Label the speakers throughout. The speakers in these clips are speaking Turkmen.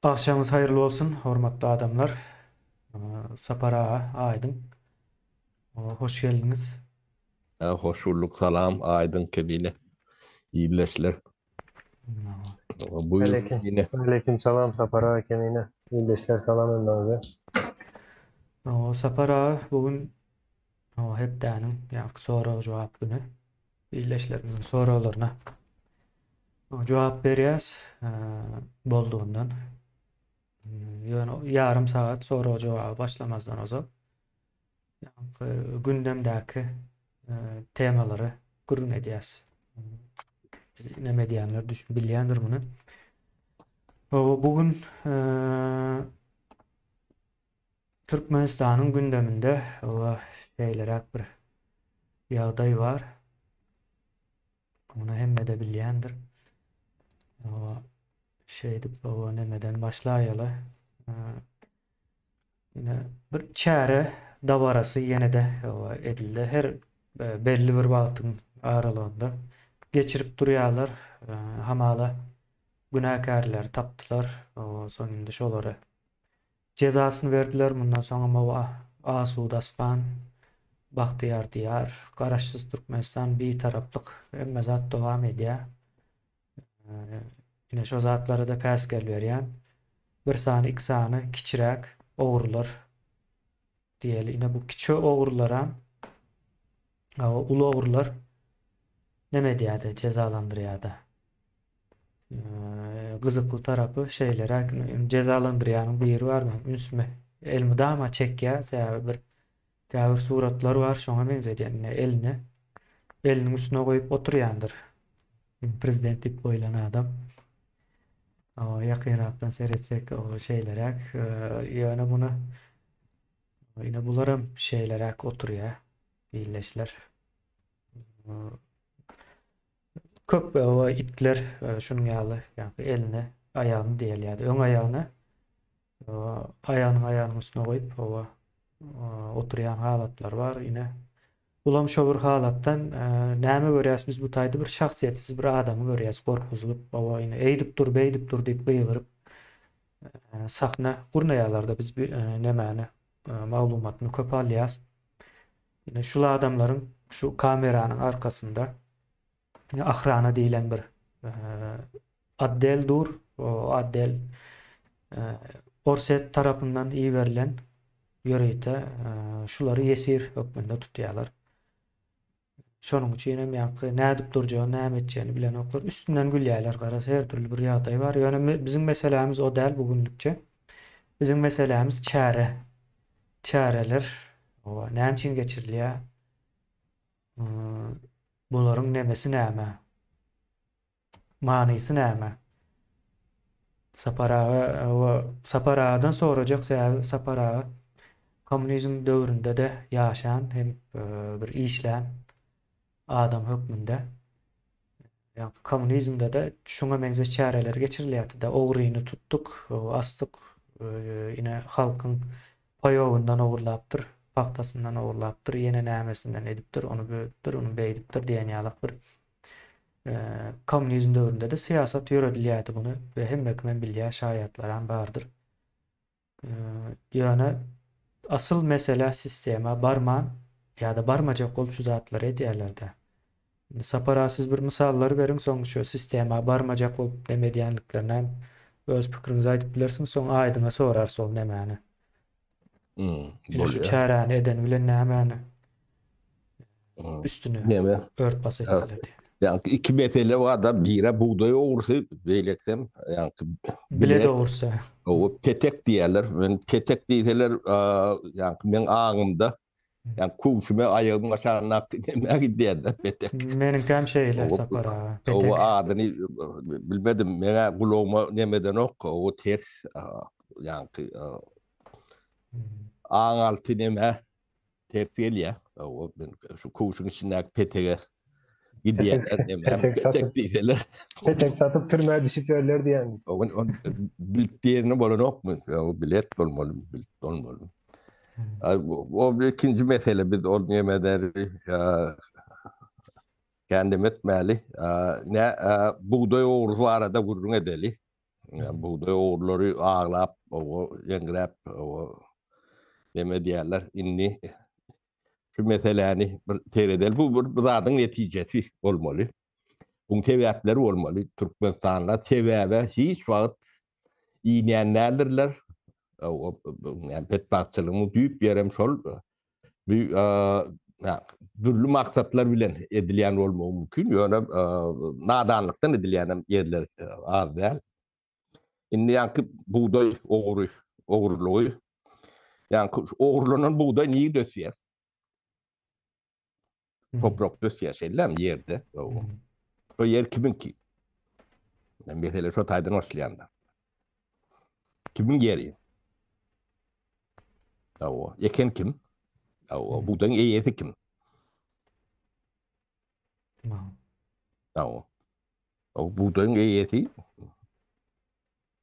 Speaker 1: Agşamyňyz haýyrly bolsun, hormatly adamlar. Sapar aga, Aýdyň. Hoş geldiňiz.
Speaker 2: Hoş bulduk, salam, Aýdyň Kemine. Ildeşler.
Speaker 3: Buyur yine. Aleyküm salam Sapar aga Kemine. Ildeşler salam hemmäňize.
Speaker 1: Sapar aga, bu gün hepdäniň ýa sorag-jogap güni. Ildeşlerimiziň soraglaryna jogap berýäs boldugyndan. Ýöne ýarym sagat sorag-jogaba başlamazdan ozal ýaňky gündemdäki temalary gürrüň edýäs. Biz neme edýänler düşün bilýändir muny. Bu gün Türkmenistanyň gündeminde şeýleräk bir ýagdaý bar. Muny hemme-de bilýändir. Şeýdip, o nemeden başlaýaly. Ine bir çäre dabarasy ýene-de edildi. Her belli bir wagtyň aralygynda geçirip durýarlar. Hamala günäkärleri tapdylar. Soň indi şolary Jezasyny berdiler, mundan soňam oba asuda asman, bagtyýar diýar, Garaşsyz Türkmenistan, Bitaraplyk, hemme zat dowam edýär. Ine şo zatlara-da päsgel berýän bir sany, iki sany kiçiräk ogrular diýeli. Ine bu kiçi ogrularam uly ogrular neme edýärdi, jezalandyrýardy. Gyzykly tarapy şeýleräk, jezalandyrýanyň biri bar, meň ünsümi elmydama çekýär, sebäbi bir käbir suratlar bar, şoňa meňzedýän, ine elini eliniň üstüne goýup oturýandyr. Prezident diýip goýlan adam. Ýakynrakdan seretsek, şeýleräk, ýöne muny ine bularam şeýleräk oturýar, ildeşler. Köp o itler şunuň ýaly, ýagny elini, aýagyny diýeli ýa-da öň aýagyny aýagynyň aýagynyň üstüne goýup, hawa, oturýan halatlar bar. Ine, bulam şo bir halatdan näme görýäs biz bu taýda bir şahsyýetsiz bir adamy görýäs, gorkuzylyp, hawa, ine, eýdip dur, beýdip dur diýip gygyryp, sahna gurnaýarlar-da biz nemäni, maglumatyny köp alýas. Ine şul adamlaryň şu kameranyň arkasynda ahrana diýlen bir otdel dur. O otdel Orsýet tarapyndan iberilen ýörite şulary ýesir hökmünde tutýarlar. Şonuň üçin hem ýaňky nädip durjagyny, näme etjegini bilenoklar. Üstünden gülýärler garaz her dürli bir ýagdaý bar. Ýöne biziň meselämiz o däl bu günlükçe. Biziň meselämiz çäre. Çäreler näme üçin geçirilýär? Bularyň nemesi näme? Manysy näme? Sapar aga, Sapar agadan sorajak sebäbi Sapar aga kommunizm döwründe-de ýaşan hem bir işlän adam hökmünde. Ýaňky kommunizmde-de şuňa meňzeş çäreler geçirilýärdi-de, ogryny tutduk, asdyk, ine halkyň paýogyndan ogurlapdyr, pagtasyndan ogurlapdyr, ýene nämesinden edipdir, ony bölüpdir, ony beýdipdir diýen ýalak bir kommunizm döwründe-de syýasat ýöredilýärdi muny we hemme kimem bilýär, şaýatlaram bardyr. Ýöne asyl mesele sistema barman ýa-da barmajak bolup şu zatlary edýärler-dä. Indi Sapar aga siz bir mysallar beriň soň şu sistema barmajak bolup neme edýänliklerini hem öz pikiriňizi aýdyp bilersiňiz soň Aýdyňa sorarys ol nemäni.
Speaker 2: Hmm,
Speaker 1: Ine şu
Speaker 2: bolýar.
Speaker 1: çäräni eden bilen nämäni
Speaker 2: Hmm.
Speaker 1: üstüni
Speaker 2: Neme?
Speaker 1: ört bas etdiler diýen.
Speaker 2: Ýaňky iki mesele bar-da, biri bugdaý ogrusy, beýlekisem ýaňky
Speaker 1: Bile
Speaker 2: bilet,
Speaker 1: dogrusy.
Speaker 2: o petek diýerler. Men petek diýseler, ýaňky meň aňymda, ýaňky köwşüme aýagymyň aşagyndaky nämä gidýär-de petek.
Speaker 1: Meniňkäm şeýle
Speaker 2: O
Speaker 1: Sapar aga,
Speaker 2: o
Speaker 1: petek.
Speaker 2: adyny bilmedim, meň-ä gulagyma nemedenok, o ters, ýaňky aň alty neme ters gelýär. O men şu köwşüň içindäki petege gidýärler neme
Speaker 3: Petek
Speaker 2: petek
Speaker 3: satyp
Speaker 2: diýseler.
Speaker 3: Petek satyp türmä düşüp ýörler diýýäňiz.
Speaker 2: O gün on bilt diýeni bolanokmy? O bilet bolmaly, bilt bolmaly. O ikinji mesele biz ol nemeleri kendim etmeli. Ne bugdaý ogrusy barada gürrüň edeli. Ýa bugdaý ogrulary aglap, owa ýeňräp, owa neme diýerler. Indi şu meseläni bir seredeli. Bu bir zadyň netijesi bolmaly. Buň sebäpleri bolmaly. Türkmenistanda sebäbe hiç wagt inýän däldirler. Ýa betbagtçylygyň düýp ýerem şol. Bu dürli maksatlar bilen edilýän bolmagy mümkin, ýöne nadanlykdan edilýän hem ýerler az däl. Indi ýaňky bugdaý ogry, ogrulygy, ýaňky ogurlanan bugdaý nirde ösýär? Toprakda ösýär, şeýlemi ýerde? O ýer kimiňki? Mesele şo taýdan başlaýanda. Kimiň ýeri? Hawa, eken kim? Hawa, bugdaýyň eýesi kim? Hawa. O bugdaýyň eýesi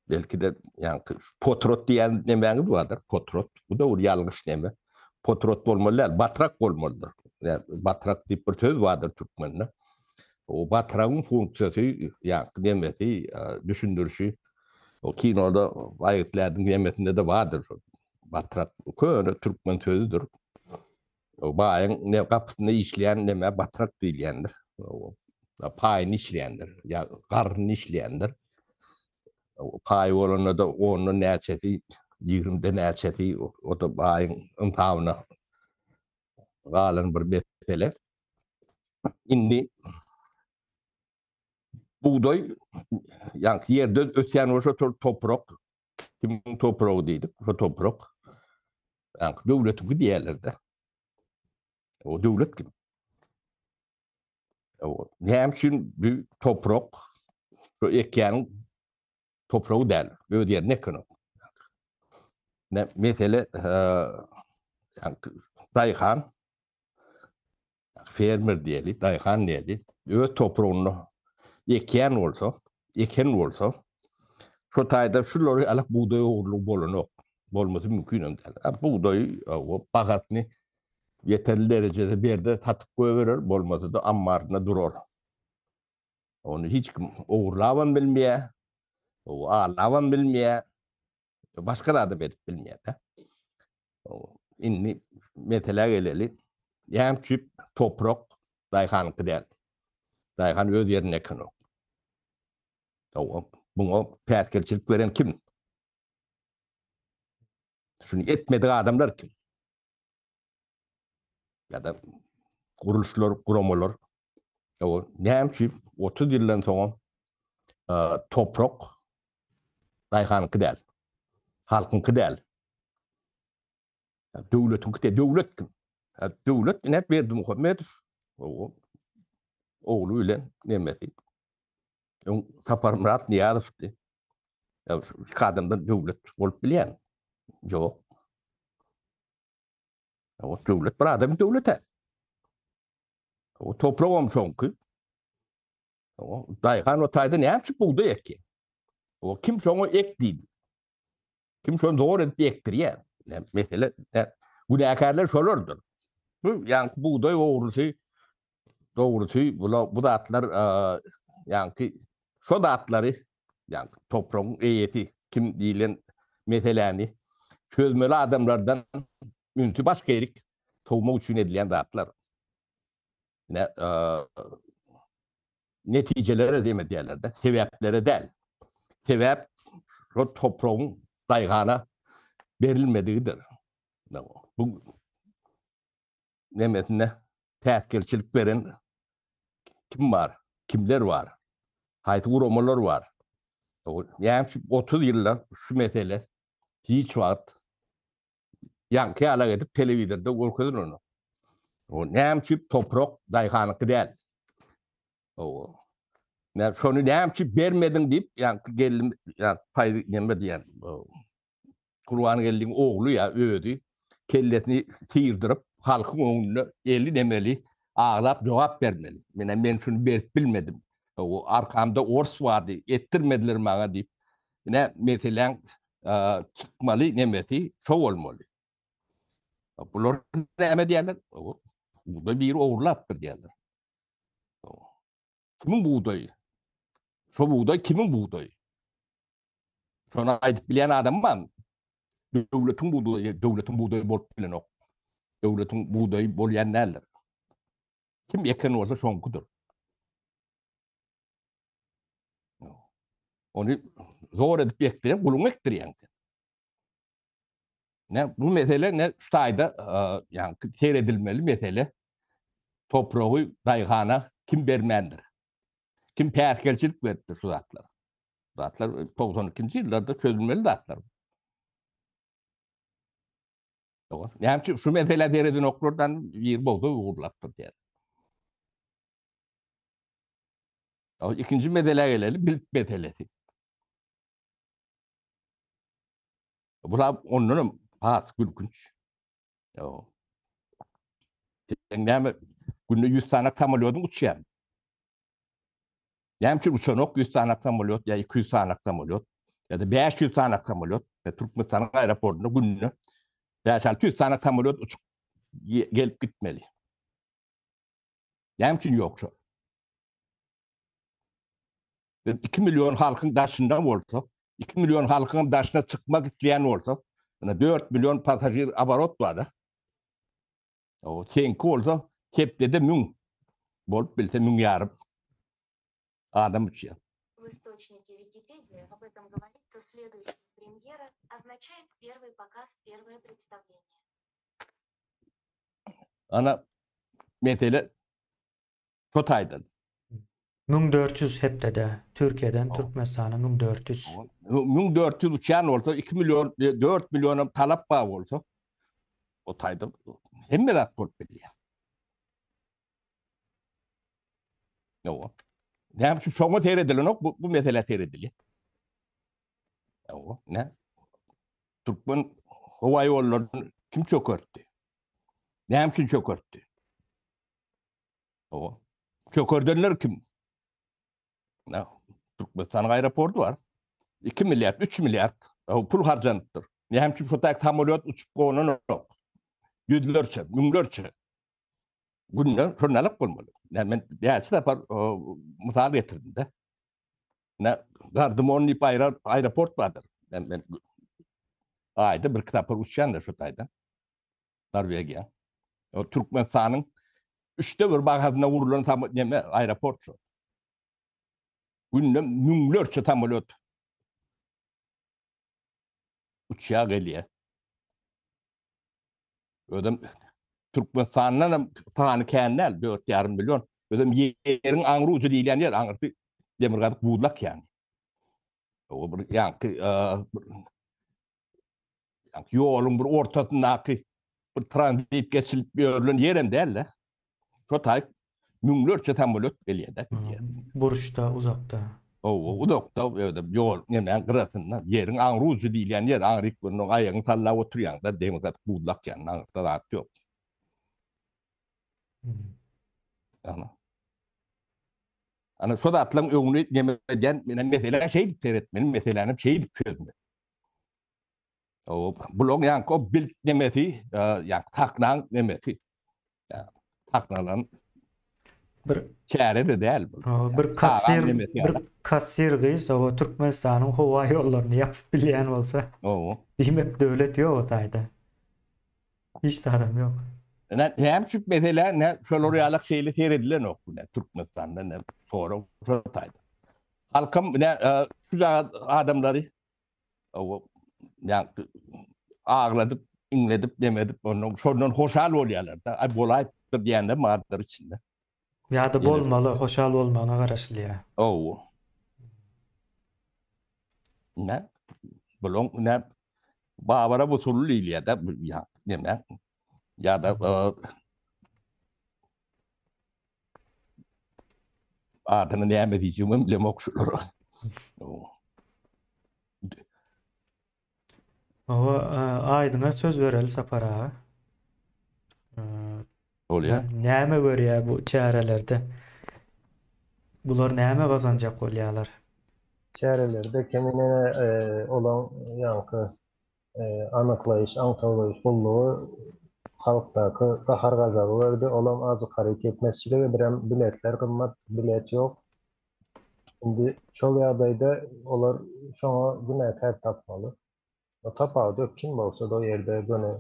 Speaker 2: belki-de ýaňky potrot diýen nemäňiz bardyr, potrot. Bu da bir ýalňyş neme. Potrot bolmaly däl, batrak bolmalydyr. Batrak diýip bir söz bardyr türkmende. O batragyň funksiýasy, ýaňky nemesi, düşündirişi o kinoda Baýgitlädiň nemesinde-de bardyr. Batrak köne türkmen sözüdir. O baýyň ne gapysynda işleýän neme batrak diýilýändir. O paýyny işleýändir, ýa garnyny işleýändir. Paý bolanda-da ondan näçesi, ýigrimde näçesi, o-da baýyň ynsabyna galan bir mesele. Indi bugdaý ýaňky ýerde ösýän bolsa toprak kimiň topragy diýdik, şo toprak ýaňky döwletiňki diýerler-de. O döwlet kim? O näme üçin bu toprak şu ekýäniň topragy däl, öz ýerine ekenok. Ne mesele daýhan fermer diýeli, daýhan diýeli, öz topragynda ekýän bolsa, eken bolsa, şo taýda şulary alak bugdaý ogurlygy bolanok. Bolmasy mümkin hem däl. Bugdaý bahasyny ýeterli derejede berde satyp goýberer, bolmasa-da ammarynda durar. Ony hiç kim ogurlabam bilmeýär, alabam bilmeýär, başga zadam edip bilmeýär-de. Indi meselä geleli. Näme üçin toprak daýhanyňky däl? Daýhan öz ýerinde ekenok. Muňa päsgelçilik beren kim? Şuny etmedik adamlar kim? Ýa-da gurluşlar, guramalar. O näme üçin 30 ýyldan soňam toprak daýhanyňky däl. Halkyňky däl. Döwletiňki däl. Döwlet kim? Döwlet ine Berdimuhamedow. Ogly bilen nemesi. Öň Saparmyrat Nyýazowdy. Iki adamdan döwlet bolup bilýän. Ýok. O döwlet bir adam döwlete. O topragam şoňky. O daýhan o taýda näme üçin bugdaý ekýär? O kim şoňa ek diýdi? Kim şony zor edip ekdirýär? Mesele günäkärler şolardyr. Bu ýaňky bugdaý ogrusy dogrusy bu bu zatlar ýaňky şo zatlary ýaňky topragyň eýesi kim diýlen meseläni çözmeli adamlardan ünsi başga ýerik sowmak üçin edilýän zatlar. Ne netijelere dem edýärler-de, sebäplere däl. Sebäp şo topragyň daýhana berilmedigidir. Bu nemesine päsgelçilik beren kim bar, kimler bar, haýsy guramalar bar? Näme üçin 30 ýylda şu mesele hiç wagt ýaňky ýalak edip telewizorda görkezilenok. O näme üçin toprak daýhanyňky däl? O Näme şony näme üçin bermediň diýip, ýaňky geldim, ýa paý näme diýen, Gurbangeldiň ogly ýa özi kellesini syrdyryp, halkyň öňünde eli nemeli aglap jogap bermeli. Menä men şuny berip bilmedim. O arkamda ors bardy, etdirmediler maňa diýip. Ine meseläň çykmaly nemesi şo bolmaly. Bular näme diýerler? Bugdaý biri ogurlapdyr diýerler. Kimiň bugdaýy? Şo bugdaý kimiň bugdaýy? Şony aýdyp bilýän adam barmy? Döwletiň bugdaýy, döwletiň bugdaýy bolup bilenok. Döwletiň bugdaýy bolýan däldir. Kim eken bolsa şoňkudyr. Ony zor edip ekdirýän, guluň ekdirýäň sen. Ne bu mesele ne şu taýda ýa seredilmeli mesele. Topragy daýhana kim bermändir? Kim päsgelçilik beripdir şu zatlara? Zatlar 92-nji ýyllarda çözülmeli zatlar. Ýok. Näme üçin şu mesele seredenoklardan bir bogda ugurlapdyr diýär. Ikinji meselä geleli, bilt meselesi. Bular ondan hem has gülkünç. Ýok. Sen näme günde 100 sany samolýotyň uçýar. Näme üçin uçanok 100 sany samolýot ýa 200 sany samolýot ýa-da 500 sany samolýot Türkmenistanyň aeroportunda günde 5-600 sany samolýot uçup gelip gitmeli. Näme üçin ýok şo? 2 million halkyň daşynda bolsa, 2 million halkyň daşyna çykmak isleýän bolsa, ýa 4 million pasažir aborot bar-da. O seňki bolsa hepdede 1000 bolup bilse 1000 ýarym adam uçýar.
Speaker 4: В источнике Википедия об этом говорится следующее. Премьера означает первый показ, первое представление.
Speaker 2: Ana mesele şo taýdan.
Speaker 1: 1400 hepdede Türkiýeden Türkmenistana 1400.
Speaker 2: 1400 uçýan bolsa 2 million 4 million talap bar bolsa o taýda hemme zat bolup bilýär. Ýok. Näme üçin şoňa seredilenok bu, bu mesele seredilýär. Ýok, ne? Türkmen howa ýollaryny kim çökertdi? Näme üçin çökertdi? O. Çökerdenler kim? Ne? Türkmenistanyň aeroporty bar. 2 milliard, 3 milliard pul harjanypdyr. Näme üçin şu tak samolyot uçup gonanok? Ýüzlerçe, müňlerçe. Günde şondan alyp bolmaly. Men näçe sapar mysal getirdim de. Ne Gardymon diýip aeroport bardyr. Men men aýda bir sapar uçýan da şu taýdan. Norwegiýa. O Türkmenistanyň üçde bir bahasyna gurlan neme aeroport şu. Günde müňlerçe samolýot uçýar gelýär. Özem Türkmenistandan hem sany kän däl, 4,5 million. Özem ýeriň aňry ujy diýilýän ýer, aňyrsy demirgazyk buzlak ýany. O bir ýaňky ýoluň bir ortasyndaky bir tranzit geçilip ýörülen ýerem däl-de. Şo taýyp müňlerçe samolýot gelýär-de.
Speaker 1: Burçda, uzakda.
Speaker 2: Hawa, uzakda, ýa-da ýol nemäň gyrasynda, ýeriň aňry ujy diýilýän ýer, aňryk görnüň aýagyňy sallap oturýaň-da, demirgazyk buzlak ýanynda aňyrda zat ýok. Ana. Ana şo zatlaryň öňüni neme edýän, menem meselä şeýdip seretmeli, meseläni şeýdip çözmeli. O bulaň ýaňky o bilt nemesi, ýaňky saklaň nemesi. Saklanan
Speaker 1: bir
Speaker 2: çäre de däl bu.
Speaker 1: Bir kassir bir kassir gyz o Türkmenistanyň howa ýollaryny ýapyp bilýän bolsa.
Speaker 2: Owo.
Speaker 1: Diýmek döwlet ýok o taýda. Hiç zadam ýok.
Speaker 2: Ne näme üçin mesele ne şolar ýalak şeýle seredilenok bu ne Türkmenistanda ne sorag şo taýda. Halkam ne şu adamlary O ýa agladyp, iňledip, demedip, ondan şondan hoşal bolýarlar da. Ay bolaýypdyr diýende maddyr içinde.
Speaker 1: Ýa-da bolmaly, hoşal bolmagyna garaşylýar.
Speaker 2: Ow. Ne? Bulon ne? Babara bu sully diýilýär da, ýa neme? Ýa-da adyny näme diýjegimem bilemok şulara.
Speaker 1: Hawa, Aýdyňa söz bereli Sapar aga.
Speaker 2: Bolýar.
Speaker 1: Näme görýär bu çärelerde? Bular näme gazanjak bolýarlar?
Speaker 3: Çärelerde kemine olaň ýaňky Anyklaýyş, aňtawlaýyş gullugy halkdaky gahar-gazaby gördi. Olam azykharyt ýetmezçiligi, birem biletler gymmat, bilet ýok. Indi şol ýagdaýda olar şoňa günäkär tapmaly. O tapawudy ýok, kim bolsa-da o ýerde göni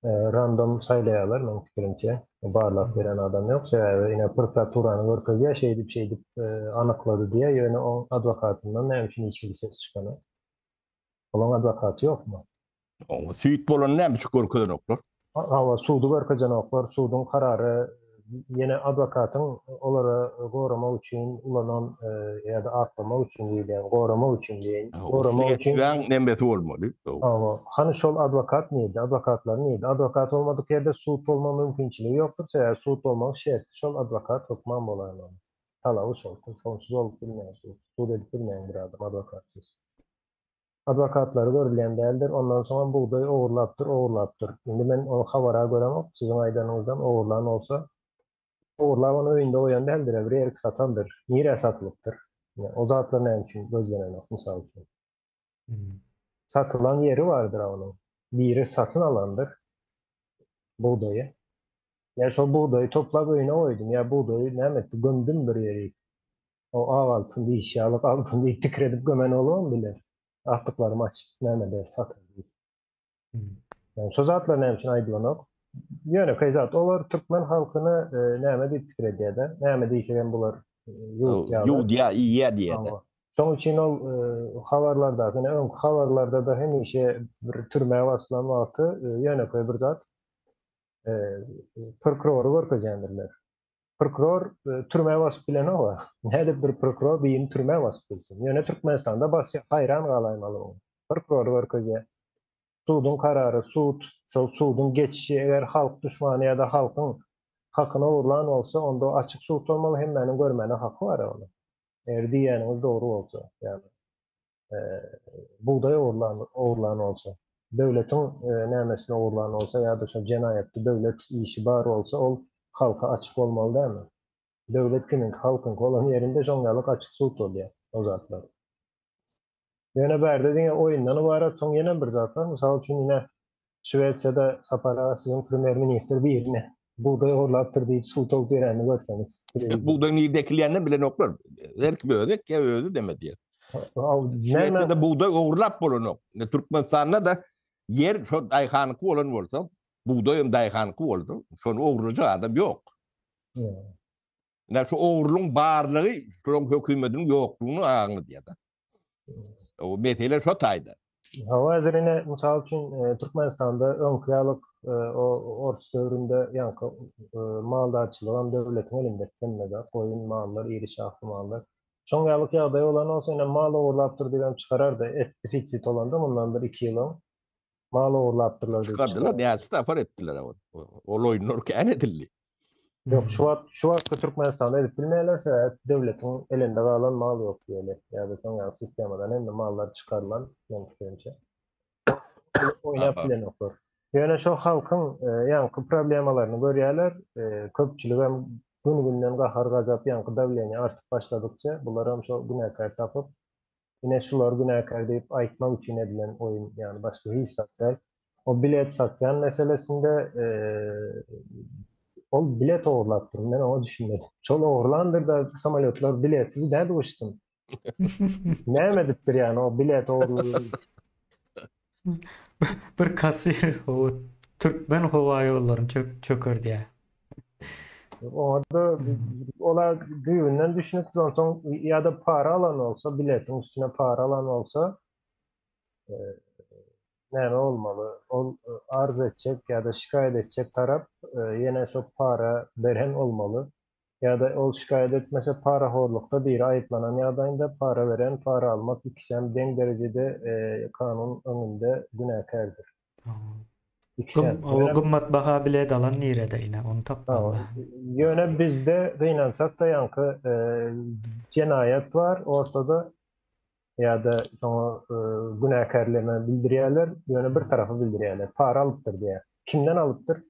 Speaker 3: random saýlaýarlar meň pikirimçe. Barlap beren adam ýok. Sebäbi ine prokuraturany görkezýär, şeýdip-şeýdip anyklady diýýär, ýöne oň adwokatyndan näme üçin hiç hili ses çykanok? Olaň adwokaty ýokmy?
Speaker 2: Oňa süýt bolany näme üçin görkezenoklar?
Speaker 3: Hawa, sudy görkezenoklar. Suduň karary ýene adwokatyň olara goramak üçin ulanan ýa-da aklamak üçin diýilýän, goramak üçin diýeýin. Goramak üçin.
Speaker 2: Slestwiýaň nemesi bolmaly.
Speaker 3: Hawa. Hany şol adwokat nirde? Adwokatlar nirde? Adwokat bolmadyk ýerde sud bolma mümkinçiligi ýokdur. Sebäbi sud bolmagyň şerti şol adwokat hökman bolaýmaly. Talaby şol. Şonsuz bolup bilmeýär sud. Sud edip bilmeýäň bir adam adwokatsyz. Adwokatlary görülýän däldir. Ondan soňam bugdaý ogurlapdyr, ogurlapdyr. Indi men ony habara göremok, siziň aýdanyňyzdan ogurlan bolsa, ogurlap ony öýünde goýan däldir-ä, bir ýerik satandyr. Nirä satylypdyr? Ine, o zatlar näme üçin gözlenenok, mysal üçin. Satylan ýeri bardyr-a onuň. Biri satyn alandyr bugdaýy. Ýa şol bugdaýy toplap öýüne goýdum, ýa bugdaýy näme etdi, gömdüm bir ýerik. O ak altyn diýişi ýaly altyn diýip pikir edip gömen bolubam biler. Artyklarymy açyp näme eder satar diýip. Ýani şo zatlar näme üçin aýdylanok? Ýönekeý zat olar türkmen halkyny näme diýip pikir edýärde? Näme diýsegem bular ýuwudýarlar.
Speaker 2: Ýuwudýar, iýýär diýýärde.
Speaker 3: Şoň üçin ol habarlardaky, ine öňki habarlarda-da hemişe bir türmä basylan wagty ýönekeý bir zat prokurory görkezýändirler. Prokuror türmä basyp bilenok-a. Nädip bir prokuror birini türmä basyp bilsin? Ýöne Türkmenistanda basýar, haýran galaýmaly oňa. Prokurory görkezýär. Suduň karary, sud, şol suduň geçişi eger halk duşmany ýa-da halkyň hakyny ogurlan bolsa, onda o açyk sud bolmaly, hemmäniň görmäne haky bar onuň. Eger diýýäniňiz dogry bolsa, ýagny bugdaý ogurlan ogurlan bolsa, döwletiň nämesini ogurlan bolsa ýa-da şol jenaýatda döwlet işi bar bolsa, ol halka açyk bolmaly dälmi? Döwlet kimiňki, halkyňky bolan ýerinde şoň ýalyk açyk sud bolýar o zatlar. Ýöne bärde diňe oýundan ybarat, soň ýenem bir zat bar, mysal üçin ine Şwesiýada Sapar aga siziň premýer ministr birini bugdaý ogurlapdyr diýip suw towup berenini görseňiz.
Speaker 2: Bugdaý nirde ekilýänini bilenoklar. Her kim özi ekýär, özi deme diýýär. Şwesiýada bugdaý ogurlap bolanok. Türkmenistanda-da ýer şo daýhanyňky bolan bolsa, bugdaý hem daýhanyňky bolsa, şony ogurlajak adam ýok. Ine şu ogurlygyň barlygy şolaryň hökümetiniň ýoklugyny aňladýar-da. O mesele şo taýda.
Speaker 3: Hawa, häzir ine, mysal üçin, Türkmenistanda öňki ýalyk o ors döwründe ýaňky maldarçylygam döwletiň elinde hemme zat, goýun, mallar, iri şahly mallar. Şoň ýalyk ýagdaý bolan bolsa, ine, mal ogurlapdyr diýibem çykarardy, et defisit bolanda mundan bir iki ýyl öň mal ogurlapdyrlar diýip
Speaker 2: çykardylar. Näçe sapar etdiler ol oýunlar kän edildi.
Speaker 3: Ýok, şu wagt şu wagtky Türkmenistanda edip bilmeýärler, sebäbi döwletiň elinde galan mal ýok diýeli. Ýa-da şoň ýaly sistemadan hemme mallar çykarylan, meň pikirimçe. Oýnap bilenoklar. Ýöne şo halkyň ýaňky problemalaryny görýärler. Köpçüligem gün-günden gahar-gazap ýaňky dawleniýe artyp başladykça, bularam şo günäkär tapyp, Ine şular günäkär diýip aýtmak üçin edilen oýun, ýagny başga hiç zat däl. O bilet satýan meselesinde ol bilet ogurlapdyr, men oňa düşünmedim. Şol ogurlandyr-da samolýotlar biletsiz nädip uçsun? Näme edipdir ýagny o bilet ogurlady?
Speaker 1: Bir kassir o Türkmen howa ýollaryny çökerdýär.
Speaker 3: Oňa-da ola düýbünden düşünipdir, onsoň ýa-da para alan bolsa, biletiň üstüne para alan bolsa, näme bolmaly? Ol arz etjek ýa-da şikaýat etjek tarap ýene şo para beren bolmaly. Ýa-da ol şikaýat etmese, parahorlukda biri aýyplanan ýagdaýynda para beren, para almak ikisem deň derejede kanun öňünde günäkärdir.
Speaker 1: Ikisem. Gym, gymmat baha bilet alan nirede ine, ony tapmaly.
Speaker 3: Ýöne bizde gynansak-da ýaňky jenaýat bar ortada ýa-da şoňa günäkärleme bildirýärler, ýöne bir tarapy bildirýärler. Para alypdyr diýýär. Kimden alypdyr?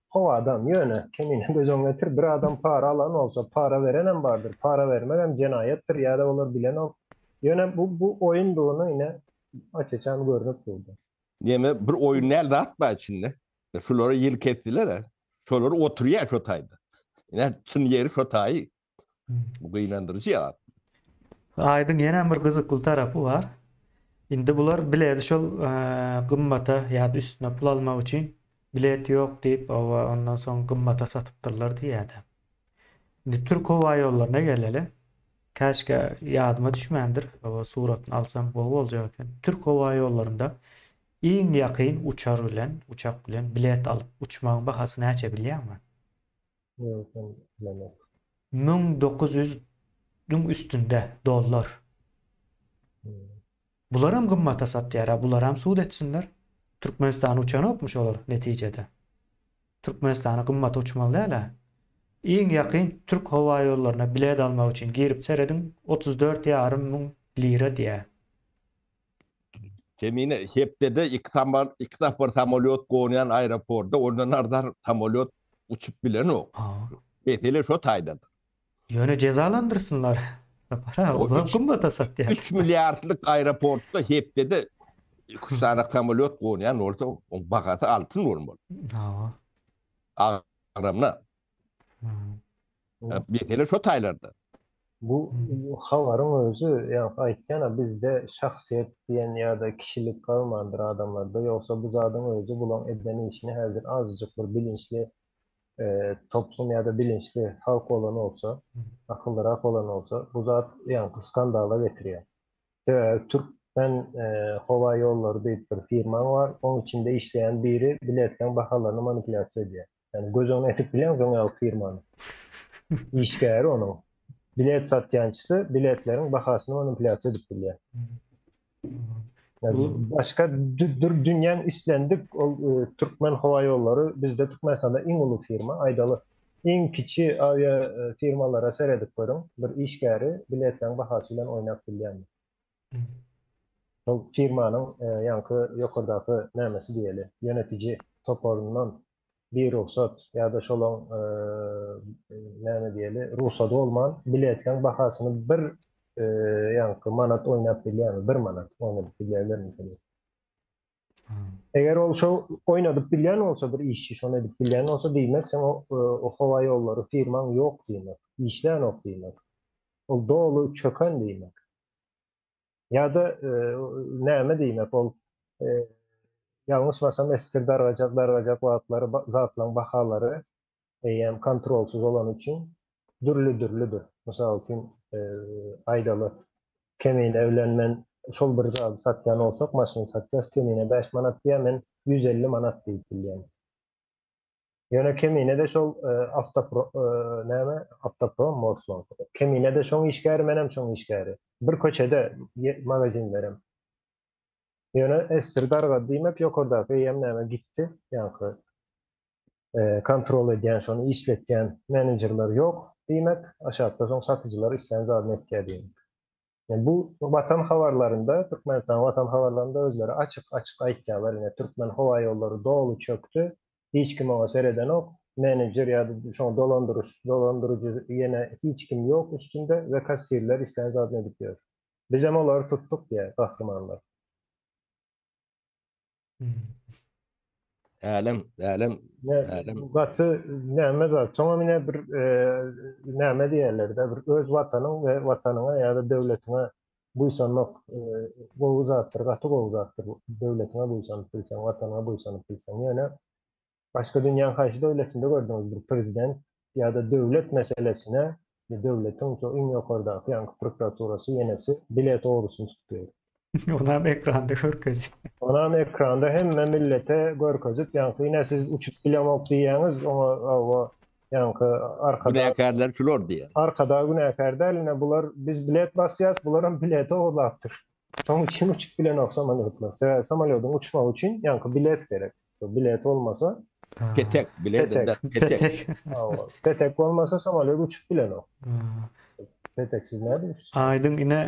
Speaker 3: Howadan, ýöne kemine göz öňüne getir, bir adam para alan bolsa, para berenem bardyr, para bermegem jenaýatdyr ýa-da olar bilenok. Ýöne bu bu oýundygyny ine aç-açan görnüp durdy.
Speaker 2: Neme bir oýun däl zat bar içinde. Şulara ýyl kesdiler-ä. Şolar oturýar şo taýda. Ine çyn ýeri şo taýy. Bu gynandyryjy ýa.
Speaker 1: Aýdyň ýene bir gyzykly tarapy bar. Indi bular bileti şol gymmata ýa-da üstüne pul almak üçin bilet ýok diýip, oba ondan soň gymmata satypdyrlar diýýärdi. Indi Türk howa ýollaryna geleli. Käşgä ýadyma düşmändir. Oba suratyny alsam gowy boljak eken. Türk howa ýollarynda iň ýakyn uçar bilen, uçak bilen bilet alyp uçmagyň bahasy näçe bilýäňmi?
Speaker 3: Ýok, men bilemok.
Speaker 1: 1900 düň üstünde dollar. Bularam gymmata satýar-a, bularam sud etsinler. Türkmenistana uçanokmy şolar netijede? Türkmenistana gymmata uçmaly däl-ä. Iň ýakyn Türk howaýollaryna bilet almak üçin girip serediň, 34 ýarym müň lira diýýär.
Speaker 2: Kemine hepdede iki samar iki sapar samolýot gonýan aeroportda ondan arzan samolýot uçup bilenok. Mesele şo taýdadyr.
Speaker 1: Ýöne jezalandyrsynlar. Sapar aga, olar gymmata satýar.
Speaker 2: 3 milliardlyk aeroportda hepdede iki üç sany samolýot gonýan bolsa, oň bahasy altyn bolmaly.
Speaker 1: Hawa.
Speaker 2: Agramyna. Mesele şo taýlarda.
Speaker 3: Bu habaryň özi, ýa aýtýan-a bizde şahsyýet diýen ýa-da kişilik galmandyr adamlarda, ýogsa bu zadyň özi bulaň eden işini häzir azajyk bir bilinçli toplum ýa-da bilinçli halk bolan bolsa, akyllyrak bolan bolsa, bu zat ýaňky skandala getirýär. Sebäbi Türkmen howa ýollary diýip bir firmaň bar, oň içinde işleýän biri biletleň bahalaryny manipulýasiýa edýär. Ýani göz öňüne getirip bilýäňmi şoň ýaly firmany? Işgäri onuň. Bilet satýançysy biletleriň bahasyny manipulýasiýa edip bilýär. Ýani başga dünýäň islendik ol e, Türkmen howa ýollary bizde Türkmenistanda iň uly firma aýdaly. Iň kiçi awia e, firmalara seredip görüň, bir işgäri biletleriň bahasy bilen oýnap bilýärmi? Şol firmanyň e, ýaňky ýokardaky nämesi diýeli, ýönetiji toparyndan birugsat ýa-da şolaň näme diýeli, rugsady bolman biletleň bahasyny bir ýaňky manat oýnap bilýärmi? Bir manat oýnadyp bilýärlermi şony? Eger ol şo oýnadyp bilýän bolsa bir işçi şony edip bilýän bolsa diýmek sen o, o howa ýollary firmaň ýok diýmek, işlänok diýmek. Ol doly çöken diýmek. Ýa-da näme diýmek ol ýalňyşmasam SSR dargajak dargajak wagtlary zatlaryň bahalary eýýäm kontrolsyz bolany üçin dürli dürlüdir. Mysal üçin aýdaly Kemine bilen men şol bir zady satýan bolsak maşyn satýas Kemine 5 manat diýýär men 150 manat diýip bilýän. Ýöne Kemine-de şol awtopro näme awtoprom bolsun. Kemine-de şoň işgäri, menem şoň işgäri. Bir köçede magazinlerem. Ýöne SSR dargady diýmek ýokardaky eýýäm näme gitdi. Ýaňky kontrol edýän, şony işletýän menejerler ýok diýmek, aşakda soň satyjylar islän zadyny etýär diýmek. Yani bu Watan habarlarynda, Türkmenistanyň Watan habarlarynda özleri açyk-açyk aýtýarlar, ine Türkmen howa ýollary doly çökdi, hiç kim oňa seredenok, menejer ýa-da şoňa dolandyryş, dolandyryjy ýene hiç kim ýok üstünde we kassirler islän zadyny edip ýör. Bizem olary tutduk diýýär gahrymanlar.
Speaker 2: Älem, älem,
Speaker 3: älem. Gaty näme zat. Soňam ine bir e, näme diýerler-de, bir öz watanyň we watanyňa ýa-da döwletiňe buýsanmak e, gowy zatdyr, gaty gowy zatdyr. Döwletiňe buýsanyp bilseň, watanyňa buýsanyp bilseň. Ýöne Başga dünýäň haýsy döwletinde gördüňiz bir prezident ýa-da döwlet meselesine döwletiň şo iň ýokardaky ýaňky prokuraturasy ýenesi bilet ogrusyny tutup ýör.
Speaker 1: Onam ekranda görkezip.
Speaker 3: Onam ekranda hemme millete görkezip ýaňky ine siz uçup bilemok diýýäňiz oňa hawa ýaňky
Speaker 2: arkadag. Günäkärler şular diýýär.
Speaker 3: Arkadag günäkär däl ine bular biz bilet basýas bularam bileti ogurlapdyr. Şonuň üçin uçup bilenok samolýotlar. Sebäbi samolýodyň uçmagy üçin ýaňky bilet gerek. Bilet bolmasa
Speaker 2: Petek, bilet
Speaker 1: petek.
Speaker 3: Hawa, petek bolmasa samolýot uçup bilenok. Peteksiz nädip
Speaker 1: uçsun? Aýdyň ine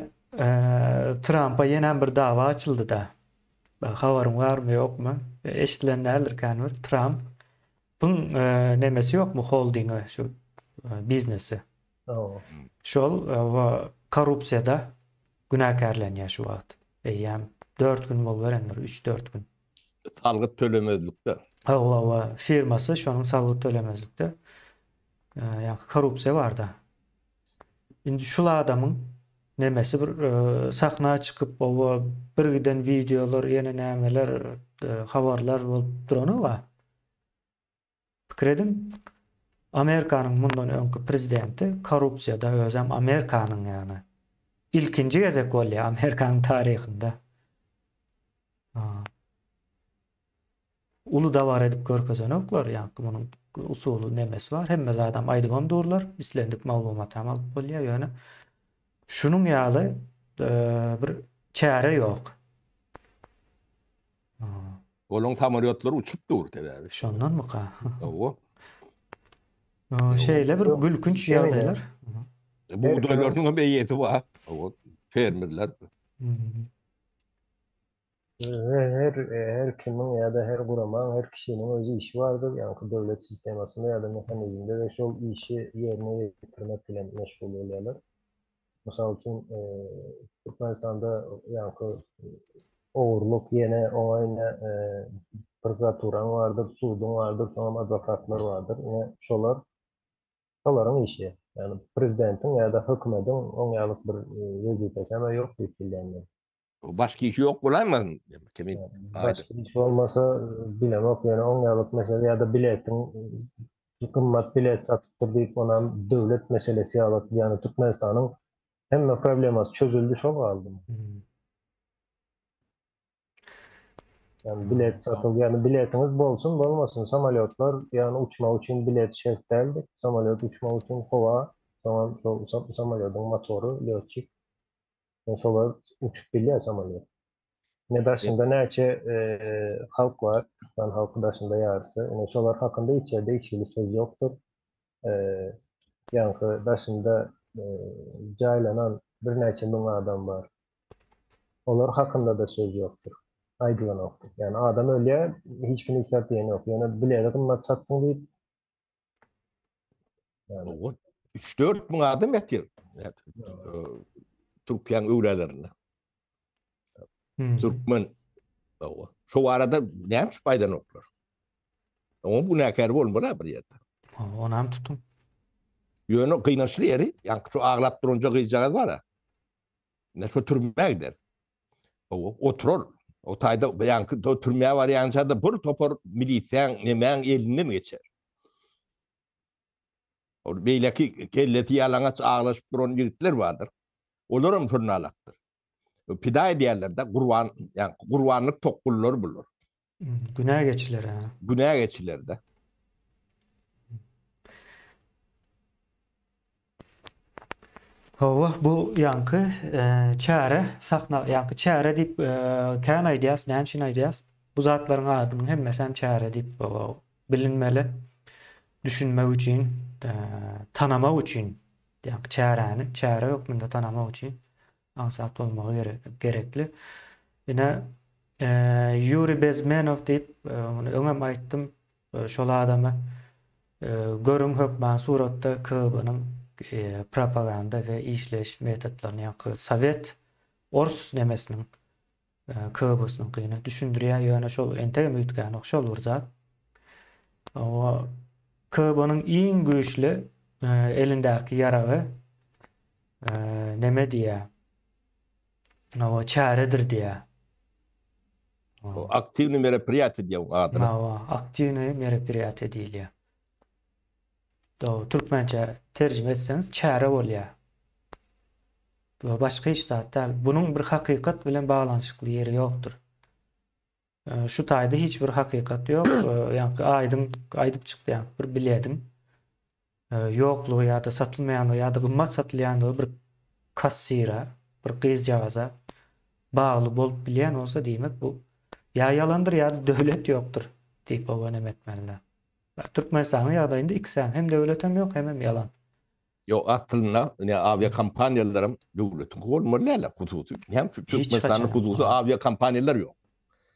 Speaker 1: Trampa ýenem bir dawa açyldy-da. Habaryň barmy ýokmy? Eşidilen däldir kän bir. Tramp Pyň nemesi ýokmy holdingi şu biznesi. Şol korrupsiýada günäkärlenýär şu wagt. Eýýäm 4 gün boluberendir, 3-4 gün.
Speaker 2: Salgyt tölemezlikde.
Speaker 1: Hawa, hawa, firmasy şonuň salgyt tölemezlikde. Ýa korrupsiýa barda. Indi şul adamyň Nemesi bir sahna çykyp oba bir giden wideolar ýene nämeler habarlar bolup duranoga. Pikir ediň Amerikanyň mundan öňki prezidenti korrupsiýada özem Amerikanyň ýagny ilkinji gezek bolýar Amerikanyň taryhynda. Uly dabara edip görkezenoklar, ýaňky munuň usuly nemesi bar, hemme zadam aýdybam durlar, islendik maglumatam alyp bolýar, ýöne şunuň ýaly bir çäre ýok.
Speaker 2: Olaň samolýotlary uçup dur sebäbi.
Speaker 1: Şondanmyka? Hawa. Şeýle bir gülkünç ýagdaýlar.
Speaker 2: Bugdaýlarynyň hem eýesi bar. Hawa, fermerler.
Speaker 3: Her her kimiň ýa-da her guramaň, her kişiniň öz işi bardyr, ýaňky döwlet sistemasynda ýa-da mehanizmde we şol işi ýerine ýetirmek bilen meşgul bolýarlar. Mysal üçin, Türkmenistanda ýaňky ogurlyk ýene oňa ine prokuraturaň bardyr, suduň bardyr, soňam adwokatlar bardyr. Ine şolar şolaryň işi. Ýagny prezidentiň ýa-da hökümediň oň ýalyk bir wezipesi hem ýok diýip bilýän men.
Speaker 2: Başga işi ýok bolaýmasyn? Kimi
Speaker 3: Başga iş bolmasa bilemok, ýöne oň ýalyk mesele ýa-da biletiň gymmat bilet satypdyr diýip onam döwlet meselesi ýalyk, ýagny Türkmenistanyň hemme problemasy çözüldi şol galdy. Ýagny bilet satyl, ýagny biletiňiz bolsun bolmasyn samolýotlar ýagny uçmak üçin bilet şert däldi. Samolýot uçmak üçin howa, soňam şol samolýodyň motory, lýotçik Şolar uçup bilýär samolýot. Ine daşynda näçe halk bar, türkmen halky daşynda ýarysy. Ine şolar hakynda hiç ýerde hiç hili söz ýokdur. Ýaňky daşynda jaýlanan birnäçe müň adam bar. Olar hakynda-da söz ýokdur. Aýdylanokdyr. Ýagny adam ölýär, hiç kim hiç zat diýen ýok. Ýöne bileti gymmat satdyň diýip
Speaker 2: Ýagny 3-4 müň adam ýatyr. Türkiýäniň öwlälerinde. Türkmen Şu arada näme üçin aýdanoklar? Oňa günäkär bolmaly bir ýerde.
Speaker 1: Onam tutuň.
Speaker 2: Ýöne gynançly ýeri, ýaňky şu aglap duranja gyzjagaz bar-a. Ne şu türmä gider. Oturar. O taýda ýaňky türmä barýança-da bir topar milisiýaň, nemäň elinden geçer. Ol beýleki kellesi ýalaňaç aglaşyp duran ýigitler bardyr. Olaram şonalakdyr. Pida edýärler-de, gurban, ýa gurbanlyk tokgullar bular.
Speaker 1: Günä geçiler ha.
Speaker 2: Günä geçiler-de.
Speaker 1: Hawa, bu ýaňky çäre, sahna, ýaňky çäre diýip kän aýdýas, näme üçin aýdýas? Bu zatlaryň adynyň hemmesi hem çäre diýip bilinmeli. Düşünmek üçin, tanamak üçin, ýaňky çäräni çäre hökmünde tanamak üçin aňsat bolmagy gerekli. Ine, Ýuriý Bezmenow diýip, muny öňem aýtdym, Şol adamy görüň hökman suratda KGB-niň propaganda we işleýiş metodlaryny ýaňky sowet ors nemesiniň KGB-siniňkini düşündirýär ýöne şol entegem üýtgänok şol bir zat. O KGB-niň iň güýçli elindäki ýaragy neme diýýär? O çäredir diýýär.
Speaker 2: O aktiwnyý meropriýatiýa diýýär oň adyna.
Speaker 1: Hawa, aktiwnyý meropriýatiýa diýilýär. Dogry, türkmençe terjime etseňiz çäre bolýar. Bu başga hiç zat däl. Bunuň bir hakykat bilen baglanyşykly ýeri ýokdur. Şu taýda hiç bir hakykat ýok. Ýaňky aýdyň aýdyp çykdy ýaňky bir bilediň ýoklugy ýa-da satylmaýanlygy ýa-da gymmat satylýandygy bir kassira, bir gyzjagaza bagly bolup bilýän bolsa diýmek bu ýa ýalandyr ýa-da döwlet ýokdur diýip oba neme etmeliler. Türkmenistanyň ýagdaýynda ikisem hem döwletem ýok hemem ýalan.
Speaker 2: Ýok aslynda ine awiakompaniýalaram döwletiňki bolmaly däl hususy. Näme üçin Türkmenistanda hususy awiakompaniýalar ýok?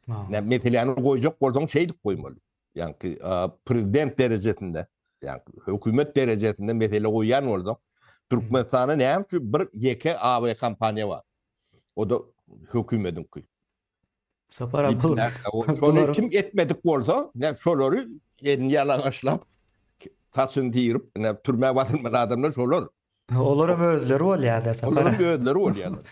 Speaker 2: Näme meseläni goýjak bolsaň şeýdip goýmaly. Ýaňky prezident derejesinde, ýaňky hökümet derejesinde mesele goýýan bolsaň, Türkmenistanda näme üçin bir ýeke awiakompaniýa bar? O-da hökümetiňki.
Speaker 1: Sapar abi bu
Speaker 2: Şony kim etmedik bolsa, ne şolary elini ýalaňaçlap, saçyny tirip, ne türmä basylmaly adamlar şolar.
Speaker 1: Olaram özleri bolýar-da Sapar.
Speaker 2: Olaram özleri bolýarlar.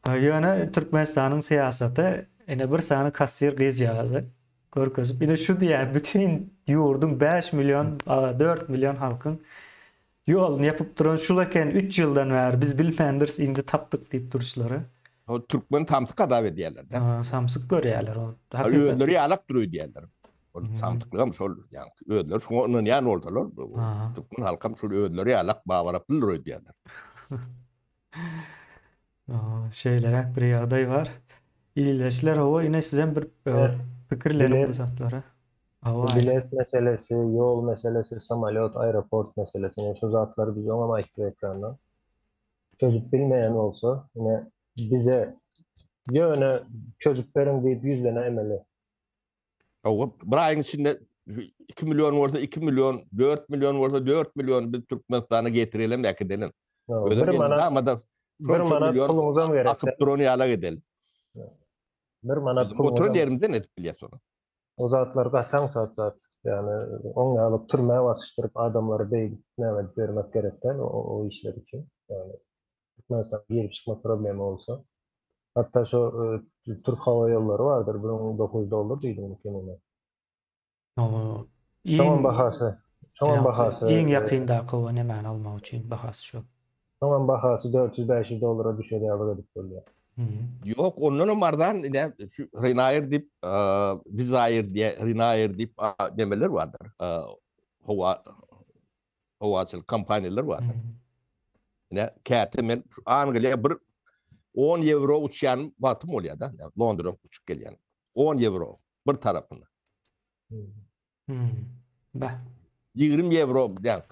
Speaker 1: Ýöne Türkmenistanyň syýasaty ine bir sany kassir gyzjagazy görkezip ine şu diýýär bütin ýurduň 5 million 4 million halkyň ýoluny ýapyp duran şul eken 3 ýyldan bäri biz bilmändiris indi tapdyk diýip duruşlary.
Speaker 2: O türkmen samsyk hasap edýärler-de.
Speaker 1: Samsyk görýärler o.
Speaker 2: Özleri ýalak dur öýdýärler. Ol samsyklygam şol ýaňky özleri şoňa ynanýan bolsalar, türkmen halkam şol özleri ýalak babaraplydyr öýdýärler.
Speaker 1: Şeýleräk bir ýagdaý bar. Ildeşler hawa ine sizem bir pikirleniň bu zatlara.
Speaker 3: Hawa. Bilet meselesi, ýol meselesi, samolýot, aeroport meselesi, ine şu zatlary biz öňem aýtdyk ekranda. Çözüp bilmeýän bolsa, ine bize ýöne çözüp beriň diýip ýüzlenäýmeli.
Speaker 2: Hawa, bir aýyň içinde 2 million bolsa 2 million, 4 million bolsa 4 million biz Türkmenistana getirelim, äkidelim.
Speaker 3: Özem bir manat, bir manat puluňyzam gerek.
Speaker 2: Akyp duran ýala gidelim.
Speaker 3: Bir manat
Speaker 2: puluňyzam. Oturan ýerimizden edip bilýäs ony.
Speaker 3: O zatlar gataň sat zat. Ýagny oň ýaly türmä basyşdyryp adamlary beýdip näme edip ýörmek gerek däl o işler üçin. Ýagny Türkmenistana girip çykma problemi bolsa. Hatda şo Türk howa ýollary bardyr, 1900 dollar diýdiňmi kemine. Şoňam bahasy, şoňam bahasy.
Speaker 1: Iň ýakyndaky o nemäni almak üçin bahasy şo.
Speaker 3: Şoňam bahasy 400-500 dollara düşer ýaly edip bolýar.
Speaker 2: Ýok, ondanam arzan ine şu Ryanair diýip, Wizz Air diýe, Ryanair diýip nemeler bardyr. Howa howaçylyk kompaniýalar bardyr. Ine, käte men Angliýa bir 10 ýewro uçýan wagtym bolýar-da, Londra uçup gelýän. 10 ýewro bir tarapyna.
Speaker 1: Hmm. Bah.
Speaker 2: 20 ýewro ýa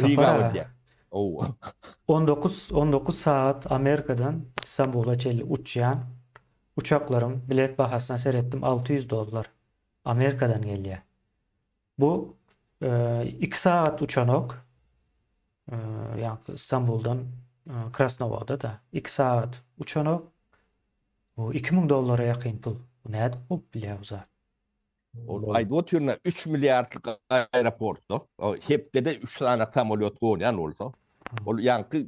Speaker 2: Riga ötýär.
Speaker 1: Ow. 19 19 sagat Amerikadan Istanbula çenli uçýan uçaklaryň bilet bahasyna seretdim 600 dollar. Amerikadan gelýär. Bu 2 sagat uçanok. Ýa Istanbuldan Krasnowada da 2 sagat uçanok. Bu 2000 dollara ýakyn pul. Bu nädip bolup bilýär bu zat?
Speaker 2: Ol aýdyp otyryn, 3 milliardlyk aeroportda hepdede 3 sany samolýot gonýan bolsa, ol ýaňky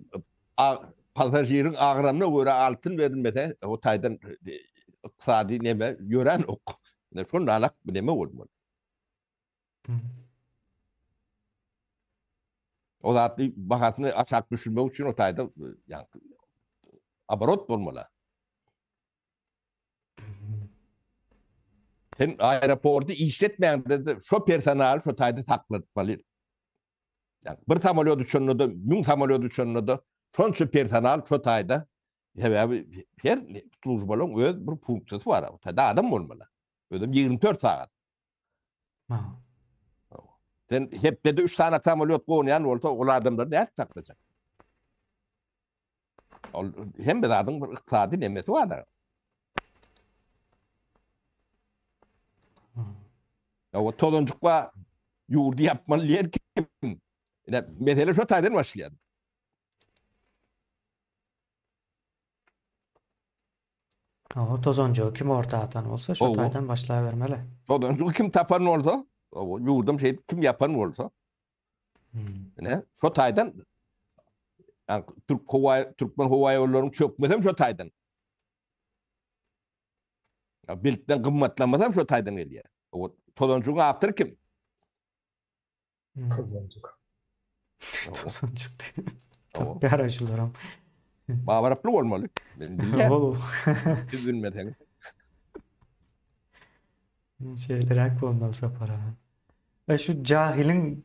Speaker 2: pasažiriň agramyna görä altyn berilmese, o taýdan ykdysady neme ýöränok. Şonda alak neme bolmaly. O zatly bahasyny aşak düşürmek üçin o taýda ýaňky oborot bolmaly. Sen aeroporty işletmäňde şo personaly şo taýda saklatmaly. Yani bir samolyot uçanda da, müň samolyot uçanda da şonça personal şo taýda sebäbi her slujbalaryň öz bir funksiýasy bar. O taýda adam bolmaly. Özem 24 sagat. Sen hepdede 3 sany samolyot gonýan bolsa, ol adamlary nädip saklajak? Ol hemme zadyň bir ykdysady nemesi bar. Ya o tozanjyk bar, ýurdy ýapmaly diýen kim? Ine, mesele şo taýdan başlaýar.
Speaker 1: O tozanjygy kim orta atan bolsa, şo taýdan başlabermeli.
Speaker 2: Tozanjygy kim tapan bolsa, o ýurdum şeýdip kim ýapan bolsa. Hmm. Ine, şo taýdan yani, Türk howa Türkmen howa ýollarynyň çökmesem şo taýdan. Ya biletden gymmatlamasam şo taýdan gelýär. O tozanjygyň awtory kim?
Speaker 1: Hmm. Tozanjyk. Tozanjyk. Tapýar şularam.
Speaker 2: Babaraply bolmaly. Men bilýän. Siz bilmeseňiz.
Speaker 1: Şeýleräk bolmaly Sapar aga. E şu jahiliň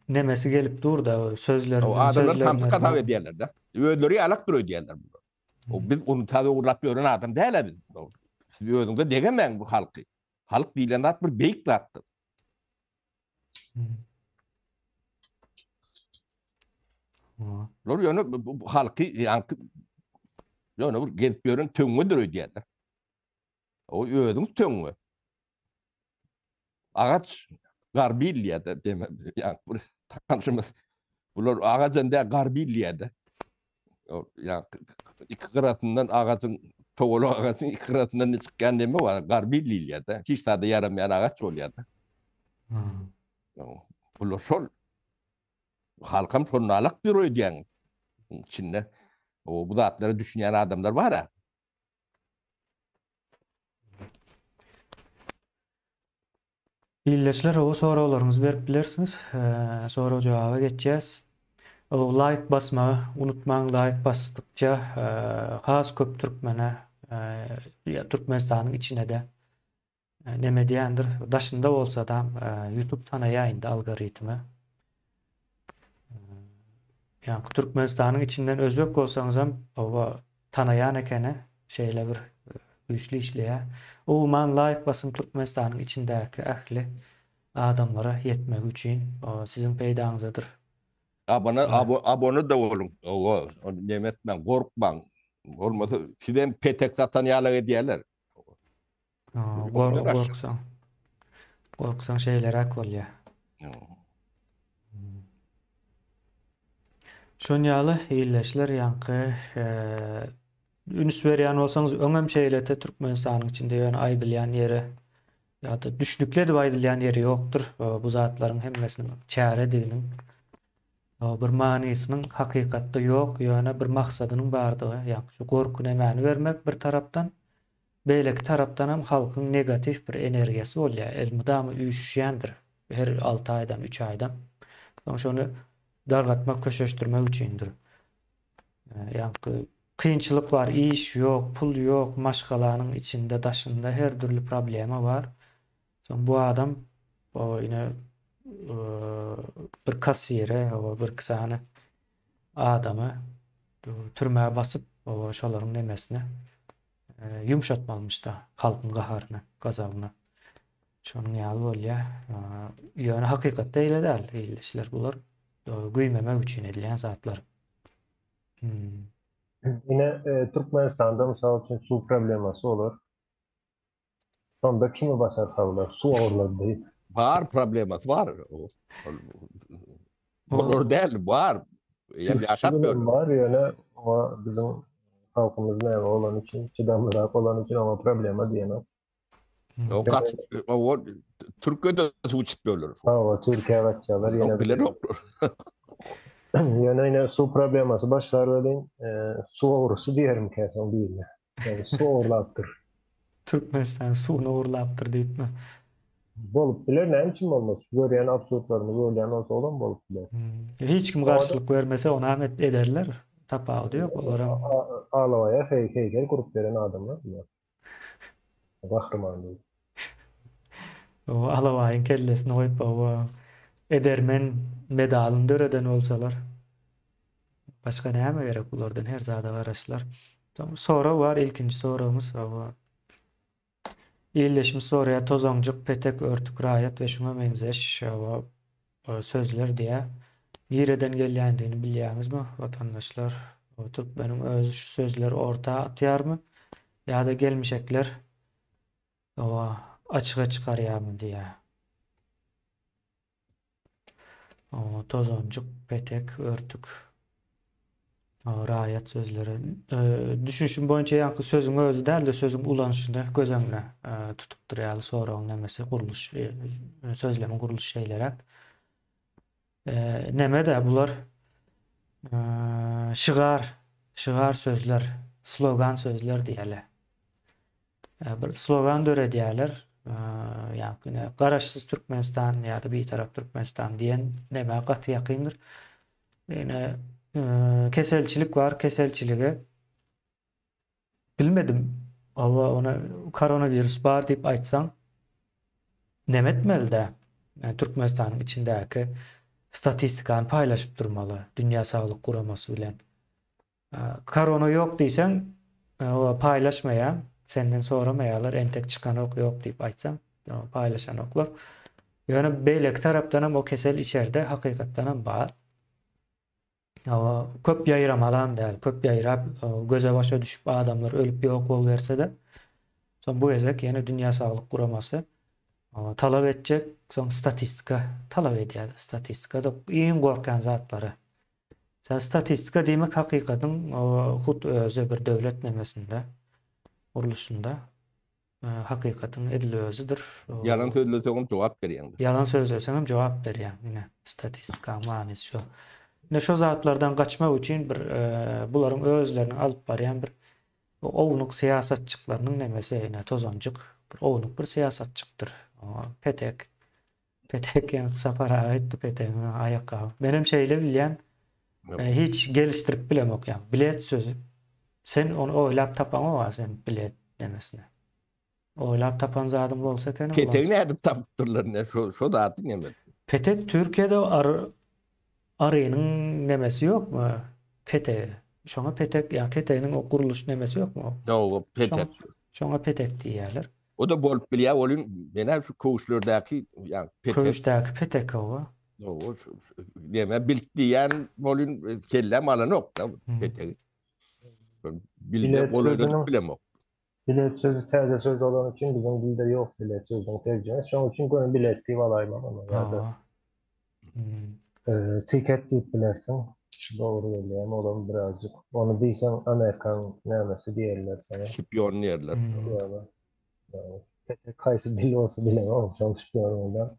Speaker 1: nemesi gelip dur-da, sözlerinden,
Speaker 2: O adamlar samsyk hasap edýärler-de. Özleri ýalakdyr öýdýärler bular. O biz ony täze ogurlap ýören adam däl-ä biz. Siz özüňize degemäň bu halky. Halk diýlen zat bir beýik zatdyr. Bular ýöne bu halky ýaňky ýöne bir gezip ýören töňňedir öýdýärler. O özüň töňňe. Agaç garbil diýýär-de, ýa bir tanşymyz. Bular agajam däl, garbil diýýär-de. Ýa iki gyrasyndan agajyň togalak agajyň iki gyrasyndan ne çykýan neme bar, garbil diýilýär-de. Hiç zada ýaramaýan agaç bolýar-da. Bular şol. Halkam şonalak bir öýdýän içinde. O bu zatlara düşünýän adamlar bar-a.
Speaker 1: Ildeşler o soraglaryňyzy berip bilersiňiz. Sorag jogaba geçýäs. O laýk basmagy unutmaň, laýk basdykça has köp türkmene ýa Türkmenistanyň içine-de neme diýendir. Daşynda bolsadam YouTube tanaýar indi algoritmi. Ýaňky Türkmenistanyň içinden özbek bolsaňyzam oba tanaýan ekeni şeýle bir güýçli işleýär. Umuman laýk basyň Türkmenistanyň içindäki ähli adamlara ýetmegi üçin siziň peýdaňyzadyr.
Speaker 2: Abone abone-da boluň. Owa, neme etmäň, gorkmaň. Bolmasa sizem petek satan ýalak edýärler.
Speaker 1: Gorksaň. Gorksaň şeýleräk bolýar. Şon ýaly illeşler ýaňky üns berýän bolsaňyz öňem şeýlete Türkmenistanyň içinde ýöne aýdylýan ýeri ýa-da düşnükli edip aýdylýan ýeri ýokdur. Bu zatlaryň hemmesiniň çärediginiň bir manysynyň hakykatda ýok, ýöne bir maksadynyň bardygy, ýa şu gorky nämäni bermek bir tarapdan, Beýleki tarapdanam halkyň negatiw bir energiýasy bolýar, elmydama üýşüşýändir, her alty aýdan, üç aýdan. Soň şony dargatmak, köşeşdirmek üçindir. Ýaňky kynçylyk bar, iş ýok, pul ýok, maşgalanyň içinde, daşynda her dürli problema bar. Soň bu adam o ine bir kassire, bir iki sany adamy türmä basyp, şolaryň nemesine ýumşatmalymyş-da halkyň gaharyny, gazabyny. Şonuň ýaly bolýar. Ýöne hakykatda eýle däl, ildeşler. Bular güýmemek üçin edilýän zatlar.
Speaker 3: Hmm. Ine, Türkmenistanda mysal üçin suw problemasy bolar. Şonda kimi başa sallar? Suw ogurlady diýip.
Speaker 2: Bar problemasy bar. Bolar däl, bar. Ýa ýaşap
Speaker 3: ýör. Bar ýöne oňa biziň halkymyz näme bolany üçin, çydamlyrak bolany üçin oňa problema diýenok.
Speaker 2: O gaç, o Türkiýede suw içip ýörler.
Speaker 3: Hawa, Türkiýä gaçýarlar
Speaker 2: ýene. Bilenoklar.
Speaker 3: Ýöne ine suw problemasy başlar welin, suw ogrusy diýerimkä soň birine. Ýagny suw ogurlapdyr.
Speaker 1: Türkmenistan suwuny ogurlapdyr diýipmi?
Speaker 3: Bolup biler, näme üçin bolmaz? Görýän absurdlarymyz bolýan bolsa olam bolup biler.
Speaker 1: Hiç kim garşylyk bermese onam ederler. Tapawudy ýok olaram.
Speaker 3: Alabaýa heýkel gurup beren adamlar bular. Gahryman diýip.
Speaker 1: O alabaýyň kellesini goýup oba edermen medalyny döreden bolsalar. Başga näme gerek bulardan her zada garaşylar. Soň sorag bar ilkinji soragymyz oba. Ildeşimiz soraýar tozaňjyk, petek, örtük, raýat we şuňa meňzeş oba sözler diýýär. Nireden gelýändigini bilýäňizmi watandaşlar? Türkmeniň özi şu sözleri orta atýarmy ýa-da gelmişekler oba açyga çykarýarmy diýýär. Tozanjyk, petek, örtük, raýat sözleri. Düşünişim boýunça ýaňky sözüň özi däl-de, sözüň ulanyşyny göz öňüne tutupdyr ýaly soragyň nemesi, gurluş, sözlemiň gurluşy şeýleräk. Neme-de bular şygar, şygar sözler, slogan sözler diýeli. Bir slogan döredýärler. Ýa-ni ine Garaşsyz Türkmenistan ýa-da Bitarap Türkmenistan diýen neme gaty ýakyndyr. Ine keselçilik bar, keselçilige bilmedim. Hawa, ona koronawirus bar diýip aýtsaň neme etmeli-dä? Türkmenistanyň içindäki statistikany paýlaşyp durmaly Dünýä Saglyk Guramasy bilen. Korona ýok diýseň, paýlaşmaýaň, senden soramaýarlar, entek çykanok ýok diýip aýtsaň, paýlaşanoklar. Ýöne beýleki tarapdanam o kesel içerde hakykatdanam bar. Köp ýaýramalam däl, köp ýaýrap, göze başa düşüp adamlar ölüp ýok boluberse-de, soň bu gezek ýene Dünýä Saglyk Guramasy talap etjek, soň statistika talap edýär. Statistika-da iň gorkýan zatlary. Sen statistika diýmek hakykatyň hut özi bir döwlet nemesinde, gurluşynda. Hakykatyň edil özüdir.
Speaker 2: Ýalan sözleseňem jogap berýäňdir.
Speaker 1: Ýalan sözleseňem jogap berýäň. Ine, statistikanyň manysy şo. Ine şo zatlardan gaçmak üçin bir bularyň özleriniň alyp barýan bir ownuk syýasatçyklarynyň nemesi ine tozanjyk bir ownuk bir syýasatçykdyr. Petek. Petek ýaňky Sapar aga aýtdy petegiň aýakgaby. Menem şeýle bilýän. Hiç gelişdirip bilemok ýa. Bilet sözi. Sen ony oýlap tapaňok a sen bilet nemesini. Oýlap tapan zadyň bolsa ekeni.
Speaker 2: Petegi nädip tapypdyrlar ne şo şo zady neme.
Speaker 1: Petek Türkiýede ar arynyň nemesi ýokmy? Petegi. Şoňa petek ýa keteginiň o gurluş nemesi ýokmy?
Speaker 2: Ýok, petek.
Speaker 1: Şoňa petek diýýärler.
Speaker 2: O-da bolup bilýär, welin men-ä şu köwüşlerdäki ýa
Speaker 1: petek. Köwüşdäki petek hawa.
Speaker 2: Hawa, neme bilt diýýän welin kelläm alanok-da petegi. Bilde golaýladyp bilemok.
Speaker 3: Bilet sözi täze söz bolany üçin biziň dilde ýok bilet sözüniň terjimesi. Şonuň üçin göni bilet diýip alaýmaly ony ýa-da tiket diýip bilersiň. Dogry gelýär, olam birazjyk. Ony diýseň Amerikan nämesi diýerler saňa.
Speaker 2: Şpion diýerler.
Speaker 3: Ýa-da haýsy dil bolsa bilemok, şol şpion bolýar.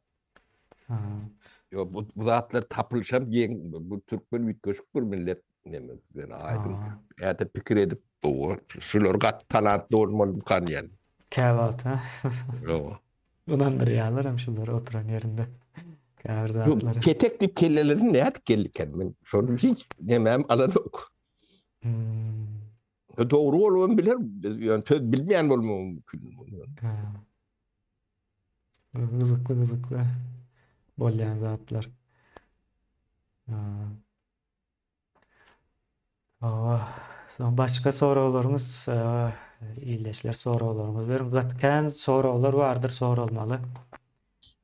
Speaker 2: Ýok, bu, bu zatlar tapylyşam geň, bu türkmen üýtgeşik bir millet neme, men aýdyň. Äde pikir edip, bu şular gaty talantly bolmalykan diýen.
Speaker 1: Käwagt, ha? Ýok. Ynandyrýarlar hem şular oturan ýerinde. Käbir zatlary.
Speaker 2: Petek diýip kellelerine nädip geldiken? Men şony hiç nemem alanok. Hmm. Dogry bolubam biler, ýöne söz bilmeýän bolmagy mümkin.
Speaker 1: Gyzykly gyzykly bolýan zatlar. Hawa. Soň başga soraglaryňyz, ildeşler soraglaryňyzy beriň. Gaty kän soraglar bardyr soralmaly.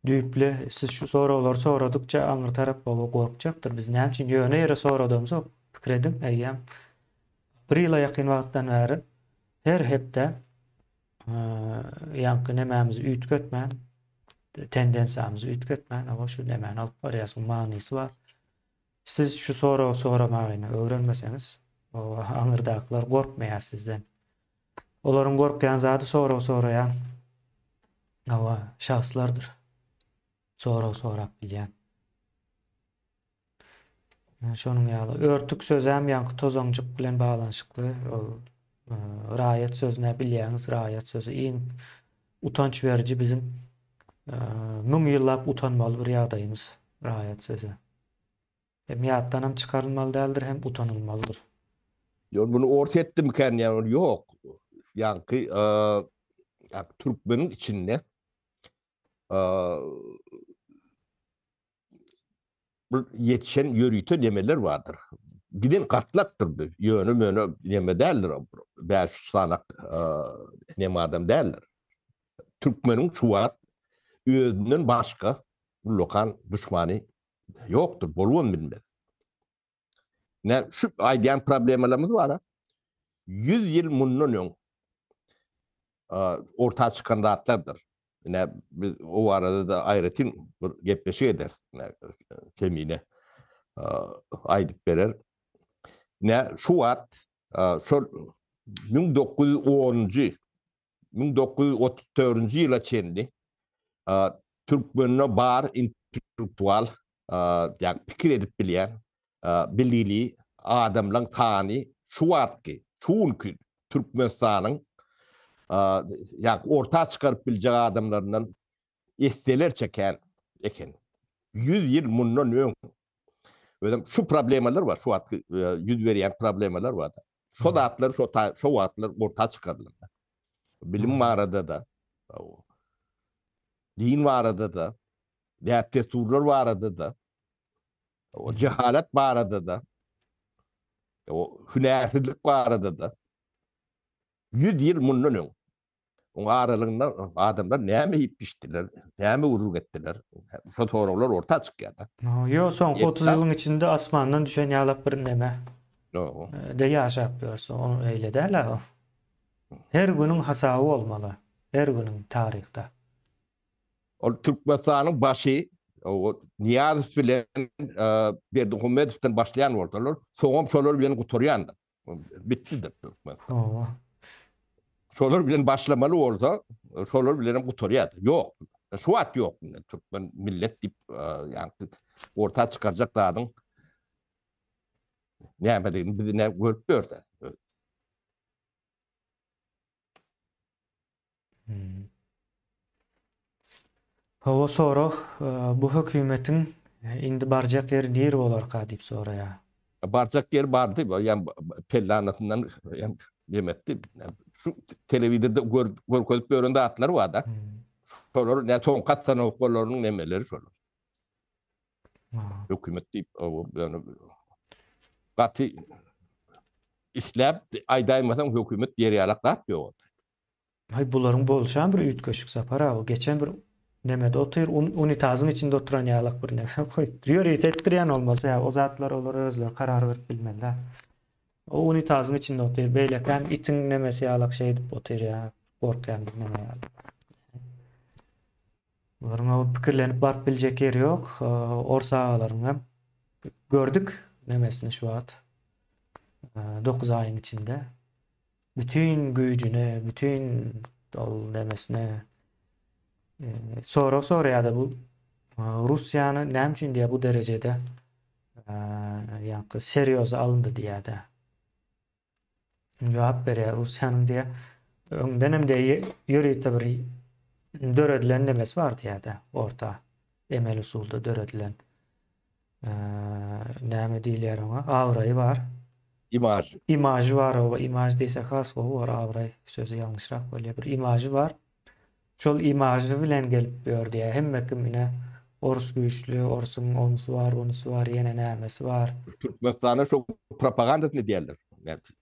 Speaker 1: Düýpli siz şu soraglary soradykça aňry tarap baba gorkjakdyr. Biz näme üçin ýöne ýere soradamzok? Pikir ediň, eýýäm bir ýyla ýakyn wagtdan bäri her hepde ýaňky nemämizi üýtgetmän, tendensiýamyzy üýtgetmän, hawa şu nemäni alyp barýas, manysy bar. Siz şu soragy soramagyny öwrenmeseňiz, aňyrdakylar gorkmaýar sizden. Olaryň gorkýan zady sorag soraýan hawa şahslardyr. Sorag sorap bilýän. Şonuň ýaly örtük sözem ýaňky tozaňjyk bilen baglanyşykly. Ol e, raýat sözüne bilýäňiz, raýat sözi iň utanç beriji biziň e, müň ýyllap utanmaly bir ýagdaýymyz raýat sözi. Hem ýatdan hem çykarylmaly däldir, hem utanylmalydyr.
Speaker 2: Ýok, muny ors etdimikän ýa ýok. Ýaňky e, türkmeniň içinde bir ýetişen ýörite nemeler bardyr. Giden gatlakdyr bu. Ýöne möne neme däldir. 500 sanak neme adam däldir. Türkmeniň şu wagt özünden başga ullakan duşmany ýokdur, bolubam bilmez. Ne şu aýdýan problemalarymyz bar. 100 ýyl mundan öň orta çykan zatlardyr. Ine biz o barada da aýratyn bir gepleşik ederis. Kemine aýdyp berer. Ine şu wagt şol 1910-njy 1934-nji ýyla çenli türkmende bar intellektual ýa pikir edip bilýän bilgili adamlaň sany şu wagtky, şu günki Türkmenistanyň ýa orta çykaryp biljek adamlaryndan esselerçe kän eken. 100 ýyl mundan öň. Özem şu problemalar bar, şu wagtky ýüz berýän problemalar bar. Şo zatlar şo şo wagtlar orta çykaryldy. Bilim barada da, din barada da, däp-dessurlar barada da, o cehalet barada da, o hünärsizlik barada da 100 ýyl mundan öň Oň aralygynda adamlar näme iýip içdiler, näme gürrüň etdiler? Şo soraglar orta çykýar-da.
Speaker 1: Ýok, soňky 30 ýylyň içinde asmandan düşen ýalak bir neme.
Speaker 2: Ýok.
Speaker 1: De ýaşap ýörse, ol eýle däl-ä. Her günüň hasaby bolmaly. Her günüň taryhda.
Speaker 2: Ol Türkmenistanyň başy Nyýazow bilen Berdimuhamedowdan başlaýan bolsalar, soňam şolar bilen gutarýandyr. Bitdidir Türkmenistan.
Speaker 1: Hawa.
Speaker 2: Şolar bilen başlamaly bolsa, şolar bilen hem gutarýar. Ýok. Şu wagt ýok. Türkmen millet diýip, ýa orta çykarjak zadyň nämedigini biz ine görüp ýörüs.
Speaker 1: Hmm. Hawa sorag, bu hökümetiň indi barjak ýeri nir bolarka diýip soraýar.
Speaker 2: Barjak ýeri bardy, ýa pellanasyndan ýa nemetdi. Şu telewizorda gör, görkezip ýören zatlar bar-da. Hmm. Şolar ne soňky atsanokalarynyň nemeleri şolar. Hökümet diýip, ýöne gaty isläp aýdaýmasaň hökümet diýer ýalak zat ýok.
Speaker 1: Haý bularyň bolşam bir üýtgeşik Sapar aga geçen bir nemede otyr unitazyň içinde oturan ýalak bir neme goýupdyr. Ýörite etdirýän bolmasa ýa o zatlar olar özleri karar berip bilmeli. O unitazyň içinde otyr beýlekäm itiň nemesi ýalak şeýdip otyr ýa gorkýan bir neme ýaly. Bularyň o pikirlenip baryp biljek ýeri ýok. Ors agalaryň hem gördük nemesini şu wagt. 9 aýyň içinde. Bütin güýjüne, bütin ol nemesine sorag soraýar-da bu Russiýany näme üçin diýýär bu derejede ýaňky serýoz alyndy diýýär-de. Jogap berýär Russiýanyň diýýär. Öňden hem diýýär ýörite bir döredilen nemesi bar diýýär-de, orta emel usulda döredilen. Näme diýilýär oňa? Abraýy bar.
Speaker 2: Imaž.
Speaker 1: Imažy bar, oba imaž diýsek has gowy bolar, abraý sözi ýalňyşrak bolýar. Bir imažy bar. Şol imažy bilen gelip ýör diýýär. Hemme kim ine orus güýçli, orsuň onusy bar, bunusy bar, ýene nämesi bar.
Speaker 2: Türkmenistanda şo propagandasyny edýärler.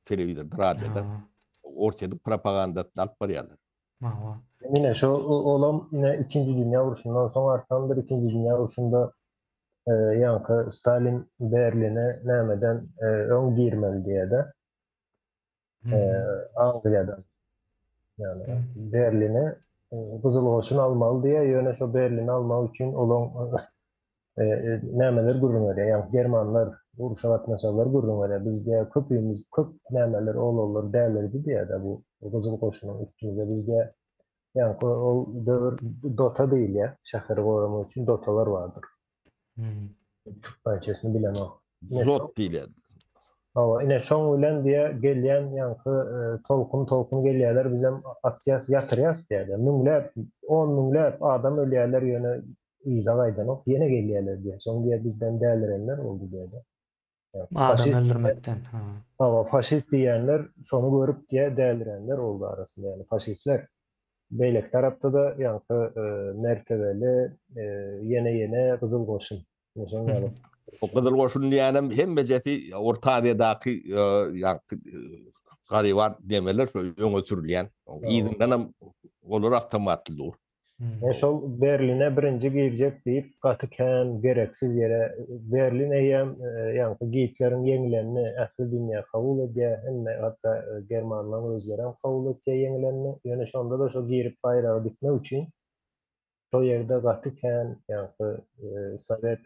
Speaker 2: Telewizorda, radioda. Orsýetiň propagandasyny alyp barýarlar.
Speaker 1: Hawa.
Speaker 3: Ine şo olam ine ikinji dünýä urşundan soň artandyr ikinji dünýä urşunda ýaňky Stalin Berline nämeden öň girmeli diýýär-de. Angliýadan. Ýagny Berline Gyzyl goşun almaly diýýär, ýöne şo Berlini almak üçin olaň nämeler gürrüň berýär, ýagny germanlar urşa gatnaşanlar gürrüň berýär, biz diýýär köpümiz köp nämeler oglanlar dälirdi diýýär-de bu gyzyl goşunyň üstümize biz diýýär ýaňky ol döwür dota diýilýär, şäheri goramak üçin dotalar bardyr. Türkmençesini bilemok.
Speaker 2: Zot diýilýär.
Speaker 3: Hawa, ine şoň bilen diýýär gelýän ýaňky tolkun tolkun gelýärler bizem atýas ýatyrýas diýýär. Müňläp, on müňläp adam ölýärler ýöne Yza gaýdanok, ýene gelýärler diýýär. Soň diýýär bizden dälirenler boldy diýýär-de.
Speaker 1: Adam öldürmekden, ha.
Speaker 3: Hawa, faşist diýýänler şony görüp diýýär, dälirenler boldy arasynda, ýagny faşistler. Beýleki tarapda-da ýaňky mertebeli ýene-ýene gyzyl goşun. Ine şoň ýaly.
Speaker 2: O gyzyl goşun diýýänem hemmejesi Orta Aziýadaky ýaňky garyban nemeler şo öňe sürülýän. Yzyndanam olar awtomatly dur.
Speaker 3: Men şol Berline birinji girjek diýip gaty kän gereksiz ýere Berlin eýýäm ýaňky Gitleriň ýeňilenini ähli dünýä kabul edýär hemme hatda germanlaryň özlerem kabul etýär ýeňilenini ýöne şonda-da şo girip baýragy dikmek üçin şo ýerde gaty kän ýaňky sowet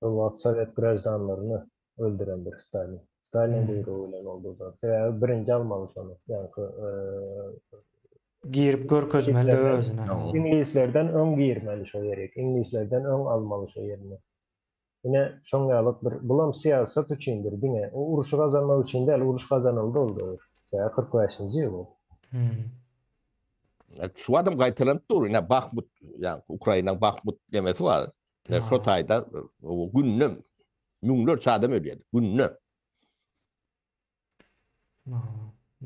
Speaker 3: Şol wagt sowet graždanlaryny öldürendir Stalin. Stalin buýrugy bilen oldy o zat. Sebäbi birinji almaly şony. Ýaňky
Speaker 1: Girip görkezmeli özüne.
Speaker 3: Iňlislerden öň girmeli şo ýerik. Iňlislerden öň almaly şo ýerini. Ine şoň ýalyk bir bulam syýasat üçindir diňe. O urşy gazanmak üçin däl, uruş gazanyldy ol döwür. Sebäbi 45-nji ýyl ol.
Speaker 2: Şu adam gaýtalanyp dur. Ine Bahmut, ýa Ukrainaň Bahmut nemesi bar. Ine şo taýda günde müňlerçe adam ölýär. Günde.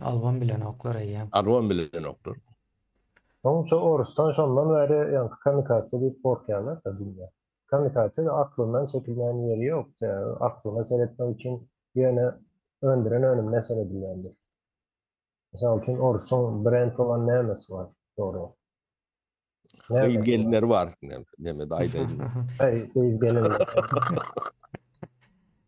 Speaker 1: Albam bilenoklar eýýäm.
Speaker 2: Albam bilenoklar.
Speaker 3: Soň şo orusdan şondan bäri ýaňky kamikadze diýip gorkýarlar-da dünýä. Kamikadze aklyndan çekilmeýän ýeri ýok. Sebäbi aklyna seretmek üçin ýöne öndüren önümine seredilýändir. Mysal üçin orsuň brend bolan nämesi bar? Dogry.
Speaker 2: Gyz gelinleri bar. Neme de aýdaýyn.
Speaker 3: Aý, gyz gelinler.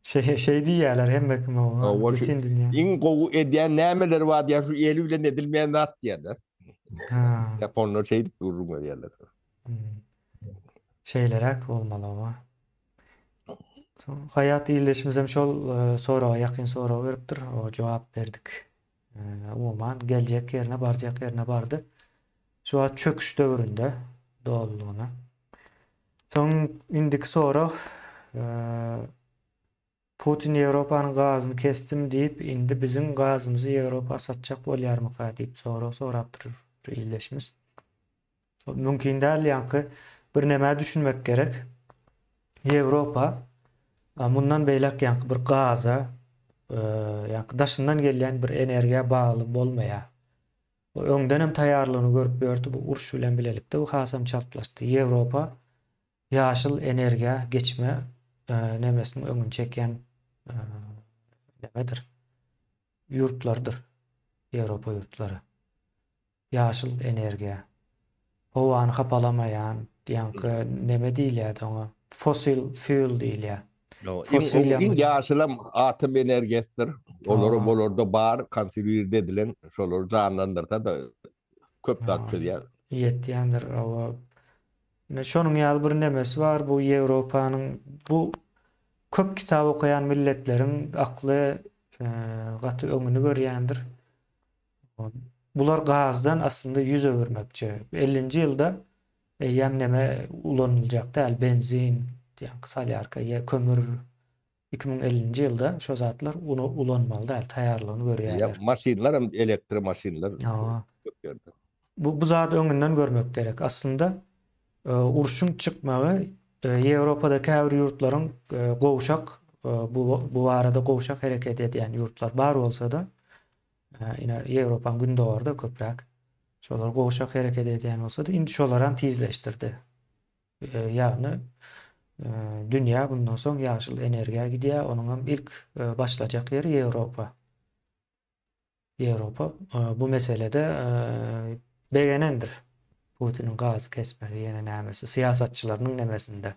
Speaker 1: Şey, şey diýýärler hemme kim o. Bütün dünýä.
Speaker 2: Iň gowy edýän nämeleri bar diýýär, şu eli bilen edilmeýän zat diýýärler.
Speaker 1: Ha.
Speaker 2: Ýaponlar şeýdip gürrüň berýärler.
Speaker 1: Hmm. Şeýleräk bolmaly oba. Haýat ildeşimiz hem şol e, soraga ýakyn sorag beripdir. O jogap berdik. Umuman geljek ýerine barjak ýerine bardy. Şu wagt çöküş döwründe dolulygyna. Soň indiki sorag Putin Ýewropanyň gazyny kesdim diýip indi biziň gazymyzy Ýewropa satjak bolýarmyka diýip sorag sorapdyr bir ildeşimiz. Mümkin däl ýaňky bir nämä düşünmek gerek. Ýewropa mundan beýläk ýaňky bir gaza ýaňky daşyndan gelýän bir energiýa bagly bolmaýar. Bu öňden hem taýýarlygyny görüp ýördi bu uruş bilen bilelikde bu hasam çaltlaşdy. Ýewropa ýaşyl energiýa geçme nemesiniň öňüni çekýän nemedir? Ýurtlardyr. Ýewropa ýurtlary. Ýaşyl energiýa. Howany hapalamaýan, ýaňky neme diýilýärdi oňa? Fossil fuel diýilýär.
Speaker 2: Fosil ýangyç. Iň ýaşylam atom energiýasydyr. Olary olarda bar, konserwirde edilen, şolary janlandyrsa-da köp zat çözýär.
Speaker 1: Ýetýändir, hawa. Ine şonuň ýaly bir nemesi bar bu Ýewropanyň bu köp kitap okaýan milletleriň akly gaty öňüni görýändir. Bular gazdan aslynda ýüz öwürmekçi. Ellinji ýylda eýýäm neme ulanyljak däl, benzin, ýaňky solýarka, ýa kömür 2050-nji ýylda şo zatlar ulanmaly däl, taýýarlygyny görýärler.
Speaker 2: Ýa maşynlar hem elektro maşynlar köp
Speaker 1: ýerde. Bu bu zady öňünden görmek gerek. Aslynda urşuň çykmagy Ýewropada käbir ýurtlaryň gowşak bu bu barada gowşak hereket edýän ýurtlar bar bolsa-da, Ine, Ýewropaň gündogarda köpräk. Şolar gowşak hereket edýän bolsa-da, indi şolaram tizleşdirdi. Ýagny dünýä bundan soň ýaşyl energiýa gidýär, onuňam ilk başlajak ýeri Ýewropa. Ýewropa bu meselede begenendir. Putiniň gazy kesmegi ýene nämesi, syýasatçylarynyň nemesinde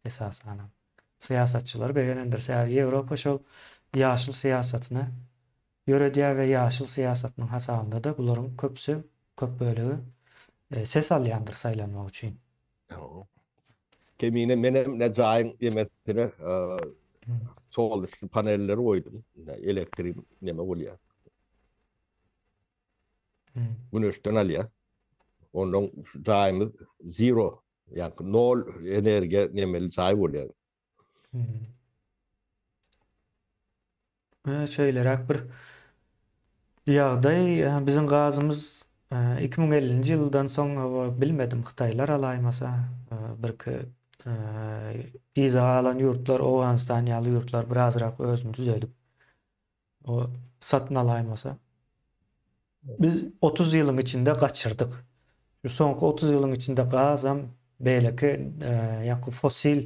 Speaker 1: esasanam. Syýasatçylar begenendir. Sebäbi Ýewropa şol ýaşyl syýasatyny ýöredýär we ýaşyl syýasatynyň hasabynda-da bularyň köpüsi, köp bölegi ses alýandyr saýlanmak üçin.
Speaker 2: Kemine menem ne jaýyň emesine soluşly panelleri goýdum. Elektrik neme bolýar. Güneşden alýar. Ondan jaýymyz zero, ýagny nol energiýa nemeli jaý bolýar.
Speaker 1: Şeýleräk bir ýagdaý biziň gazymyz 2050-nji ýyldan soň bilmedim hytaýlar alaýmasa birki yza galan ýurtlar Owganystan ýaly ýurtlar birazrak özüni düzedip o satyn alaýmasa biz 30 ýylyň içinde gaçyrdyk. Şu soňky 30 ýylyň içinde gazam beýleki ýaňky fosil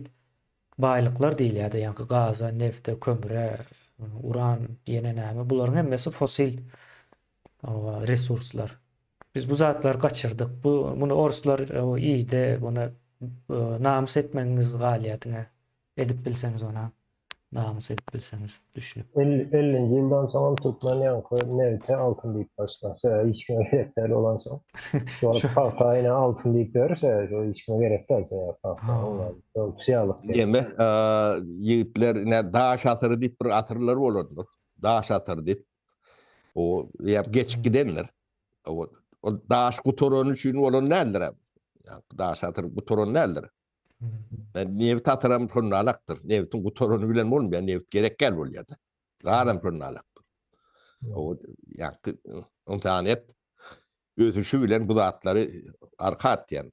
Speaker 1: baýlyklar diýilýär-de, ýaňky gaza, nefte, kömüre, uran, ýene näme, bularyň hemmesi fosil resurslar. Biz bu zatlary gaçyrdyk. Bu muny orslar iýdi, muny namys etmegiňiz galýar diňe. Edip bilseňiz ona. Namys edip bilseňiz düşünip.
Speaker 3: Ellinji ýyldan soňam türkmen ýaňky nebite altyn diýip başlar. Sebäbi hiç kime gerek däl bolansoň. Şu wagt pagta ýene altyn diýip ýör, sebäbi şo hiç kime gerek däl sebäbi pagta. Şol syýalyk.
Speaker 2: Ýeme, ýigitler ine daş asyry diýip bir asyrlar bolandyr. Daş asyry diýip. O ýa geçip gidendir. O daş gutarany üçin bolan däldir. Daş asyry gutaran däldir. Nebit atyram şonda-alakdyr. Nebitiň gutarany bilen bolmaýar, nebit gerek däl bolýar-da. Gazam şonda-alakdyr. O ýaňky ynsanyýet ösüşi bilen bu zatlary arka atýan.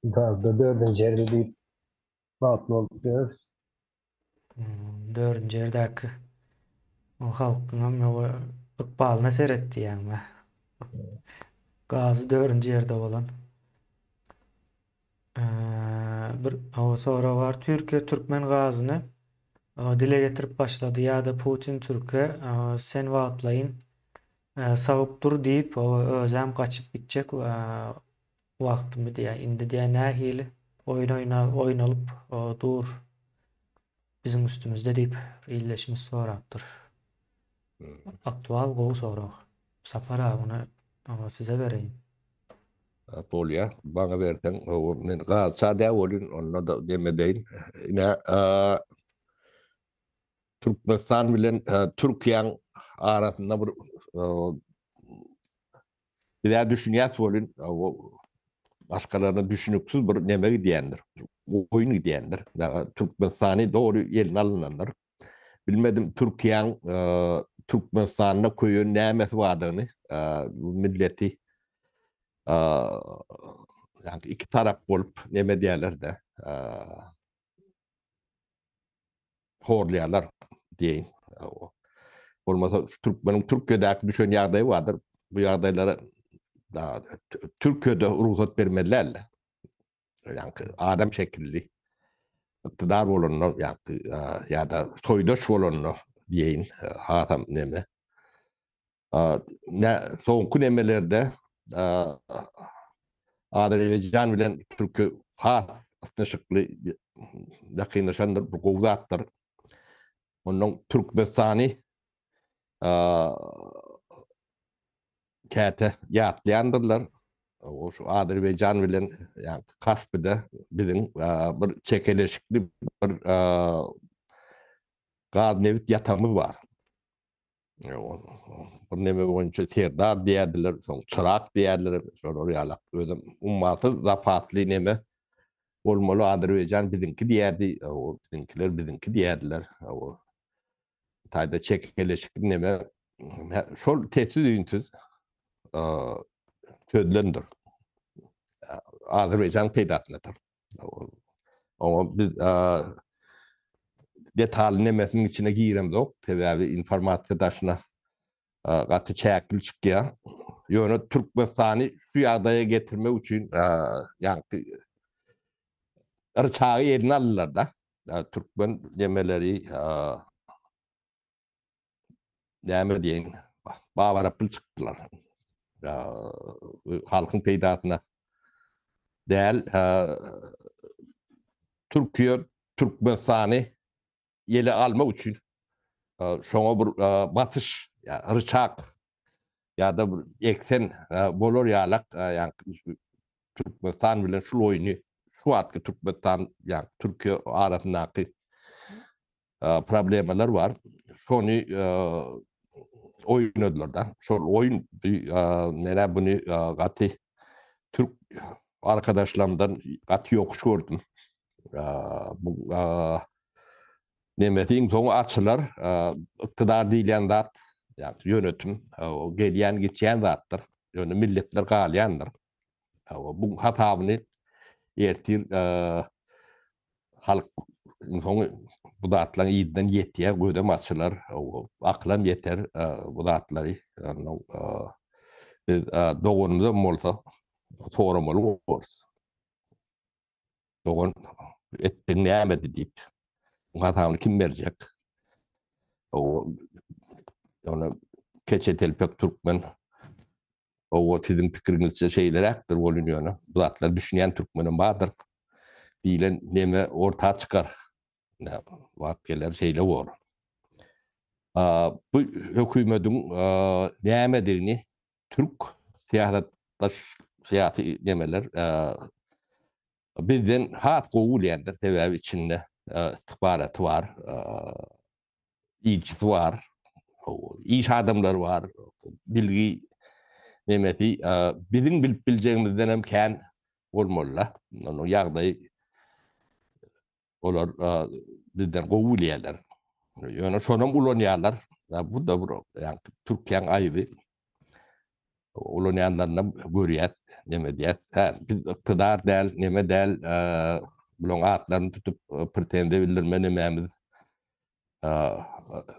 Speaker 3: Gazda dördünji ýerde diýip bagtly bolup ýörüs.
Speaker 1: Dördünji ýerdäki o halkyňam ýoga ykbalyna seret diýýäňmi? Gazy dördünji ýerde bolan. Bir o sorag bar. Türkiýe türkmen gazyny dile getirip başlady ýa-da Putin türke sen wagtlaýyn sagyp dur diýip özem gaçyp gitjek wagtymy diýýär. Indi diýýär nähili oýun oýna oýnalyp dur biziň üstümizde diýip ildeşimiz sorapdyr. Aktual gowy sorag. Sapar aga muny size bereýin.
Speaker 2: Bolýa, maňa berseň, hawa, men gazça däl bolýyn, onda-da demedeýin. Ine, Türkmenistan bilen Türkiýäň. arasynda bir bizä düşünýäs welin başgalaryna düşüniksiz bir neme gidýändir. Oýun gidýändir. Türkmenistany dogry eline alynandyr. Bilmedim Türkiýäň Türkmenistanda köýen nämesi bardygyny, bu milleti ýa iki tarap bolup neme diýerler-de, horlaýarlar diýeýin. Bolmasa şu türkmeniň Türkiýedäki düşen ýagdaýy bardyr. Bu ýagdaýlara Türkiýede rugsat bermeli däldi. Ýaňky adam şekilli iktidar bolanda, ýaňky ýa-da soýdaş bolanda diýeýin, hasam neme. Ne soňky nemelerde Azerbaýjan bilen Türkiýe has ysnyşykly ýakynlaşandyr, bu gowy zatdyr. Ondan Türkmenistany käte ýatlaýandyrlar. O şu Azerbaýjan bilen ýa Kaspide biziň bir çekeleşikli bir gaz nebit ýatagymyz bar. Bir neme boýunça Serdar diýerdiler, soň Çyrak diýerdiler, şolar ýalak. Özem ummasyz zapasly neme bolmaly Azerbaýjan biziňki diýerdi, o biziňkiler biziňki diýerdiler. O taýda çekeleşikli neme şol sessiz-üýnsüz çözülendir. Azerbaýjan peýdasynadyr. Oňa biz detaly nemesiniň içine giremzok, sebäbi informasiýa daşyna gaty çäkli çykýar. Ýöne Türkmenistany şu ýagdaýa getirmek üçin ýaňky ryçagy eline aldylar-da. Türkmen nemeleri näme diýeýin, babarapyl çykdylar. Halkyň peýdasyna däl, Türkiýe Türkmenistany ýele almak üçin şoňa bir basyş, ryçak ýa-da bir eksen bolar ýalak, ýa Türkmenistan bilen şul oýny, şu wagtky Türkmenistan, ýa Türkiýe arasyndaky problemalar bar. Şony oýnadylar da. Şol oýun menä buny gaty türk arkadaşlarymdan gaty ýokuş gördüm. Bu nemesi iň soňy açylar. Iktidar diýilýän zat, ýagny ýönetim, gelýän geçýän zatdyr. Ýöne milletler galýandyr. Bu hasabyny ertir Halk soňy bu zatlaryň yzyndan ýetýär, gözem açylar, akylam ýeter bu zatlary. Biz doganymyzam bolsa soramaly bolarys. Dogan etdigiň nämedi diýip. Bu hasabyny kim berjek? Ýöne keçe telpek türkmen Hawa, siziň pikiriňizçe şeýleräkdir welin ýöne bu zatlara düşünýän türkmenem bardyr diýlen neme orta çykar. Wagt geler şeýle bolar. Bu hökümediň nämedigini türk syýasatdaş syýasy nemeler bizden has gowy bilýändir, sebäbi içinde istihbaraty bar. ilçisi bar, iş adamlary bar, bilgi nemesi biziň bilip biljegimizden hem kän bolmaly-da. Onuň ýagdaýy olar bizden gowy bilýärler. Ýöne şonam ulanýarlar. Bu da bir ýa Türkiýäň aýby. Ulanýanlarynam görýäs, neme diýýäs. Hä, biz ykdydar däl, neme däl, bulaň atlaryny tutup pretenziýa bildirme nemämiz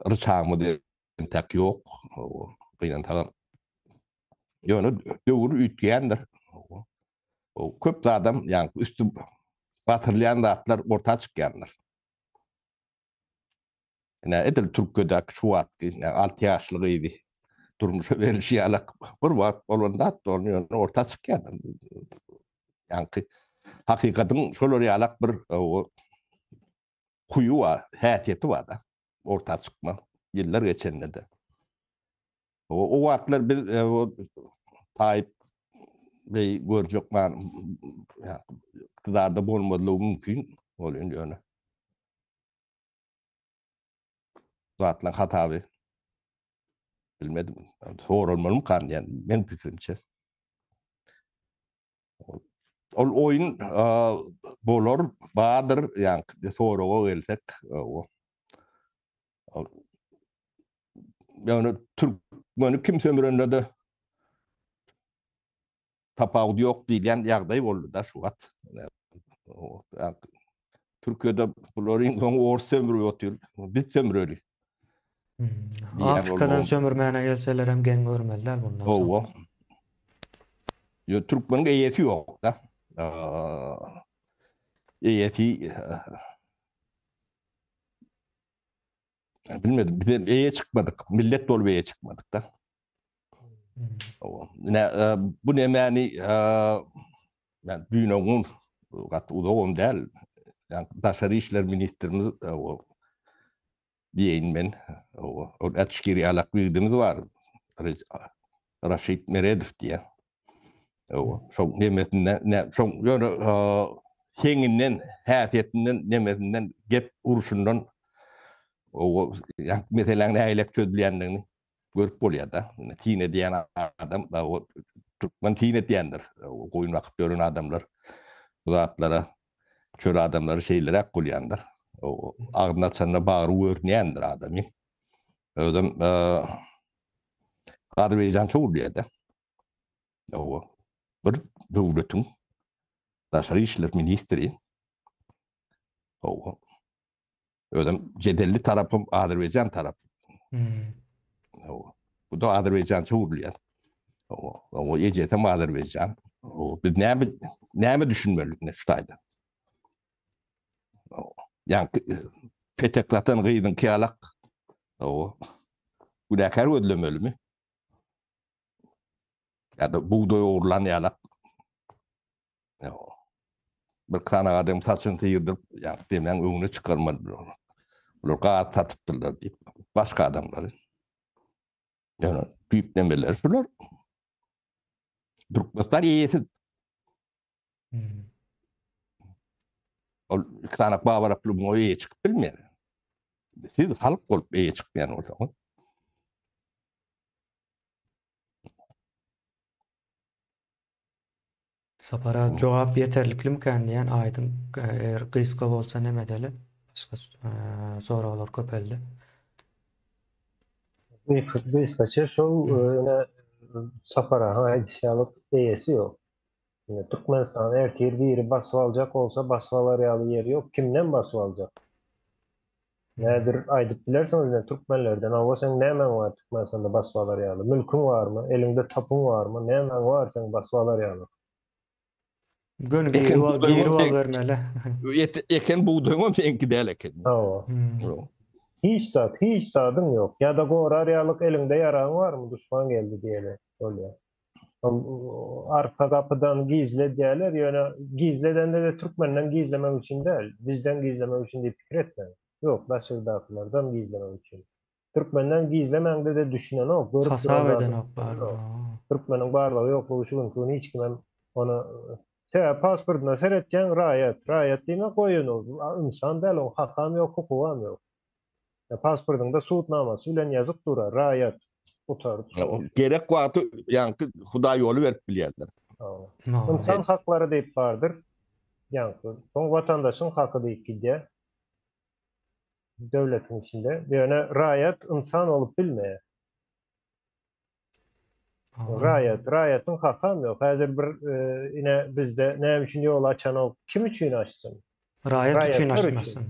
Speaker 2: ryçagymyz entäk ýok. Gynansagam. Ýöne döwür üýtgändir. Köp zadam, ýagny üsti batyrylýan zatlar orta çykýandyr. Ine, edil Türkiýedäki şu wagtky 6 ýaşly gyzy durmuşa berlişi ýalak bir wagt bolan zat ony ýöne orta çykýar. Ýaňky hakykatyň şolar ýalak bir huýy bar, häsiýeti bar da. Orta çykma ýyllar geçende-de. O wagtlar biz Taýyp beý görjek bar ykdydarda bolmazlygy mümkin ol indi ýöne. Zatlaryň hasaby. Bilmedim. Soralmalymykan diýen men pikirimçe. Ol oýun bolar, bardyr, ýa-ni soraga gelsek, ýöne türkmeni kim sömürende-de tapawudy ýok diýilýän ýagdaý boldy-da şu wagt. Türkiýede bularyň soňy ors sömürip otyr, biz sömüreli.
Speaker 1: Hmm. Afrikadan sömürmäne gelseler hem geň görmeli däl bundan soň.
Speaker 2: Hawa. Ýo türkmeniň eýesi ýok-da. Eýesi bilmedim, biz eýe çykmadyk, millet bolup eýe çykmadyk-da. Ne, bu nemäni men düýn gün gaty uzagam däl. Yani daşary işler ministrimiz o diýeýin men. O açyk ýalak ýigidimiz bar. Raşid Meredow diýen. O şo nemesinde ne şo ýöne heňinden, häsiýetinden, nemesinden, gep urşundan o meseläň nähili çözülýändigini görüp bolýar-da. Syn edýän adam, o türkmen syn edýändir. Goýun bakyp ýören adamlar bu zatlara, çöl adamlary şeýleräk bolýandyr. O agzyny açanda bagry görünýändir adamyň. Özem Azerbaýjança urýar-da. O bir döwletiň daşary işler ministri. O Özem jedelli tarapym Azerbaýjan tarapy.
Speaker 1: Hmm.
Speaker 2: O, bu da Azerbaýjança urulýar. O, o ejesem Azerbaýjan. O, biz näme näme düşünmeli indi şu taýda? O, ýa peteklatan gyzyň kyýalak. O, günäkär gözlemelimi? Ýa-da bugdaý ogurlan ýalak. Bir sany adam saçyny sygyrdyp, ýa demäň öňüne çykarmaly bular. Bular gaz satypdyrlar diýip, başga adamlary. Ýöne düýp nemeleri şular. Türkmenistan eýesiz.
Speaker 1: Hmm.
Speaker 2: Ol iki sany babaraply muňa eýe çykyp bilmeýär. Siz halk bolup eýe çykmaýan bolsaňyz.
Speaker 1: Sapara jogap ýeterliklimikän diýen aýdyň eger gysga bolsa neme edeli başga soraglar köpeldi.
Speaker 3: Gysgaça şol ine Sapar agaň aýdyşy ýaly eýesi ýok. Ine Türkmenistany ertir biri basyp aljak bolsa basyp alar ýaly ýeri ýok kimden basyp aljak? Nädir aýdyp bilersiňiz ine türkmenlerden hawa seň nämäň bar Türkmenistanda basyp alar ýaly mülküň barmy eliňde topuň barmy nämäň bar seň basyp alar ýaly.
Speaker 1: Göni girip al girip al bermeli.
Speaker 2: Eken bugdaýyňam seňki däl eken.
Speaker 3: Hawa. Hiç zat hiç zadyň ýok ýa-da gorar ýalyk eliňde ýaragyň barmy duşman geldi diýeli bolýar. Ol arka gapydan gizle edýärler, ýöne gizle edende-de türkmenden gizlemek üçin däl, bizden gizlemek üçin diýip pikir etmäň. Ýok, daşardakylardan gizlemek üçin. Türkmenden gizlemäňde-de düşünenok, görüp duran
Speaker 1: Hasap
Speaker 3: zadyny
Speaker 1: edenok barybir.
Speaker 3: Türkmeniň barlygy ýoklugy şu günki gün hiç kimem ony Sebäbi pasportyna seretýäň raýat, raýat diýmek goýun ol, ynsan däl, oň hakam ýok, hukugam ýok. Pasportyňda sud namasy bilen ýazyk dura, raýat. Gutardy.
Speaker 2: Gerek wagty ýaňky hudaý ýoly berip bilýärler.
Speaker 3: Ynsan haklary diýip bardyr. Ýaňky soň watandaşyň haky diýip gidýär. Döwletiň içinde. Ýöne raýat ynsan bolup bilmeýär. Raýat, raýatyň hakam ýok. Häzir bir ine bizde näme üçin ýol açanok? Kim üçin açsyn?
Speaker 1: Raýat üçin açmasyn.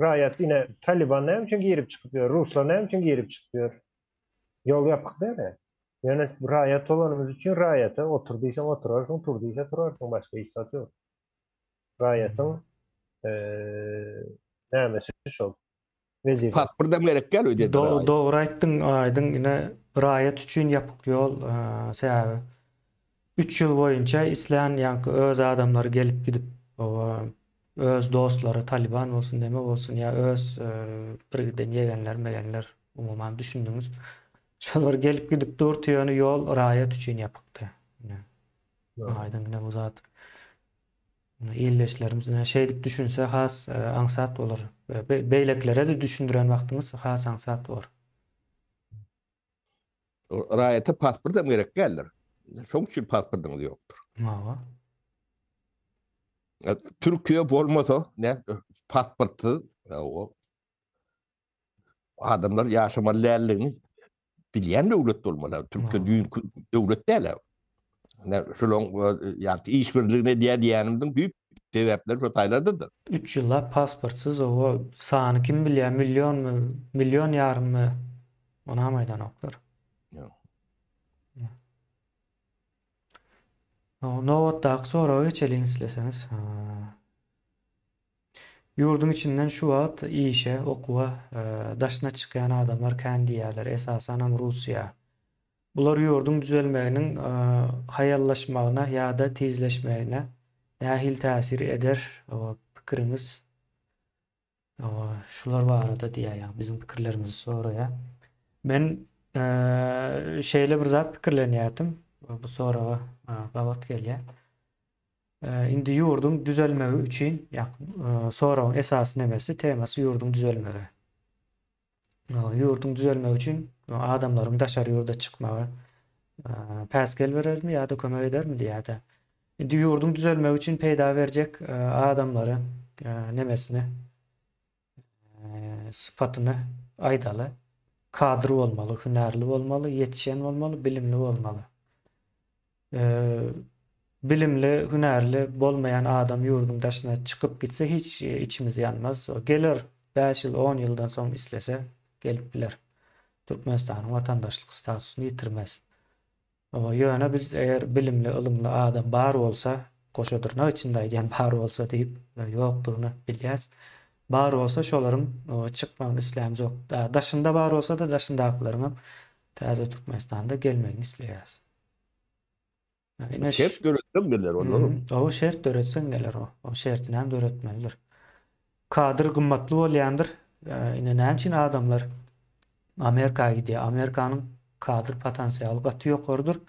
Speaker 3: Raýat ine Taliban näme üçin girip çykyp ýör? Ruslar näme üçin girip çykyp ýör? Ýol ýapyk däl. Ýöne raýat bolanymyz üçin raýata otur diýseň oturarsyň, tur diýse turarsyň, başga hiç zat ýok. Raýatyň nämesi şol? Wezipe.
Speaker 2: Pasportam gerek däl öýdýän.
Speaker 1: Dogry aýtdyň Aýdyň ine raýat üçin ýapyk ýol sebäbi 3 ýyl boýunça islän ýaňky öz adamlary gelip gidip öz dostlary Taliban bolsun neme bolsun ýa öz bir giden ýegenler megenler umuman düşündiňiz şolar gelip gidip durdy ýöne ýol raýat üçin ýapykdy ine Aýdyň ine bu zat Ildeşlerimiz ine şeýdip düşünse has aňsat bolar. Beýlekilere-de düşündiren wagtyňyz has aňsat bolar.
Speaker 2: Raýata pasport hem gerek däldir. Şoň üçin pasportyňyz ýokdur.
Speaker 1: Hawa.
Speaker 2: Türkiýe bolmasa, ne pasportsyz, o adamlar ýaşamaly däldigini bilýän döwlet bolmaly. Türkiýe düýnki döwlet däl. Ne şolaň ýa iş birligini edýär diýenimiziň düýp sebäpleri şo taýlardadyr.
Speaker 1: 3 ýyllap pasportsyz o sany kim bilýär, millionmy, million ýarymmy, onam aýdanoklar.
Speaker 2: Ýok.
Speaker 1: Nobatdaky soraga geçeliň isleseňiz. Ýurduň içinden şu wagt işe, okuwa daşyna çykýan adamlar kän diýýärler, esasanam Russiýa. Bular ýurduň düzelmeginiň haýallaşmagyna ýa-da tizleşmegine nähili täsir eder pikiriňiz şular barada diýýär, ýagny biziň pikirlerimizi soraýar. Men şeýle bir zat pikirlenýärdim, bu soraga gabat gelýär. Indi ýurduň düzelmegi üçin, ýa soragyň esasy nemesi, temasy ýurduň düzelmegi. Ýurduň düzelmegi üçin adamlaryň daşary ýurda çykmagy päsgel berermi ýa-da kömek edermi diýýär-de. Indi ýurduň düzelmegi üçin peýda berjek adamlary nemesini sypatyny aýdaly. Kadr bolmaly, hünärli bolmaly, ýetişen bolmaly, bilimli bolmaly. Bilimli, hünärli bolmaýan adam ýurduň daşyna çykyp gitse hiç içimiz ýanmaz. Geler 5 ýyl, 10 ýyldan soň islese gelip biler. Türkmenistanyň watandaşlyk statusyny ýitirmez. Ýöne biz eger bilimli, ylymly adam bar bolsa, goşa dyrnak içinde aýdýan bar bolsa diýip, ýokdugyny bilýäs. Bar bolsa şolaryň çykmagyny islämzok. Daşynda bar bolsa-da daşyndakylaryňam täze Türkmenistanda gelmegini isleýäs.
Speaker 2: Ine şert döretseň geler olar.
Speaker 1: O şert döretseň geler o. O şertini hem döretmelidir. Kadr gymmatly bolýandyr. Ine näme üçin adamlar Amerika gidýär? Amerikanyň kadr potensialy gaty ýokarydyr.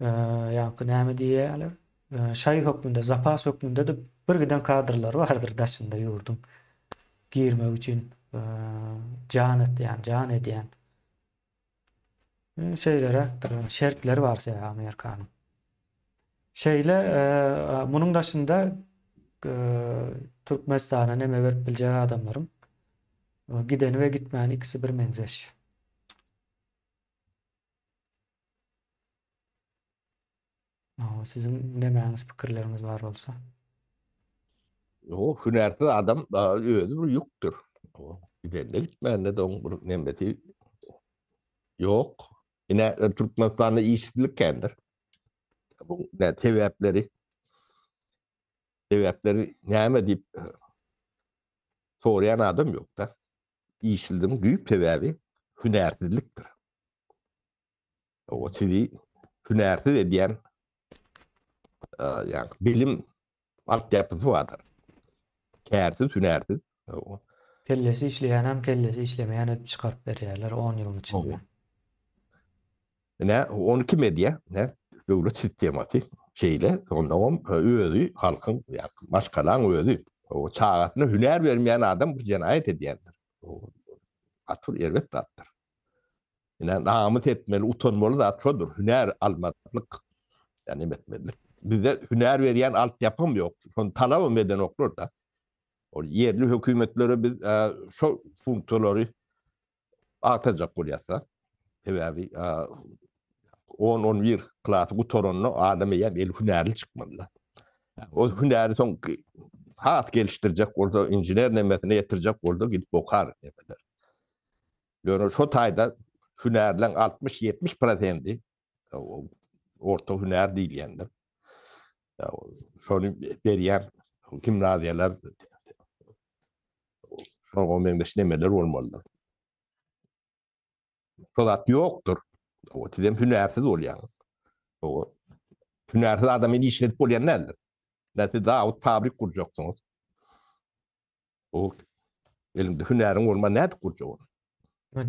Speaker 1: Ýaňky näme diýýärler? Şaý hökmünde, zapas hökmünde-de bir giden kadrlar bardyr daşynda ýurduň girmek üçin jan atýan, jan edýän. Şeýleräkdir, şertleri bar şeýle Amerikanyň. Şeýle munuň daşynda Türkmenistana neme berip biljek adamlaryň gideni we gitmäni ikisi bir meňzeş. Siziň nemäňiz pikirleriňiz bar bolsa.
Speaker 2: Ýok, hünärsiz adam özi bir ýükdür. Gidende gitmände de oň bir nemesi ýok. Ine Türkmenistanda işsizlik kändir. Bu ne sebäpleri? Sebäpleri näme diýip soraýan adam ýok-da. Işsizligiň düýp sebäbi hünärsizlikdir. O sizi hünärsiz edýän ýa bilim altyapysy bardyr. Kärsiz, hünärsiz.
Speaker 1: Kellesi işleýänem, kellesi işlemeýän edip çykaryp berýärler 10 ýylyň içinde.
Speaker 2: Ine, ony kim edýär? Ne? Döwlet sistemasy şeýle, ondan özi halkyň, ýa maşgalaň özi. O çagasyna hünär bermeýän adam bu jenaýat edýändir. Gaty bir erbet zatdyr. Ine, namys etmeli, utanmaly zat şodur, hünär almazlyk, ýa neme etmezlik. Bizde hünär berýän altyapam ýok, şony talabam edenoklar-da. Ol ýerli hökümetlere biz şo funksiýalary agtarjak bolýas-da. Sebäbi on-on bir klasy gutaranda adam eýýäm eli hünärli çykmaly-da. O hünäri soň has gelişdirjek bolsa, inžener nemesine ýetirjek bolsa gidip okar nemeler. Ýöne şo taýda hünärleň 60-70 prosendi orta hünär diýilýändir. Şony berýän gimnaziýalar şoňa meňzeş nemeler bolmalydyr. Şo zat ýokdur. O sizem hünärsiz bolýaňyz. O hünärsiz adamy işledip bolýan däldir. Näse zawod, fabrik gurjaksyňyz. O eliňde hünäriň bolman nädip gurjak ony?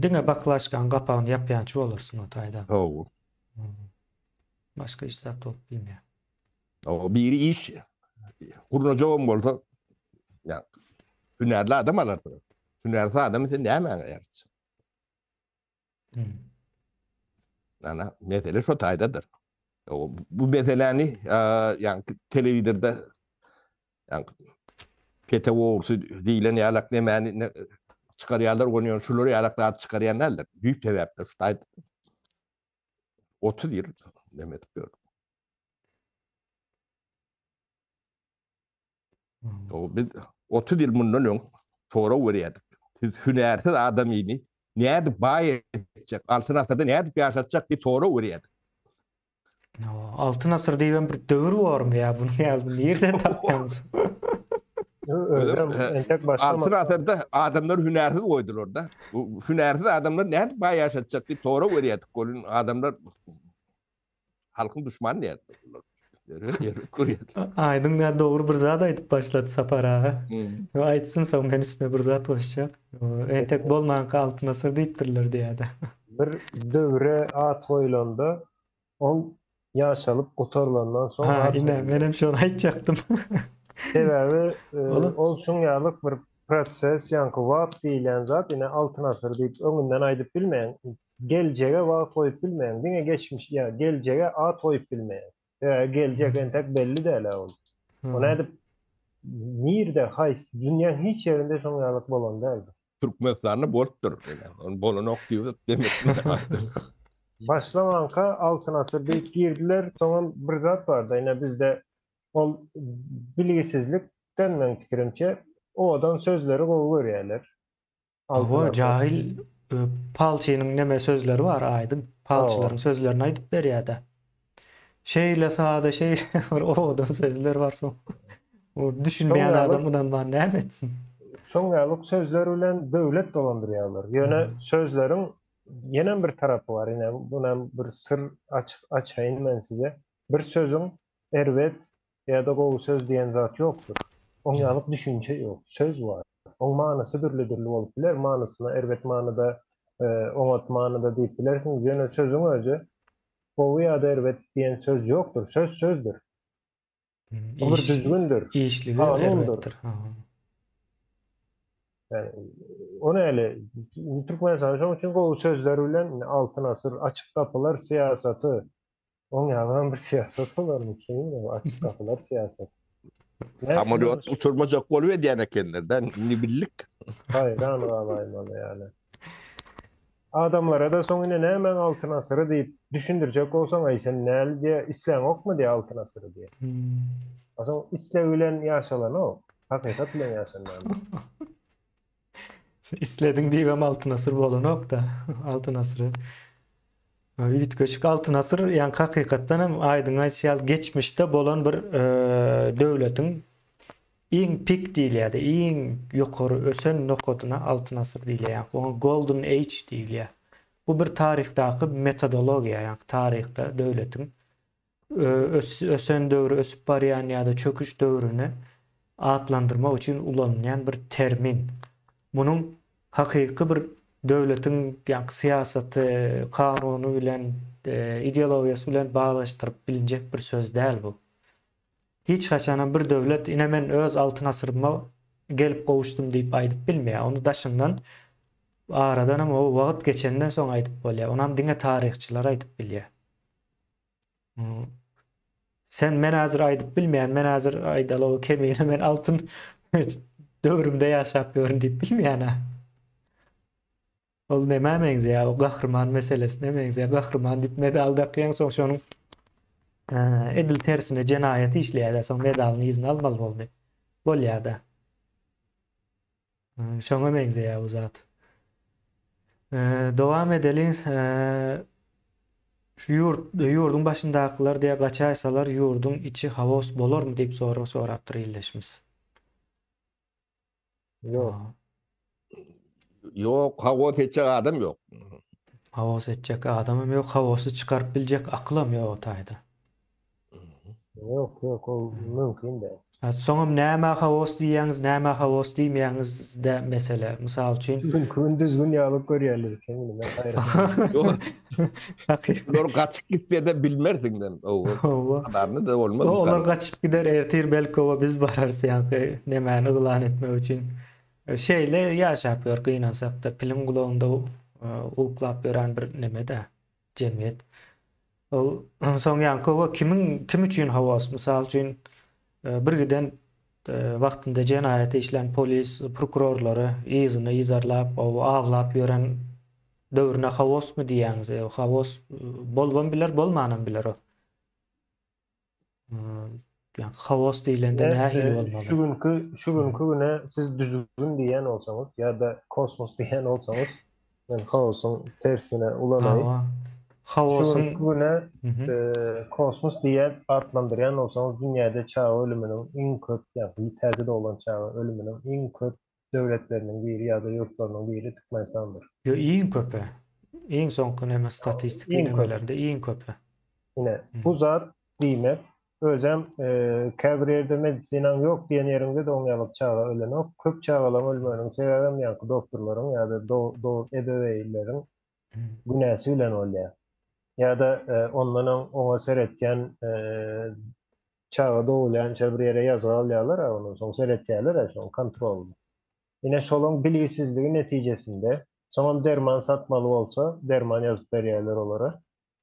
Speaker 1: Diňe baklaşkanyň gapagyny ýapýançy bolarsyň o taýda.
Speaker 2: Hawa.
Speaker 1: Başga hiç zat bolup bilmeýär.
Speaker 2: O biri iş gurnajagam bolsa, ýa hünärli adam alarsyň. Hünärsiz adamy sen nämäňe ýaratjak? Ana, mesele şo taýdadyr. Bu meseläni ýaňky telewizorda ýaňky PTO ogrusy diýlen ýalak nemäni çykarýarlar, ony ýöne şular ýalak zat çykarýan däldir. Düýp sebäpler şu taýda. 30 ýyl neme edip ýör. O biz 30 ýyl mundan öň sorag berýärdik. Siz hünärsiz adamyny nädip baý etjek, altyn asyrda nädip ýaşatjak diýip sorag berýärdik.
Speaker 1: Altyn asyr diýibem bir döwür bormy ýa bunu ýa nirden tapýaňyz?
Speaker 2: Altyn asyrda adamlar hünärsiz goýdular-da. Bu hünärsiz adamlar nädip baý ýaşatjak diýip sorag berýärdik. Golun adamlar halkyň duşmany diýýärdi.
Speaker 1: Aýdyň nä dogry bir zat aýdyp başlady Sapar aga. Hmm. Aýtsyn soň men üstüne bir zat goşjak. Entek bolmanka altyn asyr diýipdirler diýýärdi.
Speaker 3: Bir döwre at goýlanda ol ýaşalyp gutarylandan soň
Speaker 1: Ha, ine menem şony aýtjakdym.
Speaker 3: Sebäbi e, ol şuň ýalyk bir proses, ýaňky wagt diýilýän zat ine altyn asyr diýip öňünden aýdyp bilmeýäň. Geljege wagt goýup bilmeýäň, diňe geçmiş ýa geljege at goýup bilmeýäň. Sebäbi geljek entek belli däl-ä ol. O nädip nirde, haýsy, dünýäň hiç ýerinde şoň ýalyk bolan däldir.
Speaker 2: Türkmenistanda bolupdyr. Ony bolanok diýip demek.
Speaker 3: Başlamanka Altyn asyr diýip girdiler, soňam bir zat barda ine bizde ol bilgisizlikden meň pikirimçe owadan sözleri gowy görýärler.
Speaker 1: Hawa, jahyl palçynyň neme sözleri bar aýdyň. Palçylaryň sözlerini aýdyp berýär-de. Şeýle sada, şeýle bir owadan sözler bar soň. O düşünmeýän adam ynanman näme etsin?
Speaker 3: Şoň ýaly sözler bilen döwlet dolandyrýarlar. Ýöne sözleriň ýenem bir tarapy bar. Ine, bunam bir syr açyk açaýyn men size. Bir sözüň erbet Ýa-da gowy söz diýen zat ýokdur. Oň ýalyk düşünje ýok. Söz bar. Oň manysy dürli-dürli bolup biler. Manysyna erbet manyda, oňat manyda diýip bilersiňiz. Ýöne sözüň özi gowy ýa-da erbet diýen söz ýokdur. Söz sözdür. O bir düzgündir.
Speaker 1: Işligi erbetdir.
Speaker 3: Ýani ony heli Türkmenistan şoň üçin gowy sözler bilen Altyn asyr, açyk gapylar syýasaty Oň ýaly bir syýasat bolarmy kim o açyk gapylar syýasat.
Speaker 2: Samolýot uçurmajak bolup edýän ekenler-de, indi bildik.
Speaker 3: Haýran galaýmaly ýaly. Adamlara-da soň ine nämäň altyn asyry diýip düşündirjek bolsaň, aý sen näl diýe, isläňokmy diýe altyn asyry diýe. A soň isleg bilen ýaşalanok, hakykat bilen ýaşanýan.
Speaker 1: Islediň diýibem altyn asyr bolanok-da. Altyn asyry üýtgeşik altyn asyr, ýaňky hakykatdan hem aýdyň aýdyşy ýaly geçmişde bolan bir e, döwletiň iň pik diýilýärdi, iň ýokary ösen nokadyna altyn asyr diýilýär. Ýaňky oňa golden age diýilýär. Bu bir taryhdaky metodologiýa, ýaňky taryhda döwletiň ösen döwri, ösüp barýan ýa-da çöküş döwrüni atlandyrmak üçin ulanylýan bir termin. Munuň hakyky bir döwletiň ýaňky syýasaty, kanuny bilen, ideologiýasy bilen baglaşdyryp bilinjek bir söz däl bu. Hiç haçanam bir döwlet ine men öz altyn asyryma gelip gowuşdym diýip aýdyp bilmeýär. Ony daşyndan aradanam o wagt geçenden soň aýdyp bolýar. Onam diňe taryhçylar aýdyp bilýär. Sen men häzir aýdyp bilmeýän, men häzir aýdaly o kemine men altyn döwrümde ýaşap ýörün diýip bilmeýän-ä. Ol nämä meňzeýär? O gahryman meselesine meňzeýär. Gahryman diýip medal dakýaň, soň şonuň edil tersine jenaýat işleýär-de, soň medalyny yzyna almaly boldy. Bolýar-da. Şoňa meňzeýär bu zat. Dowam edeliň. Şu ýurt ýurduň başyndakylar diýe gaçaýsalar ýurduň içi haos bolarmy diýip sorag sorapdyr ildeşimiz.
Speaker 3: Ýok.
Speaker 2: Ýok, haos etjek adam ýok.
Speaker 1: Haos etjek adamam ýok, haosy çykaryp biljek akylam ýok o taýda.
Speaker 3: Ýok, ýok, ol mümkin däl.
Speaker 1: Soňam nämä haos diýýäňiz, nämä haos diýmeýäňiz-de mesele. Mysal üçin.
Speaker 3: Mümkin düzgün ýaly görýärler eken indi men haýran.
Speaker 2: Ýok. Olar gaçyp gitse-de bilmersiň sen.
Speaker 1: Hawa.
Speaker 2: Habaryny-da bolmaz.
Speaker 1: Olar gaçyp gider, ertir belki oba biz bararys ýaňky nemäni yglan etmek üçin. Şeýle ýaşap ýör gynansak-da, piliň gulagynda uklap ýören bir neme-dä. Jemgyýet. Ol soň ýaňky we kimiň kim üçin haos? Mysal üçin bir giden wagtynda jenaýat işlän polis, prokurorlary yzyny yzarlap, awlap ýören döwrüne haosmy diýýäňiz? Haos bolubam biler, bolmanam biler o. Ýa haos diýlende nähili bolmaly?
Speaker 3: Şu günki şu günki güne siz düzgün diýen bolsaňyz ýa-da kosmos diýen bolsaňyz, men haosyň tersine ulanaýyn.
Speaker 1: Haosyň
Speaker 3: Şu günki güne kosmos diýip atlandyrýan bolsaňyz, dünýäde çaga ölüminiň iň köp, ýagny täze doglan çaga ölüminiň iň köp döwletleriniň biri ýa-da ýurtlarynyň biri Türkmenistandyr.
Speaker 1: Ýo iň köpi. Iň soňky neme statistiki nemelerde iň köpi.
Speaker 3: Ine, bu zat diýmek, özem käbir ýerde medisinaň ýok diýen ýeriňde-de oň ýaly çaga ölenok. Köp çagalaryň ölmeginiň sebäbem ýaňky doktorlaryň ýa-da ebeweýnleriň günäsi bilen bolýar. Ýa-da ondan öň oňa seretýän Çaga dogulýança bir ýere ýazga alýarlar-a, ondan soň seretýärler-ä şoň kontrolyny. Ine şolaň bilgisizligi netijesinde, soňam derman satmaly bolsa, derman ýazyp berýärler olara,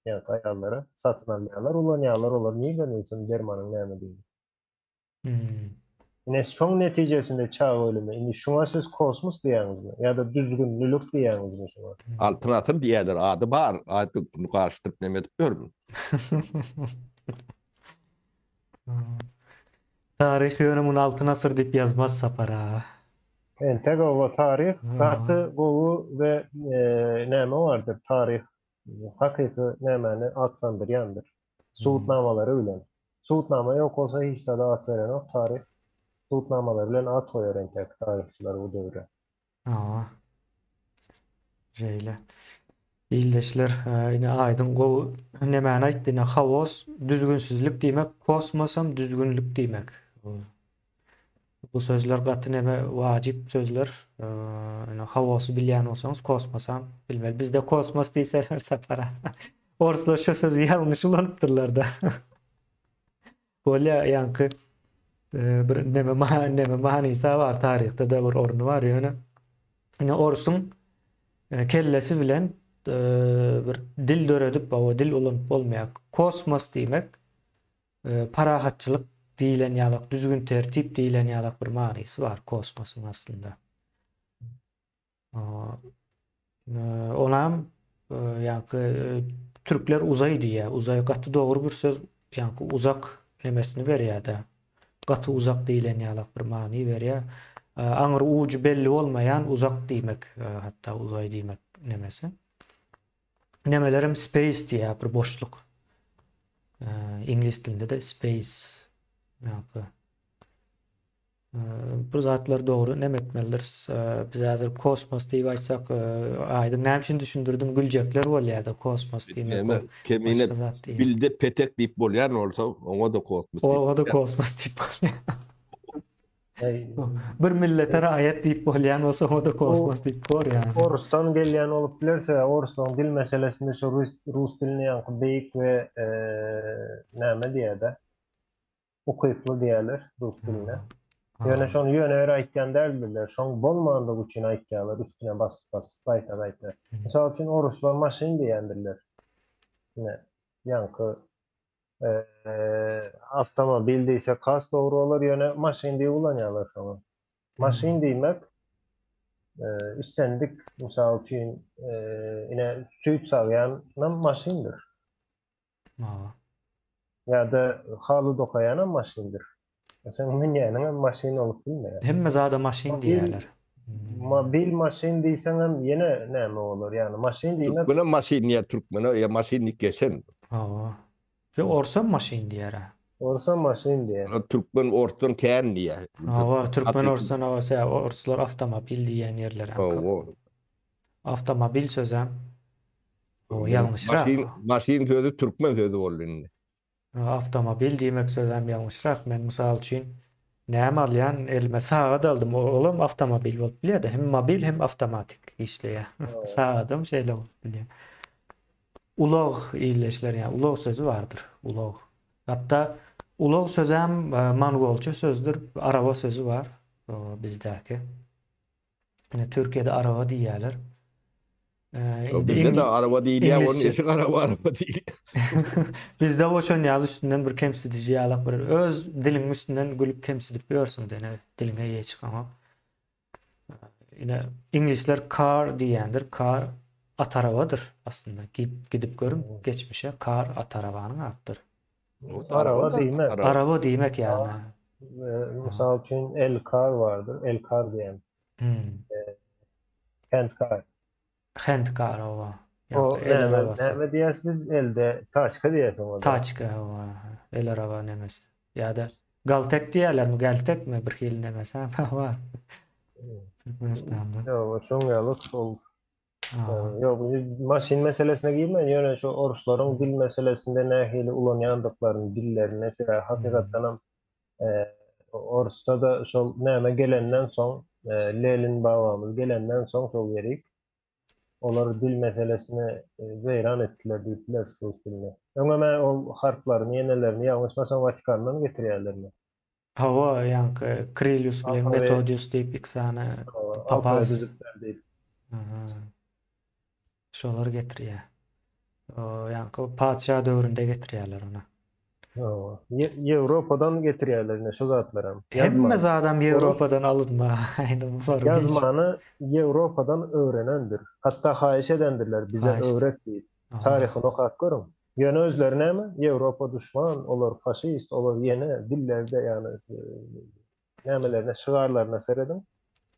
Speaker 3: ýa-da aýallara, satyn alýarlar, ulanýarlar, olar nirden bilsin dermanyň nämedigini. Ine şoň netijesinde çaga ölümi. Indi şuňa siz kosmos diýýäňizmi? Ýa-da düzgünlilik diýýäňizmi şuňa?
Speaker 2: Altyn asyr diýýärler, ady bar, ady bunu garyşdyryp neme edip ýörün.
Speaker 1: Taryh ýöne muny Altyn asyr diýip ýazmaz Sapar aga.
Speaker 3: Entek oba taryh gaty gowy we näme bardyr taryh hakyky nämäni atlandyrýandyr subutnamalary bilen. Subutnama ýok bolsa hiç zada at berenok taryh subutnamalary bilen at goýar entek taryhçylar bu döwre.
Speaker 1: Hawa. Şeýle. Ildeşler, ine Aýdyň gowy nemäni aýtdy, ine haos düzgünsizlik diýmek, kosmosam düzgünlik diýmek. Bu sözler gaty neme wajyp sözler. Ine haosy bilýän bolsaňyz kosmosam bilmeli. Bizde kosmos diýseler Sapar aga. Orslar şu sözi ýalňyş ulanypdyrlar-da. Bolýa ýaňky bir neme neme manysy bar taryhda da bir orny bar ýöne ine orsuň kellesi bilen bir dil döredip o dil ulanyp bolmaýar. Kosmos diýmek parahatçylyk diýlen ýalak düzgün tertip diýlen ýalak bir manysy bar kosmosyň aslynda. Onam ýaňky türkler uzaý diýýär. Uzaý gaty dogry bir söz. Ýaňky uzak nemesini berýär-de. Gaty uzak diýlen ýalak bir many berýär. Aňry ujy belli bolmaýan uzak diýmek, hatda uzaý diýmek nemesi. Nemelerem space diýýär, bir boşluk. Iňlis dilinde-de space ýaňky Bu zatlar dogry neme etmelidiris. Biz häzir kosmos diýip aýtsak, aýdyň näme üçin düşündirdim, güljekler bolýar-da kosmos diýmek.
Speaker 2: Näme, kemine bilde petek diýip bolýan bolsa, oňa-da kosmos
Speaker 1: diýip. Oňa-da kosmos diýip bolýar. Bir millete raýat diýip bolýan bolsa, oňa-da kosmos diýip bor ýaly.
Speaker 3: Orusdan gelýän bolup biler, sebäbi oruslaryň dil meselesinde şu rus dilini ýaňky beýik we näme diýýär-de, ukyply diýýärler rus diline. Ýöne şony ýöne ýere aýtýan däldirler. Şoň bolmandygy üçin aýtýarlar, üstüne basyp-basyp, gaýta-gaýta. Mysal üçin, oruslar maşyn diýýändirler. Ine, ýaňky awtomobil diýsek has dogry bolar, ýöne maşyn diýip ulanýarlar şoňa. Maşyn diýmek, islendik, mysal üçin, ine, süýt sagýanam maşyndyr. Ýa-da haly dokaýanam maşyndyr. Sen münýäniňem maşyn bolup bilmeýär.
Speaker 1: Hemme zada maşyn diýýärler.
Speaker 3: Mobil maşyn diýseňem ýene näme bolar? Ýagny maşyn diýmek.
Speaker 2: Türkmenem maşyn diýýär, türkmene ýa maşyn diýip geçen.
Speaker 1: Hawa. Ýa orsam maşyn diýýär-ä.
Speaker 3: Orsam maşyn diýýär.
Speaker 2: Türkmen orsdan kän diýýär.
Speaker 1: Hawa, türkmen orsdan hawa, sebäbi orslar awtomobil diýýän ýerleri hem köp.
Speaker 2: Hawa.
Speaker 1: Awtomobil sözem O ýalňyşrak.
Speaker 2: Maşyn, maşyn sözi türkmen sözi boldy indi.
Speaker 1: Awtomobil diýmek sözem ýalňyşrak. Men mysal üçin näme alýan, elime sagat aldym. Olam awtomobil bolup bilýär-de. Hem mobil hem awtomatik işleýär. Sagadam şeýle bolup bilýär. Ulag ildeşler, ýa ulag sözi bardyr. Ulag. Hatda ulag sözem mongolça sözdür. Araba sözi bar bizdäki. Ine Türkiýede araba diýýärler. Indi
Speaker 2: Bizde de araba diýilýär, onun eşek araba araba diýilýär.
Speaker 1: Bizde boşan ýaly üstünden bir kemsidiji ýalak bir öz diliň üstünden gülüp kemsidip ýörsüň dene diliňe eýe çykaňok. Ine iňlisler car diýýändir, car at arabadyr aslynda. Gidip görüň geçmişe car at arabanyň adydyr.
Speaker 3: Araba diýmek.
Speaker 1: Araba diýmek ýagny.
Speaker 3: Mysal üçin el car bardyr, el car diýen.
Speaker 1: Hmm.
Speaker 3: Hand car.
Speaker 1: Hand car owa.
Speaker 3: O el arabasy. Näme diýýäs biz elde taçka diýýäs oňa.
Speaker 1: Taçka owa. El araba nemesi. Ýa-da galtek diýýärlermi, geltekmi bir hili nemesi hem bar. Türkmenistanda.
Speaker 3: Ýok, şoň ýaly ol. Ýok, maşyn meselesine girmän, ýöne şu orslaryň dil meselesinde nähili ulanýandyklaryny dillerini, sebäbi hakykatdanam Orsda-da şol näme gelenden soň, Lenin babamyz gelenden soň şol ýerik, olar dil meselesini weýran etdiler diýip bileris rus dilini. Öňem-ä ol harplaryny, ýenelerini ýalňyşmasam Watikandan getirýärlermi?
Speaker 1: Hawa, ýaňky Krilius bilen Metodius diýip iki sany papaz. Şolar getirýär. Ýaňky patyşa döwründe getirýärler ony.
Speaker 3: Hawa. Ýewropadan getirýärler ine şu zatlaram.
Speaker 1: Hemme zadam Ýewropadan alynma.
Speaker 3: Ýazmany Ýewropadan öwrenendir. Hatda haýyş edendirler bize öwret diýip. Taryhyny okap görüň. Ýöne özleri näme? Ýewropa duşman, olar faşist, olar ýene dillerde ýagny nämelerine şygarlaryna serediň.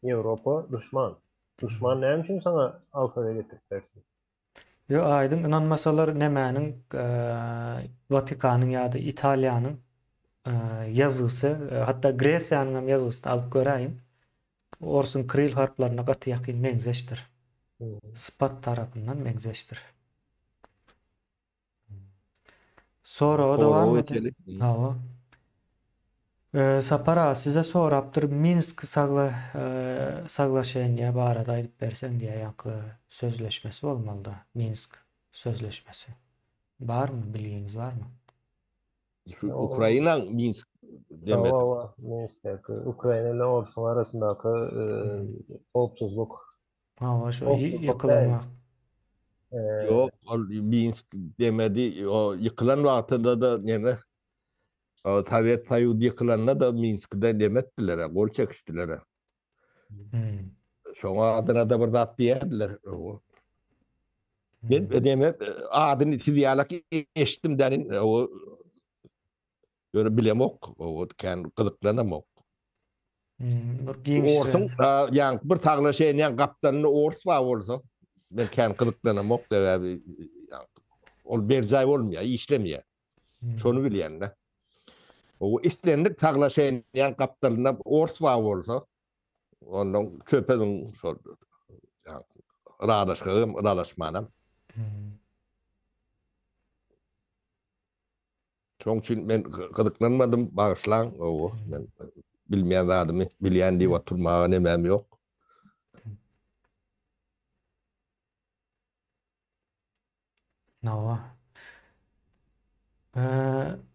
Speaker 3: Ýewropa duşman. Duşman näme üçin saňa alfabe getirip bersin?
Speaker 1: Ýo aýdyň ynanmasalar nemäniň Watikanyň ýa-da Italiýanyň ýazgysy hatda Gresiýanyň hem ýazgysyny alyp göräýiň. Orsuň kril harplaryna gaty ýakyn meňzeşdir. Sypat tarapyndan meňzeşdir. Soraga dowam edelim. Hawa. Sapar aga size sorapdyr Minsk sagla saglaşeniýe barada aýdyp berseň diýýär ýaňky sözleşmesi bolmalyda Minsk sözleşmesi. Barmy bilgiňiz barmy?
Speaker 2: Şu Ukraina Minsk
Speaker 3: demesi. Hawa, Minskdäki Ukraina bilen Orsuň arasyndaky howpsuzlyk
Speaker 1: Hawa şu ýykylan wagt.
Speaker 2: Ýok, ol Minsk demedi. O ýykylan wagtynda-da neme Sowet Soýuzy ýykylanda-da Minskde neme etdiler, gol çekişdiler.
Speaker 1: Hmm.
Speaker 2: Şoňa adyna-da bir zat diýerdiler. Men neme adyny siz ýalak eşitdim dänin, o Ýöne bilemok, o kän gyzyklanamok.
Speaker 1: Hmm, bir giňiş.
Speaker 2: Orsuň, ýa bir saglaşaýan gapdalynda ors bar bolsa, men kän gyzyklanamok, sebäbi ol berjaý bolmaýar, işlemeýär. Hmm. Şony bilýän-de. O islendik saglaşaýan gapdalynda ors bar bolsa, ondan çöpeziň şol ylalaşgam, ylalaşmanam.
Speaker 1: Hmm.
Speaker 2: Şoň üçin men gyzyklanmadym, bagyşlaň, owo, men bilmeýän zadymy bilýän diýip oturmaga nemäm ýok.
Speaker 1: Hawa.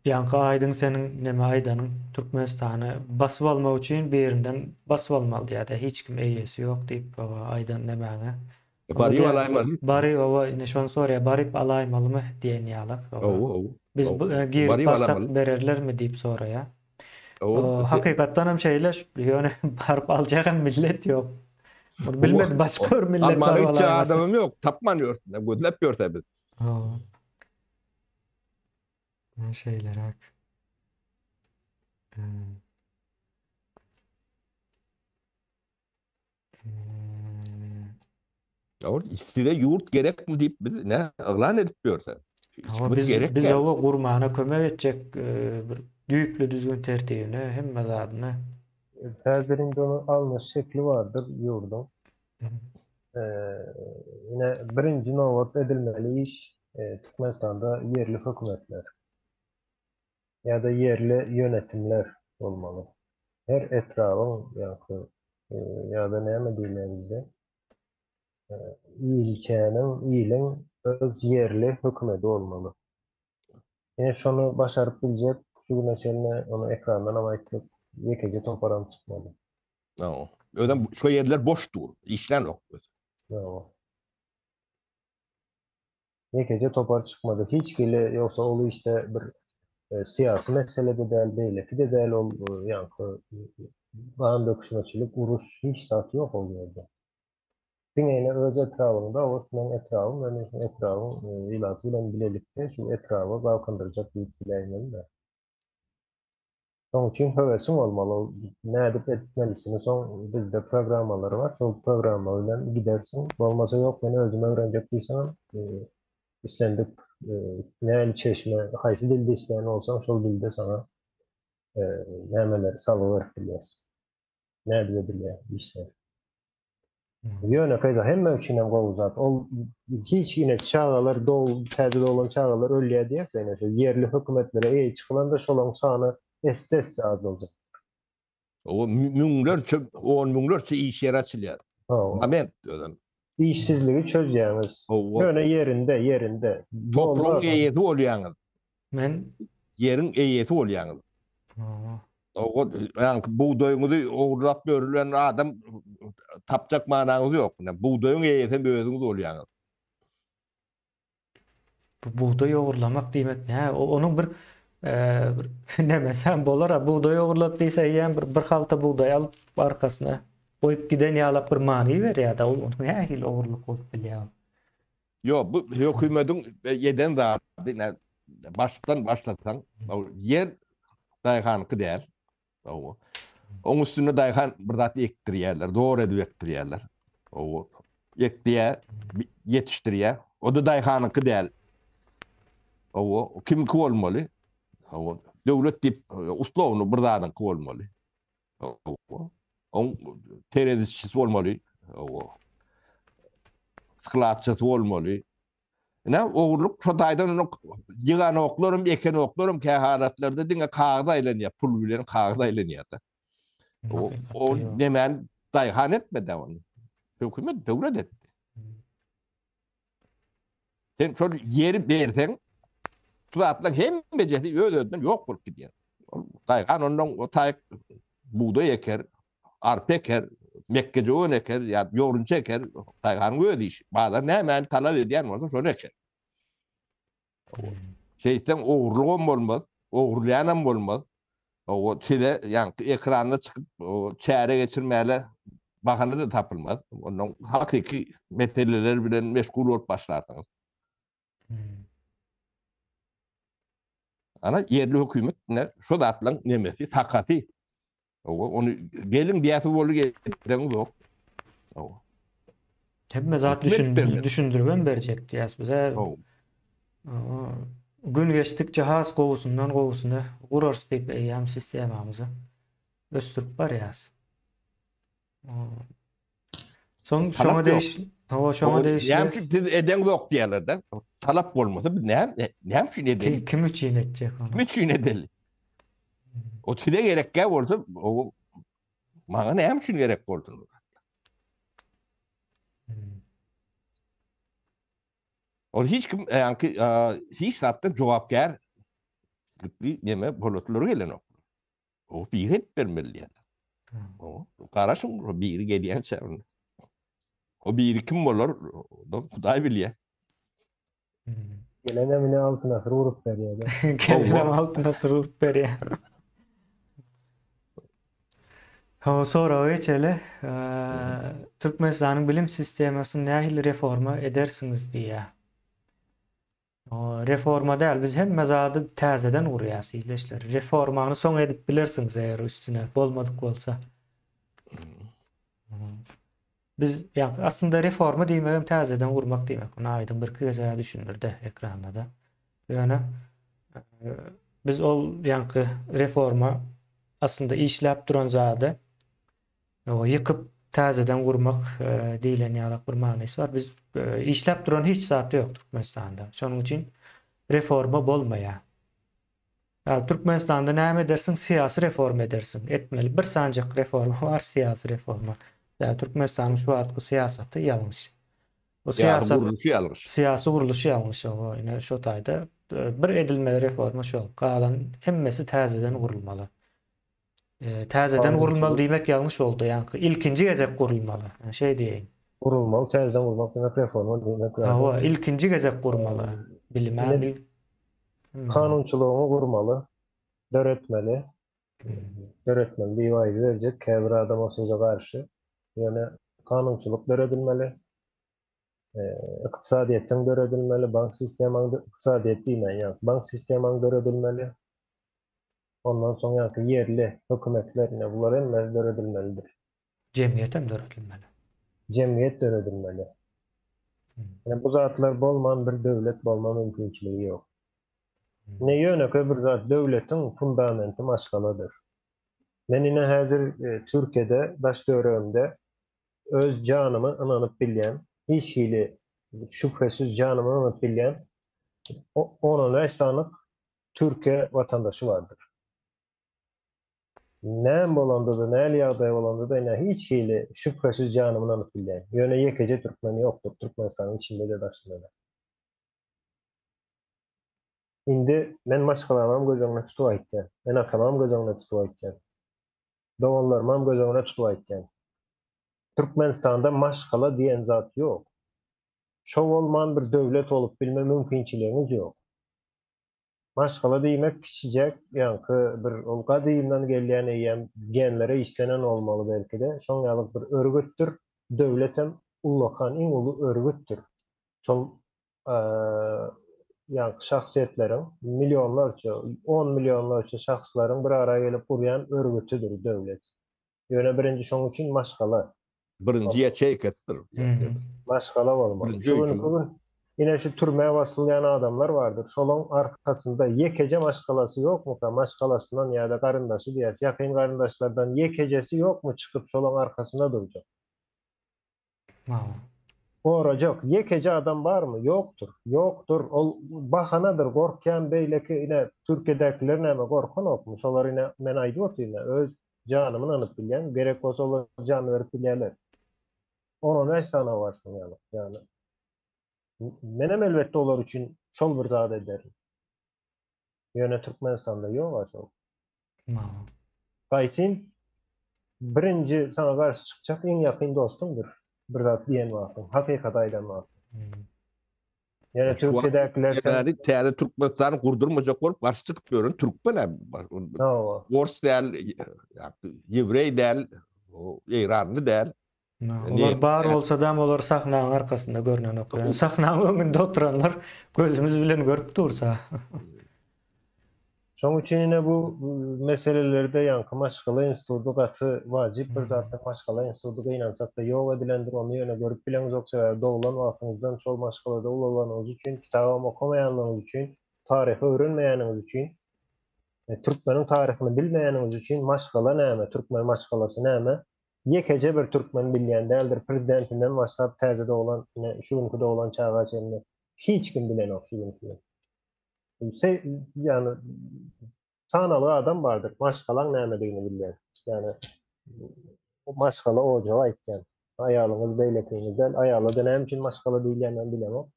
Speaker 1: Ýaňky aýdyň seniň neme aýdanyň Türkmenistany basyp almak üçin birinden basyp almaly diýýär-de, hiç kim eýesi ýok diýip, aýdan nemäňe.
Speaker 2: Baryp alaýmaly.
Speaker 1: Baryp owa ine şony soraýar baryp alaýmalymy diýen ýalak.
Speaker 2: Owa owa.
Speaker 1: Biz girip barsak bererlermi diýip soraýar.
Speaker 2: Owa.
Speaker 1: Hakykatdan hem şeýle ýöne baryp aljak hem millet ýok. Muny bilmedim başga bir millet
Speaker 2: baryp alaýmasa. Almaga adamym ýok tapman ýörsün gözläp ýörse biz.
Speaker 1: Owa. Şeýleräk.
Speaker 2: Ýa size ýurt gerekmi diýip biz ne yglan edip ýörse.
Speaker 1: Hawa biz gerek biz owa gurmana kömek etjek e, bir düýpli düzgün tertibine hemme zadyna.
Speaker 3: Häzir indi onuň alnyş şekli bardyr ýurduň. E, ine birinji nobat edilmeli iş e, Türkmenistanda ýerli hökümetler. ýa-da ýerli ýönetimler bolmaly. Her etrabyň ýa-da ýa-da näme diýilýär bizde ilçäniň, iliň öz ýerli hökümeti bolmaly. Ine şony başaryp biljek şu güne çenli ony ekrandanam aýtdyk, ýekeje toparam çykmady.
Speaker 2: Hawa. Özem şo ýerler boş dur, işlänok.
Speaker 3: Hawa. Ýekeje topar çykmady. Hiç hili ýogsa ol işde bir syýasy mesele-de däl, beýleki-de däl ol ýaňky gan döküşmeçilik, uruş hiç zat ýok ol ýerde. Diňe ine öz etrabyňda, o meň etrabym we men şu etrabyň ilaty bilen bilelikde şu etraby galkyndyrjak diýip biläýmeli-dä. Şoň üçin höwesiň bolmaly, ol nädip etmelisini soň bizde programmalar bar, şol programma bilen gidersiň, bolmasa ýok men özüm öwrenjek diýseňem islendik näme çeşme, haýsy dilde isleýän bolsaň şol dilde saňa nämeleri salgy berip bilýäs. Nädip edilýär işler. Ýönekeý hemme üçin hem gowy zat. Ol hiç ine çagalar dog täze doglan çagalar ölýär diýerse ine şu ýerli hökümetlere eýe çykylanda şolaň sany esse-esse azaljak.
Speaker 2: O müňlerçe, on müňlerçe iş ýeri açylýar. Moment özem.
Speaker 3: Işsizligi çözýäňiz. Ýöne ýerinde, ýerinde.
Speaker 2: Topragyň eýesi bolýaňyz.
Speaker 1: Men
Speaker 2: ýeriň eýesi bolýaňyz. O ýaňky bugdaýyňyzy ogurlap börülen adam tapjak manaňyz ýok. Bugdaýyň eýesi hem özüňiz bolýaňyz.
Speaker 1: Bu bugdaý ogurlamak diýmek nä? Onuň bir bir nemesi hem bolar-a. Bugdaý ogurlady diýse eýýäm bir bir halta bugdaý alyp arkasyna goýup giden ýalak bir many berýär-de. Ol nähili ogurlyk bolup bilýär?
Speaker 2: Ýok, bu hökümediň eden zady, ine, başdan başlasaň, ýer daýhanyňky däl. Hawa. Oň üstünde daýhan bir zat ekdirýärler, zor edip ekdirýärler. Hawa. Ekdiýär, ýetişdirýär. O-da daýhanyňky däl. Hawa, kimiňki bolmaly? Hawa, döwlet diýip, uslovny bir zadyňky bolmaly. Hawa. Oň tereziçisi bolmaly. Hawa. Skladçysy bolmaly. Ine, ogurlyk şo taýdan ony ýyganoklaram, ekenoklaram kä halatlarda diňe kagyz aýlanýar, pul bilen kagyz aýlanýar-da. O, o nemäni daýhan etmedi ony. Hökümet, döwlet etdi. Sen şol ýeri berseň, şu zatlaryň hemmejesi öz-özünden ýok bolup gidýär. Ol daýhan ondan o taýyk bugdaý eker, arpa eker, mekgejöwen eker ýa ýorunja eker, daýhanyň öz işi. Bazar nämäni talap edýän bolsa şony eker. Şeýtseň ogurlygam bolmaz, ogurlaýanam bolmaz. O size ýaňky ekranda çykyp çäre geçirmäle bahana-da tapylmaz. Ondan hakyky meseleler bilen meşgul bolup başlarsyňyz. Ana ýerli hökümet ine şu zatlaryň nemesi, sakasy. Ony geliň diýäsi boldy geleňiz ýok.
Speaker 1: Hemme zat düşündiribem berjek diýäs bize. Gün geçdikçe has gowusyndan gowusyny gurarys diýip eýýäm sistemamyzy ösdürip barýas. Soň şoňa deş, hawa şoňa degişli.
Speaker 2: Näme üçin siz edeňzok diýerler-de. Talap bolmasa biz näme näme üçin edeli?
Speaker 1: Kim üçin etjek
Speaker 2: ony? Kim üçin edeli? O size gerekkä bolsa, o maňa näme üçin gerek bolsun? Hmm. Ol hiç kim ýaňky hiç zatdan jogapkär neme bolatlar gelenok. O biri edip bermeli diýýär. O garaşyň o biri gelýänçä. O biri kim bolar? Hudaý bilýär.
Speaker 3: Gelenem ine altyn asyr urup berýär.
Speaker 1: Gelenem altyn asyr urup berýär. Hawa, soraga geçeli. Türkmenistanyň bilim sistemasyny nähili reforma edersiňiz diýýär. Reforma däl, biz hemme zady täzeden gurýas ildeşler. Reformany soň edip bilersiňiz eger üstüne bolmadyk bolsa. Biz ýa aslynda reforma diýmegem täzeden gurmak diýmek. Muny Aýdyň birki gezek düşündirdi ekranda-da. Ýöne e, biz ol ýaňky reforma aslynda işläp duran zady ýykyp täzeden gurmak e, diýlen ýalak bir manysy bar. Biz e, işläp duran hiç zat ýok Türkmenistanda. Şonuň üçin reforma bolmaýar. Ýa Türkmenistanda näme edersiň? Syýasy reforma edersiň. Etmeli bir sanjak reforma bar, syýasy reforma. Ýa Türkmenistanyň şu wagtky syýasaty ýalňyş. Bu
Speaker 2: syýasat gurluşy ýalňyş.
Speaker 1: Syýasy gurluşy ýalňyş. O ine şu taýda e, bir edilmeli reforma şol. Galan hemmesi täzeden gurulmaly. E, täzeden gurulmaly diýmek ýalňyş boldy. Ýaňky ilkinji gezek gurulmaly. Şeý diýeýin.
Speaker 3: Gurulmaly, täzeden gurmak diýmek reforma diýmek
Speaker 1: zat. Hawa, ilkinji gezek gurmaly. Bilimem il.
Speaker 3: Kanunçylygyňy gurmaly, döretmeli. Döretmeli diýip aýdyberjek, käbir adam o söze garşy. Ýöne kanunçylyk döredilmeli. Ykdysadyýetiň döredilmeli, bank sistemaň, ykdysadyýet diýmän, ýa bank sistemaň döredilmeli. Ondan soň ýaňky ýerli hökümetler, ine bular hemmesi döredilmelidir.
Speaker 1: Jemgyýet hem döredilmeli.
Speaker 3: Jemgyýet döredilmeli. Ine bu zatlar bolman bir döwlet bolma mümkinçiligi ýok. Ine ýönekeý bir zat döwletiň fundamenti maşgaladyr. Men ine häzir Türkiýede daş töweregimde öz janymy ynanyp bilýän, hiç hili şübhesiz janymy ynanyp bilýän on-on bäş sanyk Türkiýe watandaşy bardyr. Näme bolanda-da, näli ýagdaý bolanda-da ine hiç hili şübhesiz janymy ynanyp bilýän. Ýöne ýekeje türkmen ýokdur Türkmenistanyň içinde-de daşynda-da. Indi men maşgalamam göz öňüne tutup aýtýan. Ene-atamam göz öňüne tutup aýtýan. Doganlarymam göz öňüne tutup aýtýan. Türkmenistanda maşgala diýen zat ýok. Şo bolman bir döwlet bolup bilme mümkinçiligiňiz ýok. Maşgala diýmek kiçijek, ýaňky bir ol gadymdan gelýän eýýäm genlere işlenen bolmaly belki-de, şoň ýaly bir örgütdir. Döwletem ullakan iň uly örgütdir. Şol ýaňky şahsyýetleriň millionlarça, on millionlarça şahslaryň bir ara gelip gurýan örgütidir döwlet. Ýöne birinji şoň üçin maşgala.
Speaker 2: Birinji ýaçeýkasydyr.
Speaker 3: Maşgala bolmaly. Şu günki gün ine şu türmä basylýan adamlar bardyr. Şolaň arkasynda ýekeje maşgalasy ýokmuka? Maşgalasyndan ýa-da garyndaşy diýäs, ýakyn garyndaşlardan ýekejesi ýokmy çykyp şolaň arkasynda durjak? Gorajak ýekeje adam barmy? Ýokdur. Ýokdur. Ol bahanadyr. Gorkýan beýleki ine Türkiýedäkiler näme gorkanokmy? Şolar ine men aýdyp otyryn-a öz janymy ynanyp bilýän. Gerek bolsa olar janyny berip bilýärler. On-on bäş sany bar şunuň ýaly. Ýagny menem elbetde olar üçin şol bir zady ederin. Ýöne Türkmenistanda ýok-a şol. Gaýtyn, birinji saňa garşy çykjak iň ýakyn dostuňdyr. Bir zat diýen wagtyň, hakykaty aýdan wagtyň. Ýöne Türkiýedäkiler
Speaker 2: sen... Täze Türkmenistany gurdurmajak bolup garşy çykyp ýören türkmen hem. Ors däl, ýewreý däl, eýranly däl.
Speaker 1: Olar bar bolsadam olar sahnaň arkasynda görnenok. Ýöne sahnaň öňünde oturanlar gözümiz bilen görüp dursa.
Speaker 3: Şoň üçin ine bu meselelerde ýaňky maşgala instituty gaty wajyp bir zatdyr. Maşgala instituty gynansakda ýok edilendir, ony ýöne görüp bileňizok, sebäbi doglan wagtyňyzdan şol maşgalada ulalanyňyz üçin, kitabam okamaýanlygyňyz üçin, taryhy öwrenmeýäniňiz üçin, türkmeniň taryhyny bilmeýäniňiz üçin maşgala näme, türkmen maşgalasy näme, Ýekeje bir türkmen bilýän däldir, prezidentinden başlap täze doglan ine şu günki doglan çaga çenli hiç kim bilenok şu günki gün. Ýagny sanaly adam bardyr maşgalaň nämedigini bilýän. Ýagny maşgala ojagy aýtýan. Aýalyňyz beýlekiňiz däl. Aýala-da näme üçin maşgala diýilýänini men bilemok.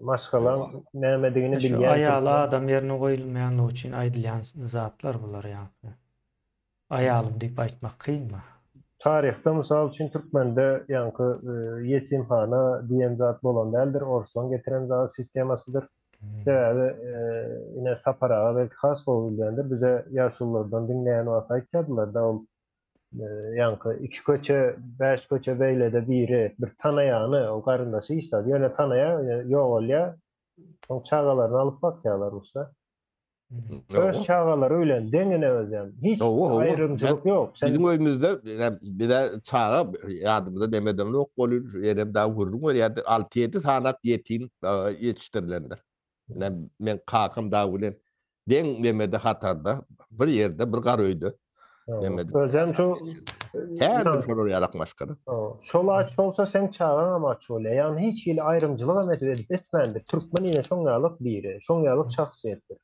Speaker 3: Maşgalaň nämedigini
Speaker 1: bilýän. Şu aýaly adam ýerine goýulmaýanlygy üçin aýdylýan zatlar bular ýaňky. Aýalym diýip aýtmak kynmy?
Speaker 3: Taryhda mysal üçin türkmende ýaňky ýetimhana diýen zat bolan däldir, orslaň getiren zady sistemasydyr. Sebäbi ine Sapar aga belki has gowy bilýändir, bize ýaşululardan diňleýän wagty aýtýardylar-da ol ýaňky iki köçe, bäş köçe beýlede biri bir tanaýany, ol garyndaşy hiç zat, ýöne tanaýar, ýogalýar. Soň çagalaryny alyp bakýarlar ussa. Öz çagalary bilen deň ine özem. Hiç aýrymçylyk ýok.
Speaker 2: Biziň öýümizde bize çaga ýadymyzda demeden ýok bolýar. Enem dagy gürrüň berýärdi. Alty-ýedi sanak ýetim ýetişdirilendir. Ine men kakam dagy bilen deň nemede hatarda bir ýerde bir gar öýde
Speaker 3: nemede. Özem şu
Speaker 2: Her bir şolar ýalak maşgala.
Speaker 3: Şol aç bolsa seň çagaňam aç bolýar. Ýagny hiç hili aýrymçylygam edip edip etmändir. Türkmen ine şoň ýalyk biri, şoň ýalyk şahsyýetdir.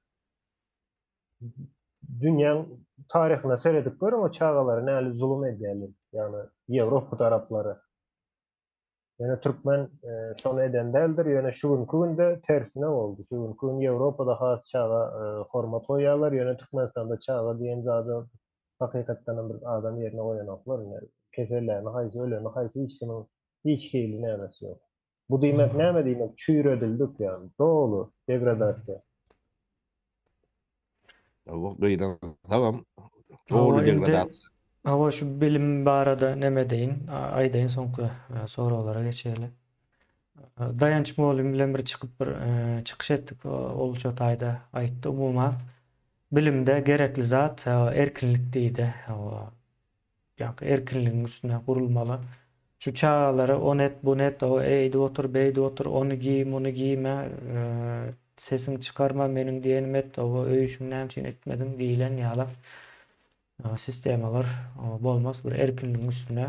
Speaker 3: Dünýäň taryhyna seredip görüň o çagalara näli zulum edýärler. Ýagny Ýewropa taraplary. Ýöne türkmen şony eden däldir. Ýöne şu günki günde tersine boldy. Şu günki gün Ýewropada has çaga hormat goýýarlar. Ýöne Türkmenistanda çaga diýen zady hakykatdanam bir adam ýerine goýanoklar. Keselläni haýsy, öleni haýsy hiç kimiň hiç hili nämesi ýok. Bu diýmek näme diýmek? Çüýredildik ýagny doly degradasiýa.
Speaker 2: Hawa gynansagam doly degradasiýa.
Speaker 1: Hawa şu bilim barada neme deýin, aýdaýyn soňky soraglara geçeli. Daýanç mugallym bilen bir çykyp bir çykyş etdik ol şo taýda aýtdy umuman bilimde gerekli zat erkinlik diýdi. Hawa Ýaňky erkinligiň üstüne gurulmaly. Şu çagalara ony et, buny et, o eýdip otur, beýdip otur, ony giý, muny giýme, sesiňi çykarma, meniň diýenimi et, o öý işiňi näme üçin etmediň diýlen ýaly sistemalar bolmaz. Bir erkinligiň üstüne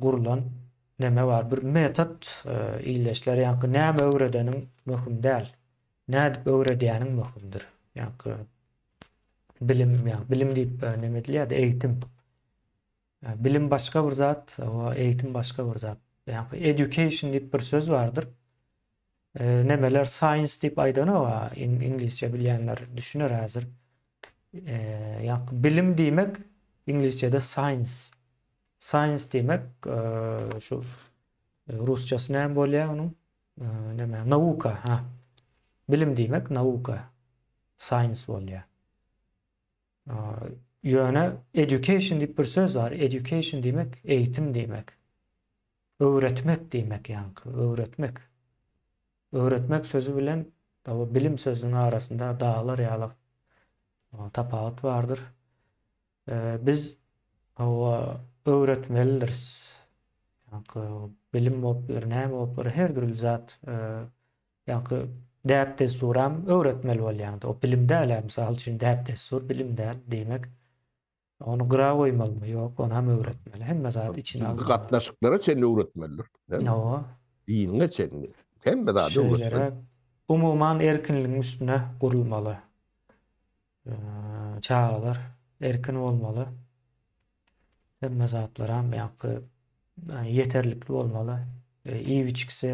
Speaker 1: gurlan neme bar. Bir metod ildeşler, ýaňky näme öwredeniň möhüm däl. Nädip öwredýäniň möhümdir. Ýaňky bilim, ýa bilim diýip neme edilýär-de, eğitim. Bilim başga bir zat, o eğitim başga bir zat. Ýa education diýip bir söz bardyr. Nemeler science diýip aýdanok, iňlisçe bilýänler düşüner häzir. Ýa bilim diýmek iňlisçede science. Science diýmek şu rusçasy näme bolýar onuň? Näme? Nauka, ha. Bilim diýmek nauka. Science bolýar. Ýöne education diýip bir söz bar. Education diýmek eğitim diýmek. Öwretmek diýmek ýaňky, öwretmek. Öwretmek sözi bilen bilim sözüniň arasynda daglar ýaly tapawut bardyr. Biz hawa öwretmelidiris. Ýaňky bilim bolup biler, näme bolup biler, her dürli zat ýaňky däp-dessuram öwretmeli bolýar. O bilim däl-ä, mysal üçin däp-dessur bilim däl diýmek. Ony gyra goýmalymy? Ýok, ony hem öwretmeli. Hemme zady içine almaly.
Speaker 2: Gatnaşyklara çenli öwretmelidir.
Speaker 1: Hawa.
Speaker 2: Diniňe çenli. Hemme zady öwretmeli.
Speaker 1: Umuman erkinligiň üstüne gurulmaly. Çagalar erkin bolmaly. Hemme zatlaram ýaňky ýeterlikli bolmaly. Iýip-içgisi,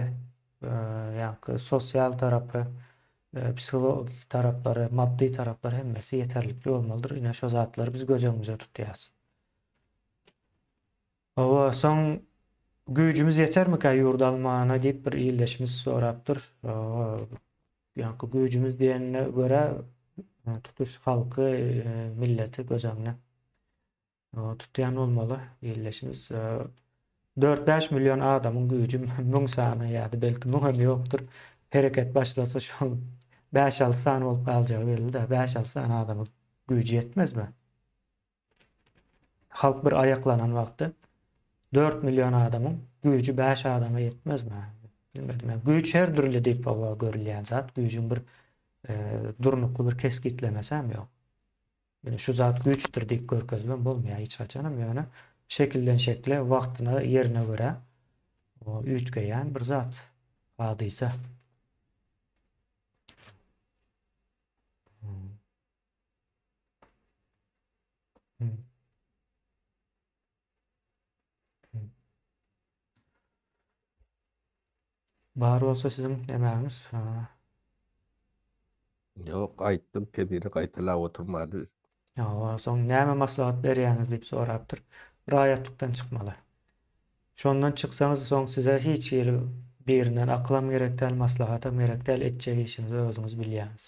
Speaker 1: ýaňky sosial tarapy, psihologik taraplary, maddy taraplary hemmesi ýeterlikli bolmalydyr. Ine şo zatlary biz göz öňümize tutýas. Hawa, soň güýjümiz ýetermikä ýurt almana diýip bir ildeşimiz sorapdyr. Ýaňky güýjümiz diýenine görä tutuş halky, milleti göz öňüne tutýan bolmaly ildeşimiz. 4-5 million adamyň güýji 1000 sany ýa-da belki 1000 hem ýokdur. Hereket başlasa şol 5-6 sany bolup galjagy belli-de, 5-6 sany adamyň güýji ýetmezmi? Halk bir aýaklanan wagty 4 million adamyň güýji 5 adama ýetmezmi? Bilmedim. Yani güýç her dürli diýip hawa görülýän zat. Güýjüň bir e, durnukly bir kesgitlemesi hem ýok. Yani şu zat güýçdür diýip görkezmem bolmaýar hiç haçan hem ýöne şekilden şekle, wagtyna, ýerine görä o üýtgeýän bir zat, hadysa. Hmm. Bar bolsa siziň nemäňiz?
Speaker 2: Ýok, aýtdym, kebiri gaýtalap oturmaly.
Speaker 1: Hawa, soň näme maslahat berýäňiz diýip sorapdyr. Raýatlykdan çykmaly. Şondan çyksaňyz soň size hiç hili birinden akylam gerek däl, maslahatam gerek däl, etjek işiňizi özüňiz bilýäňiz.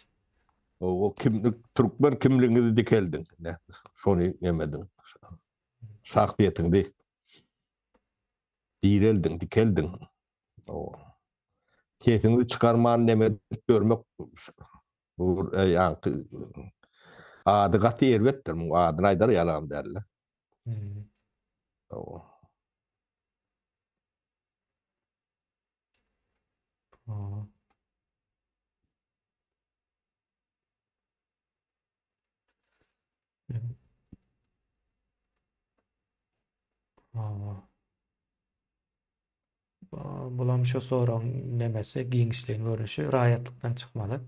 Speaker 2: O kimlik, türkmen kimligiňizi dikeldiň. Ne, şony nemediň. Şahsyýetiňi direldiň, dikeldiň. O sesiňizi çykarman neme edip ýörmek bu e, ýaňky ady gaty erbetdir. Muň adyny aýdar ýalam däl.
Speaker 1: Hmm.
Speaker 2: O.
Speaker 1: O. Bulam şu soragyň nemesi, giňişleýin görnüşi raýatlykdan çykmaly.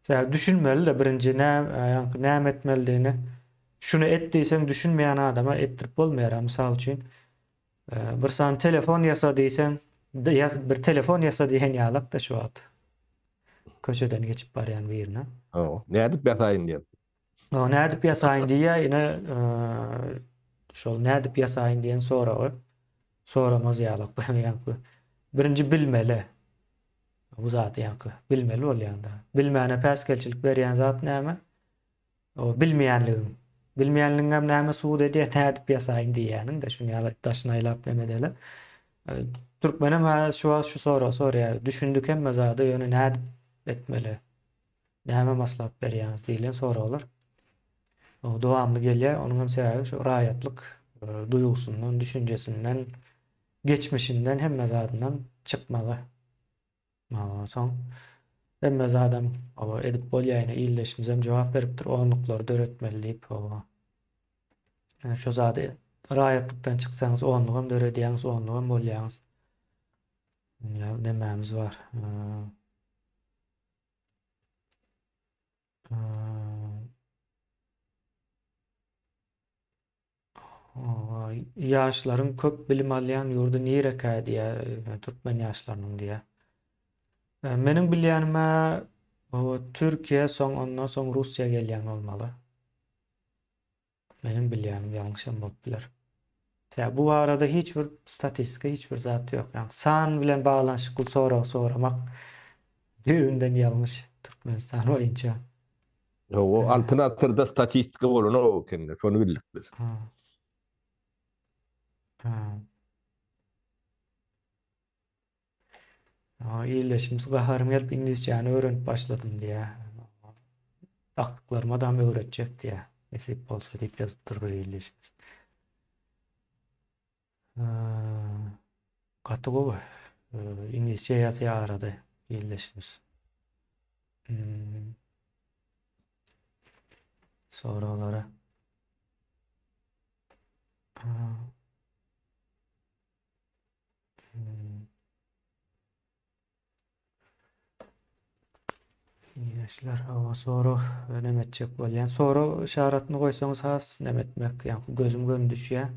Speaker 1: Sebäbi düşünmeli-de birinji näme, ýaňky näme etmelidigini. Şuny et diýseň düşünmeýän adama etdirip bolmaýar. Mysal üçin, bir sany telefon ýasa diýseň, bir telefon ýasa diýen ýalak-da şu wagt. Köçeden geçip barýan birine.
Speaker 2: Hawa, nädip ýasaýyn diýen.
Speaker 1: Hawa, nädip ýasaýyn diýýär, ine, Şol nädip ýasaýyn diýen soragy soramaz ýalak. Ýaňky birinji bilmeli. Bu zady ýaňky bilmeli bolýanda. Bilmäne päsgelçilik berýän zat näme? O bilmeýänligiň. Bilmeýänligiňem näme subut edýär, nädip ýasaýyn diýýäniň-de, şuny ýaly daşyny aýlap neme edeli. Türkmenem hä şu wagt şu soragy soraýar. Düşündik hemme zada, ýöne nädip etmeli? Näme maslahat berýäňiz diýlen soraglar dowamly gelýär. Onuň hem sebäbi şu raýatlyk duýgusyndan, düşünjesinden, geçmişinden, hemme zadyndan çykmagy. Soň hemme zadam oba edip bolýar ýene ildeşimizem jogap beripdir onluklary döretmeli diýip oba. Şu zady raýatlykdan çyksaňyz onlugam döredýäňiz onlugam bolýaňyz. Ýa nemämiz bar. Ýaşlaryň köp bilim alýan ýurdy nirekä diýýär, türkmen ýaşlarynyň diýýär. Meniň bilýänime Türkiýe soň ondan soň Russiýa gelýän bolmaly. Meniň bilýänim ýalňyş hem bolup biler. Sebäbi bu barada hiç bir statistika, hiç bir zat ýok. Ýagny san bilen baglanyşykly sorag soramak düýbünden ýalňyş Türkmenistan boýunça.
Speaker 2: Ýok, Altyn asyrda statistika bolanok ekende, şony bildik biz.
Speaker 1: Ha. Ha. Ildeşimiz gaharym gelip iňlisçäni öwrenip başladym diýýär. Agtyklaryma-dam öwretjek diýýär. Nesip bolsa diýip ýazypdyr bir ildeşimiz. Gaty gowy. Iňlisçe ýazýar arada ildeşimiz. Hmm. Soraglara. Ildeşler, hawa sorag neme etjek bolýan. Sorag yşaratyny goýsaňyz has neme etmek, ýaňky gözüm göni düşýär.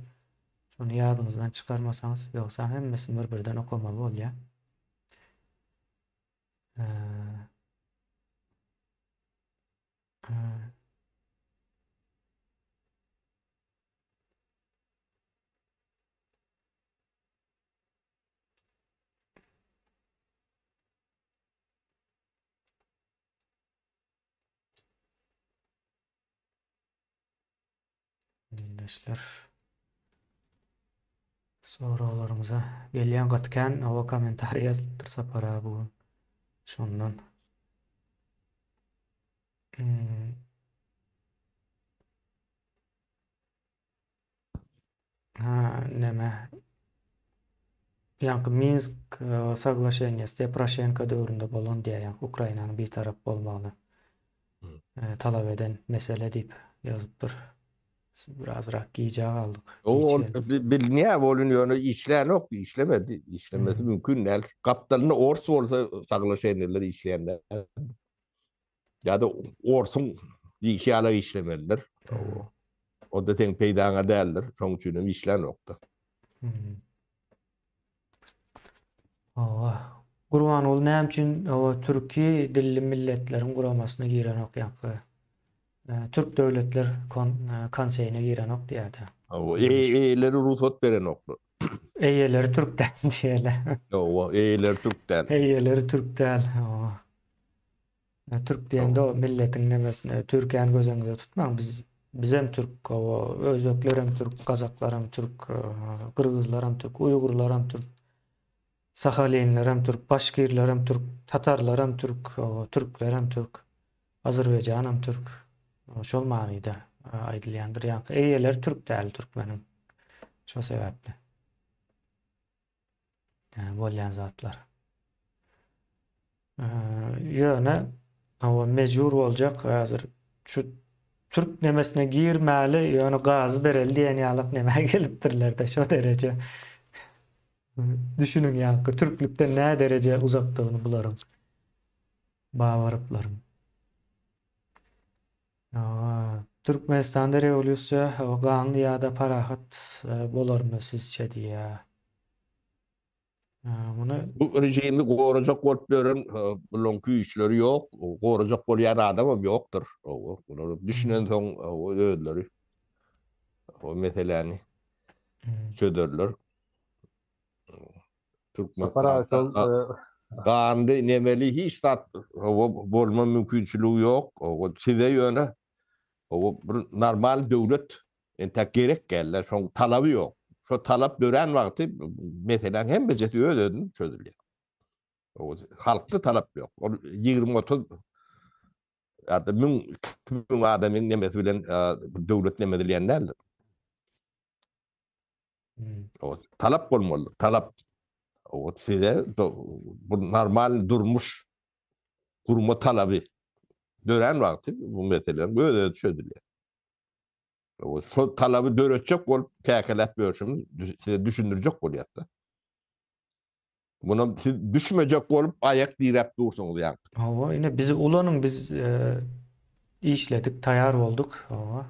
Speaker 1: Şony ýadyňyzdan çykarmasaňyz, ýogsa hemmesini bir-birden okamaly bolýar. Ildeşler. Soraglaryňyza gelýän gaty kän hawa kommentariý ýazypdyr Sapar aga bu gün. Şondan. Hmm. Ha, neme? Ýaňky Minsk soglaşeniýasy diýip Poroşenko döwründe bolan diýýär, ýaňky Ukrainanyň bitarap bolmagyny talap eden mesele diýip ýazypdyr. Birazrak gijä galdyk.
Speaker 2: Ol bilinýär, ol ýöne işlänok, işlemedi, işlemesi mümkin däl. Gapdalynda ors bolsa soglaşeniýalar işleýän däl. Ýa-da orsuň işi ýaly işlemelidir. O da seň peýdaňa däldir. Şoň üçin hem işlänokda.
Speaker 1: Hawa. Gurbanguly näme üçin o türki dilli milletleriň guramasyna girenok ýaňky Türk döwletler konseýine girenok diýýärdi.
Speaker 2: Hawa, eýeleri rugsat berenoklar.
Speaker 1: Eýeleri türk däl diýeli.
Speaker 2: Hawa, eýeleri türk däl.
Speaker 1: Eýeleri türk däl. Hawa. Türk diýende o milletiň nemesine Türkiýäni göz öňünde tutmaň. Biz bizem türk, o özbeklerem türk, gazaklaram türk, gyrgyzlaram türk, uýgurlaram türk, sahalinlerem türk, başkirlerem türk, tatarlaram türk, o türklerem türk, azerbaýjanam türk. Şol manyda aýdylýandyr. Ýa eýeleri türk däl türkmeniň. Şo sebäpli. Bolýan zatlar. Ýöne hawa mejbur boljak häzir şu türk nemesine girmäli ýöne gazy bereli diýen ýalak nämä gelipdirlerde şo dereje. Düşüniň ýaňky türklükden nä dereje uzakdygyny bularyň babaryplaryň. Türkmenistanda rewolýusiýa ganly ýa-da parahat bolarmy sizçe diýýär. Muny
Speaker 2: Bu režimi gorajak bolup ýören bularyň güýçleri ýok, gorajak bolýan adamam ýokdur. Olar düşünensoň özleri. O meseläni çözerler. Türkmenistanda ganly nemeli hiç zat bolma mümkinçiligi ýok. O size ýöne o bir normal döwlet entek gerek geldi. Şoň talaby ýok. Şo talap dörän wagty meseläň hemmejesi öz-özünden çözülýär. O halkda talap ýok. Ol 20-30 ýa-da 1000 2000 adamyň nemesi bilen bir döwlet neme edilýän däldir. O talap bolmaly, talap. O size bu normal durmuş gurma talaby dörän wagty bu mesele öz-özi çözülýär. O şo talaby döretjek bolup käkeläp ýörşümiz size düşündirjek bolýar-da. Buna siz düşmejek bolup aýak diräp dursuňyz ýaňky.
Speaker 1: Hawa, ine bizi ulanyň biz işledik, taýar bolduk. Hawa.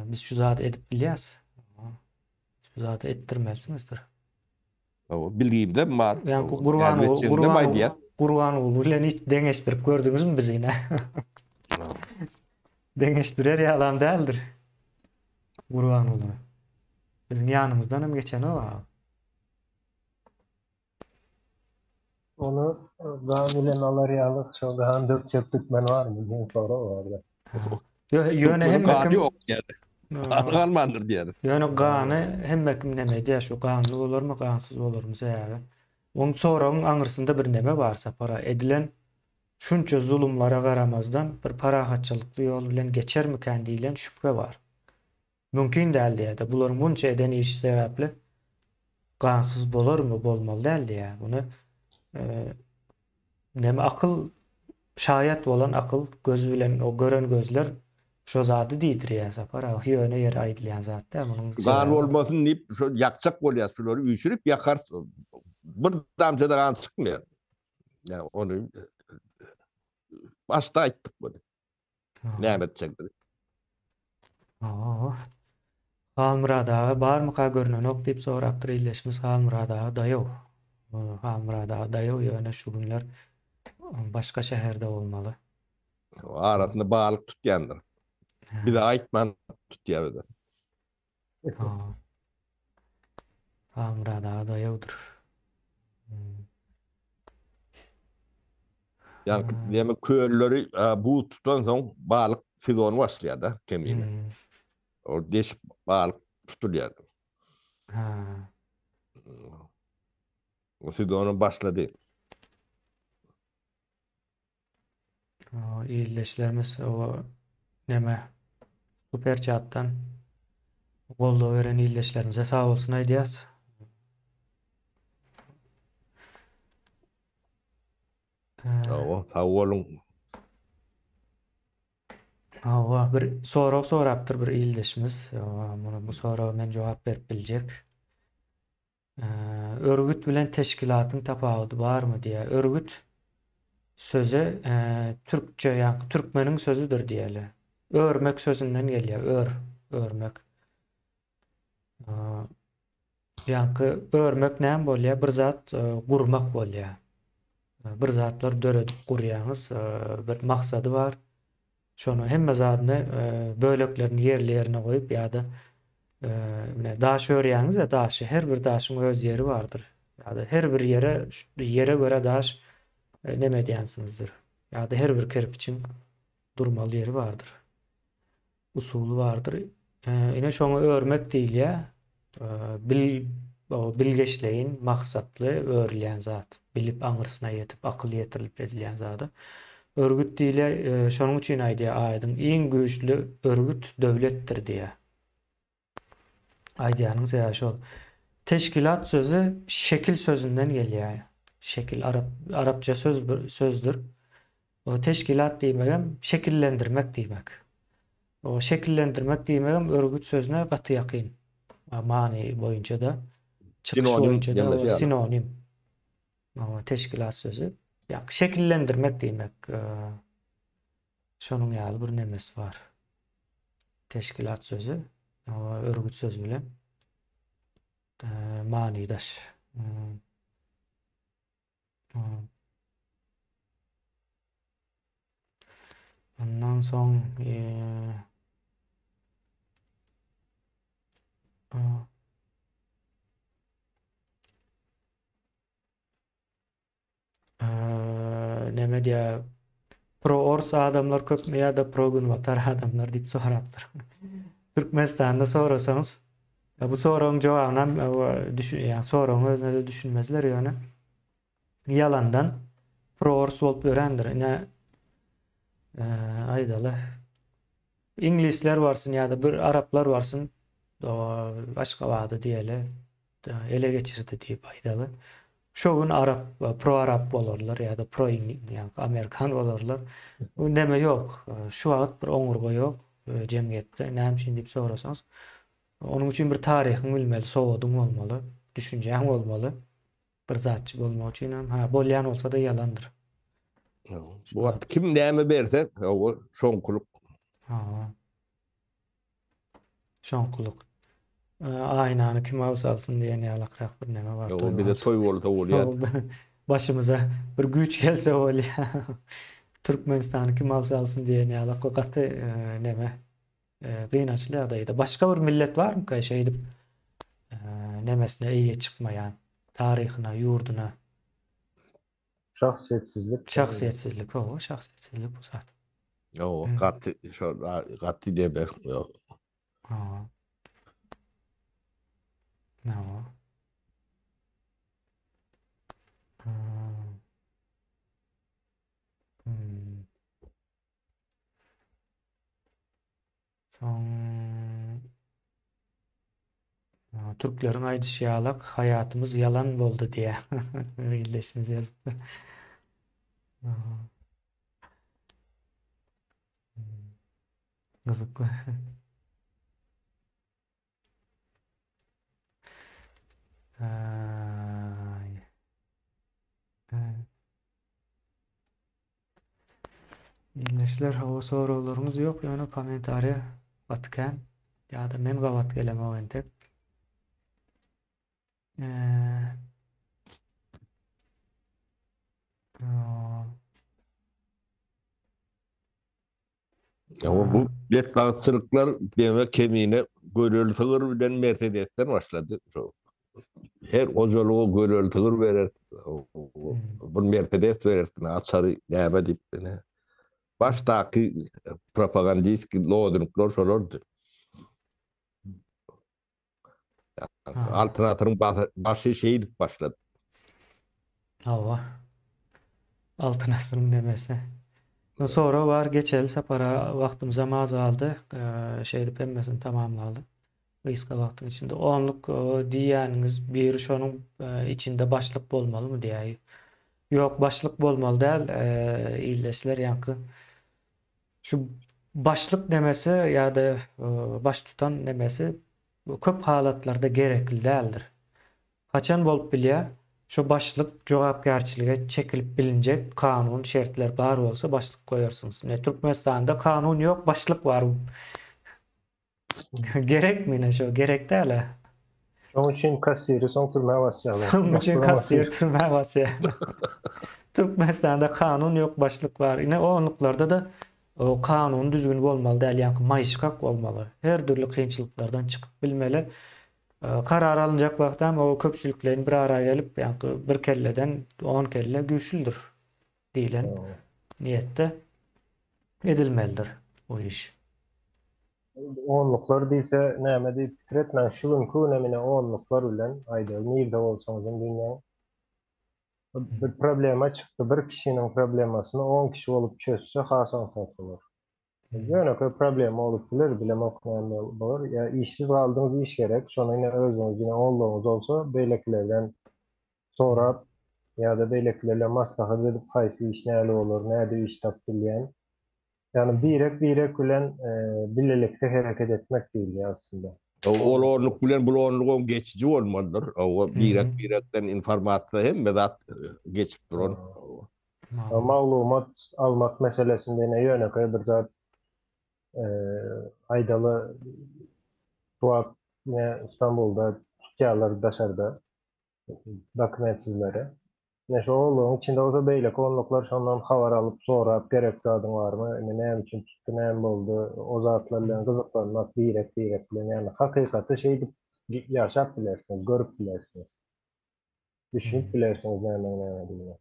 Speaker 1: Biz şu zady edip bilýäs. Şu zady etdirmelisinizdir.
Speaker 2: Hawa, bilgimde bar.
Speaker 1: Ýaňky Gurban Gurban Gurbanguly bilen hiç deňeşdirip gördüňizmi bizi ine? Deňeşdirer ýalam däldir. Gurbanguly. Biziň ýanymyzdan hem geçenok.
Speaker 3: Ony gan bilen alar ýaly şo gan dökjek türkmen barmy diýen sorag bardy.
Speaker 1: Ýöne hemme kim
Speaker 2: ýok diýýär. Gany galmandyr diýýär.
Speaker 1: Ýöne gany hemme kim neme edýär şu ganly bolarmy gansyz bolarmy sebäbi oň soragyň aňyrsynda bir neme bar Sapar aga edilen şunça zulumlara garamazdan bir parahatçylykly ýol bilen geçermikän diýlen şübhe bar. Mümkin däl diýýär-de, bularyň munça eden işi sebäpli gansyz bolarmy, bolmaly däl diýýär. Muny neme akyl şaýat bolan akyl göz bilen o gören gözler şo zady diýdirýär Sapar aga. Ýöne ýere aýdylýan zat däl munuň.
Speaker 2: Gan bolmasyn diýip şo ýakjak bolýar şulary üýşürip ýakarys. Bir damja-da gan çykmaýar. Ýa ony başda aýtdyk muny. Näme etjek biz?
Speaker 1: Oo. Halmyrat aga barmyka görnenok diýip sorapdyr ildeşimiz Halmyrat aga daýaw. Halmyrat aga daýaw ýöne şu günler başga şäherde bolmaly.
Speaker 2: Arasynda balyk tutýandyr. Bize aýtman tutýar özi.
Speaker 1: Halmyrat aga daýawdyr.
Speaker 2: Ýaňky näme kölleri buz tutansoň balyk sezony başlaýar-da kemine. Ol deşip balyk tutulýar.
Speaker 1: Ha.
Speaker 2: O sezony başlady.
Speaker 1: Ildeşlerimiz o neme super chatdan goldaw beren ildeşlerimize sag bolsun aýdýas.
Speaker 2: Hawa, sag boluň.
Speaker 1: Hawa, bir sorag sorapdyr bir ildeşimiz. Muny bu soraga men jogap berip biljek. Örgüt bilen teşkilatyň tapawudy barmy diýýär. Örgüt sözi türkçe ýa türkmeniň sözüdir diýeli. Örmek sözünden gelýär. Ör, örmek. Ýaňky örmek näme bolýar? Bir zat gurmak bolýar. Bir zatlar döredip gurýaňyz, bir maksady bar. Şony hemme zadyny böleklerini ýerli-ýerine goýup ýa-da ine daş örýäňiz-ä daşy her bir daşyň öz ýeri bardyr. Ýa-da her bir ýere ýere görä daş neme edýänsiňizdir. Ýa-da her bir kerpiçiň durmaly ýeri bardyr. Usuly bardyr. Ine şoňa örmek diýilýär. Bil bilgeşleýin, maksatly örülýän zat. Bilip aňyrsyna ýetip, akyl ýetirilip edilýän zada. Örgüt diýilýär. Şonuň üçin aýdýar aýdyň iň güýçli örgüt döwletdir diýýär. Aýdýanyň sebäbi şol. Teşkilat sözi şekil sözünden gelýär. Şekil arap arapça söz bir sözdür. O teşkilat diýmegem şekillendirmek diýmek. O şekillendirmek diýmegem örgüt sözüne gaty ýakyn. Many boýunça-da, çykyş boýunça-da sinonim. O teşkilat sözi. Ýa şekillendirmek diýmek. Şonuň ýaly bir nemesi bar. Teşkilat sözi örgüt sözi bilen manydaş. Ondan soň. Näme diýä? Pro ors adamlar köpmi ýa-da pro günbatar adamlar diýip sorapdyr. Türkmenistanda sorasaňyz, bu soragyň jogabyny hem ýa soragyň özüne de düşünmezler ýöne ýalandan pro ors bolup ýörendir. Ine aýdaly. Iňlisler barsyn ýa-da bir araplar barsyn Aşgabady diýeli ele geçirdi diýip aýdaly. Şo gün arap pro arap bolarlar ýa-da pro amerikan bolarlar. Bu neme ýok. Şu wagt bir oňurga ýok jemgyýetde. Näme üçin diýip sorasaňyz, onuň üçin bir taryhyň bilmeli, sowadyň bolmaly, düşünjäň bolmaly. Bir zatçy bolmak üçin hem, ha, bolýan bolsa-da ýalandyr.
Speaker 2: Bu wagt kim näme berse, o şoňkulyk.
Speaker 1: Ha. Şoňkulyk. Aýnany kim alsa alsyn diýen ýalakrak bir neme bar.
Speaker 2: Ýok, bize toý bolsa bolýar.
Speaker 1: Başymyza bir güýç gelse bolýar. Türkmenistany kim alsa alsyn diýen ýalak bu gaty neme gynançly ýagdaýda. Başga bir millet barmyka şeýdip nemesine eýe çykmaýan, taryhyna, ýurduna?
Speaker 3: Şahsyýetsizlik.
Speaker 1: Şahsyýetsizlik, hawa, şahsyýetsizlik bu zat.
Speaker 2: Ýok, gaty şo gaty debe.
Speaker 1: Hawa. Hawa. Hmm. Soň türkleriň aýdyşy ýalak haýatymyz ýalan boldy diýä. Ildeşimiz ýazypdyr. Gyzykly. Aý. Ildeşler hawa soraglaryňyz ýok ýöne kommentariýa gaty kän ýa-da men gabat gelemok entek. Eee
Speaker 2: Ya bu betbagtçylyklar deme kemine göreli sygyr bilen Mercedesden başlady. Her hojalyga göreli sygyr berer. Bu Mercedes berersin, açary näme diýip ine. Başdaky propagandist lozunglar şolardy. Altyn asyryň başy şeýdip başlady.
Speaker 1: Hawa. Altyn asyryň nemesi. Sorag bar, geçeli sapara wagtymyzam az galdy. Şeýdip hemmesini tamamlaly. Gysga wagtyň içinde. Onluk diýýäniňiz biri şonuň içinde başlyk bolmalymy diýýär. Ýok, başlyk bolmaly däl, ildeşler ýaňky Şu başlyk nemesi ýa-da baştutan nemesi köp halatlarda gerekli däldir. Haçan bolup bilýär? Şu başlyk jogapkärçilige çekilip bilinjek kanun şertler bar bolsa başlyk goýarsyňyz. Ine Türkmenistanda kanun ýok, başlyk bar. Gerekmi ine şo? Gerek däl-ä.
Speaker 3: Şoň üçin kassiri soň türmä basýarlar.
Speaker 1: Şoň üçin kassir türmä basýar. Türkmenistanda kanun ýok, başlyk bar. Ine onluklarda-da o kanun düzgün bolmaly däl, ýaňky maýyşgak bolmaly. Her dürli kynçylyklardan çykyp bilmeli. Karar alynjak wagtam o köpçülikleýin bir ara gelip, ýaňky bir kelleden on kelle güýçlüdir diýlen niýetde edilmelidir bu iş.
Speaker 3: Onluklar diýse näme diýip pikir etmäň şu günki günem ine onluklar bilen aýdaly nirde bolsaňyzam dünýäň bir problema çykdy bir kişiniň problemasyny on kişi bolup çözse has aňsat bolar. Ýönekeý problema bolup biler bilemok näme bolar ýa işsiz galdyňyz iş gerek şony ine özüňiz ine onlugyňyz bolsa beýlekilerden sorap ýa-da beýlekiler bilen maslahat edip haýsy iş näli bolar nädip iş tapyp bilýän Ýagny birek-birek bilen bilelikde hereket etmek diýilýär aslynda.
Speaker 2: Ol onluk bilen bul onlugam geçiji bolmalydyr. Hawa, birek-birekden informasiýa hemme zat geçip duran.
Speaker 3: Maglumat almak meselesinde ine ýönekeý bir zat aýdaly şu wagt ine Stambulda tutýarlar daşarda dokumentsizleri. Ine şo onlugyň içinde bolsa beýleki onluklar şondan habar alyp sorap gerek zadyň barmy, ine näme üçin tutdy, näme boldy, o zatlar bilen gyzyklanmak birek-birek bilen ýagny hakykaty şeýdip. Ýaşap bilersiňiz, görüp bilersiňiz. Düşünip bilersiňiz nämäň nämedigine.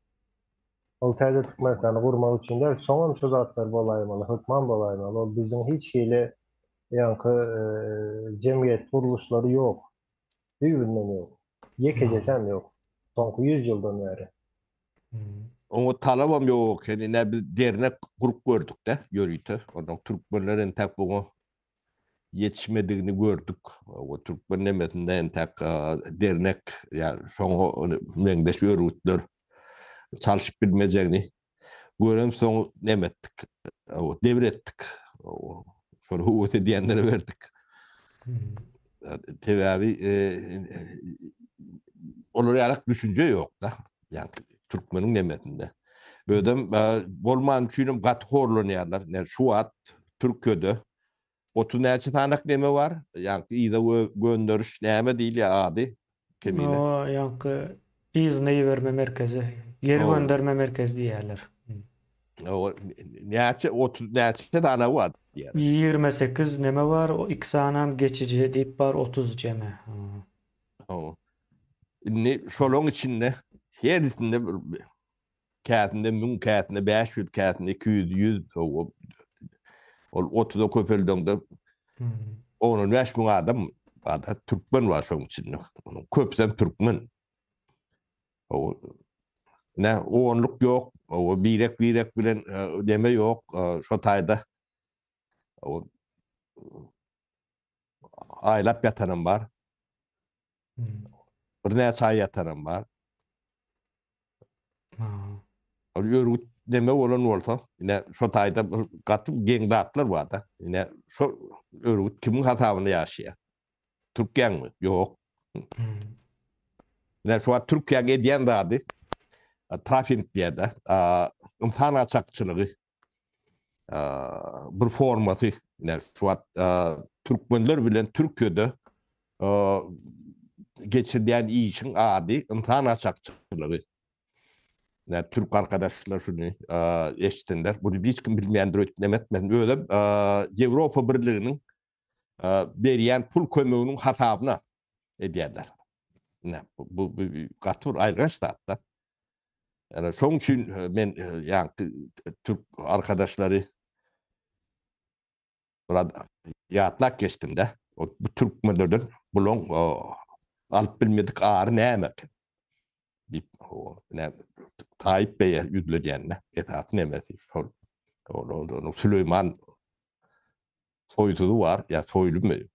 Speaker 3: Ol täze Türkmenistany gurmak üçin däl, soňam şu zatlar bolaýmaly, hökman bolaýmaly. Ol biziň hiç hili ýaňky jemgyýet gurluşlary ýok. Düýbünden ýok. Ýekejesem ýok. Soňky ýüz ýyldan bäri.
Speaker 2: Oňa talabam ýok eken. Ine biz dernek gurup gördük-de, ýörite. Ondan türkmenler entäk buňa ýetişmedigini gördük. O türkmen nemesinde entäk dernek ýa şoňa meňzeş örgütler çalşyp bilmejegini gören soň neme etdik. Devir etdik. Şony höwes edýänlere berdik. Sebäbi olar ýaly düşünje ýok-da. Ýa türkmeniň nemesinde. Özem bolman üçinem gaty horlanýarlar. Ine şu wagt Türkiýede 30 näçe sanak neme bar? Ýaňky yza gönderiş näme diýilýär ady?
Speaker 1: Kemine. O ýaňky yzyna iberme merkezi, geri gönderme merkezi diýýärler.
Speaker 2: O näçe 30 näçe sanagy bar
Speaker 1: diýýär. 28 neme bar, o 2 sanam geçiji diýip bar 30 jemi.
Speaker 2: O. Indi şolaň içinde hersinde bir käsinde 1000, käsinde 500, käsinde 200, 100 o ol 30-a köpeldeňde 15 müň adam bar da, türkmen bar şoň içinde. Onuň köpüsem türkmen. O ne onluk ýok, o birek-birek bilen deme ýok, şo taýda. O aýlap ýatanam bar. Birnäçe aý ýatanam bar. Ol örgüt neme bolan bolsa, ine şo taýda bir gaty geň zatlar bar-da. Ine şo örgüt kimiň hasabyna ýaşaýar? Türkiýäňmi? Ýok. Ine şu wagt Türkiýäň edýän zady trafing diýýär-de, ynsan gaçakçylygy bir formasy. Ine şu wagt türkmenler bilen Türkiýede geçirilýän işiň ady ynsan gaçakçylygy. Ine türk arkadaşlar şuny eşitsinler. Bunu hiç kim bilmeýändir öýdüp neme etmesin. Özem Ýewropa Birliginiň berýän pul kömeginiň hasabyna edýärler. Ine bu gaty bir aýylganç zat-da. Ýani şoň üçin men ýaňky türk arkadaşlary biraz ýatlap geçdim-de. Bu türkmenlerden bulaň alyp bilmedik ary näme eken? Diýip, ine Taýyp beýe ýüzlenýän-de esasy nemesi şol. Onuň Süleýman soýsuzy bar, ýa soýlumy?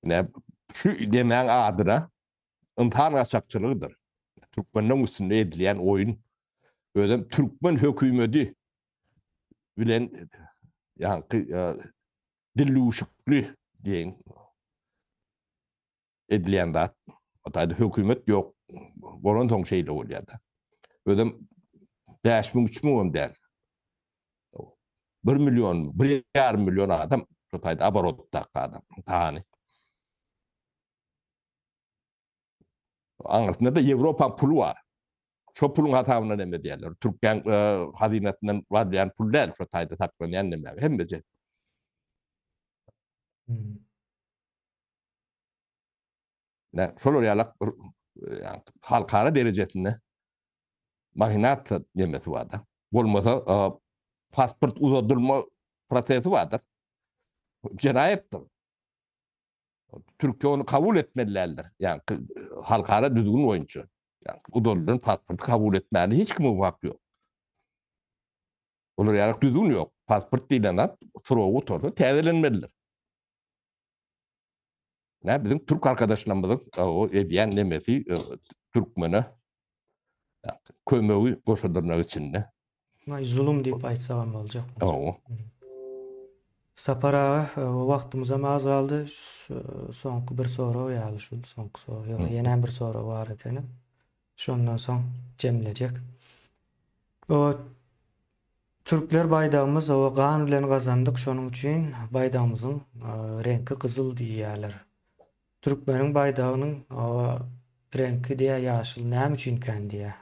Speaker 2: Ine şu nemäň adyna ynsan gaçakçylygydyr. Türkmenleň üstünde edilýän oýun. Özem türkmen hökümedi bilen ýaňky dillüwşükli diýen edilýän zat. O taýda hökümet ýok bolansoň şeýle bolýar-da. Özem 5000, 3000 hem däl. 1 million, 1,5 million adam şu taýda aborotdaky adam sany. Aňyrsynda-da Ýewropa puly bar. Şo puluň hasabyna neme diýerler. Türkmen e, hazynasyndan barýan pul däl, şo taýda saklanýan neme. Hemmeje. Hmm. Ne, şolar ýalak bir e, halkara derejesinde mahinasiýa nemesi bar-da. Bolmasa e, pasport uzadylma prosesi bardyr. Jenaýatdyr. Türkiýe ony kabul etmeli däldir. Ýagny halkara düzgün boýunça. Ýagny uzadylan pasporty kabul etmäne hiç kimiň haky ýok. Olar ýaly düzgün ýok. Pasport diýlen zat srogy gutarsa täzelenmelidir. Nä biziň türk arkadaşlarymyzyň o edýän nemesi e, türkmene kömegi goşadyrmak içinde.
Speaker 1: Maý zulum diýip aýtsagam boljak. Hawa. Sapar aga, e, wagtymyzam az galdy. Soňky bir sorag ýaly şu soňky sorag. Ýok, ýene bir sorag bar ekeni. Şondan soň jemlejek. O Türkler baýdagymyz o gan bilen gazandyk, şonuň üçin baýdagymyzyň e, reňki gyzyl diýýärler. Türkmeniň baýdagynyň o reňki diýýär ýaşyl näme üçinkän diýýär.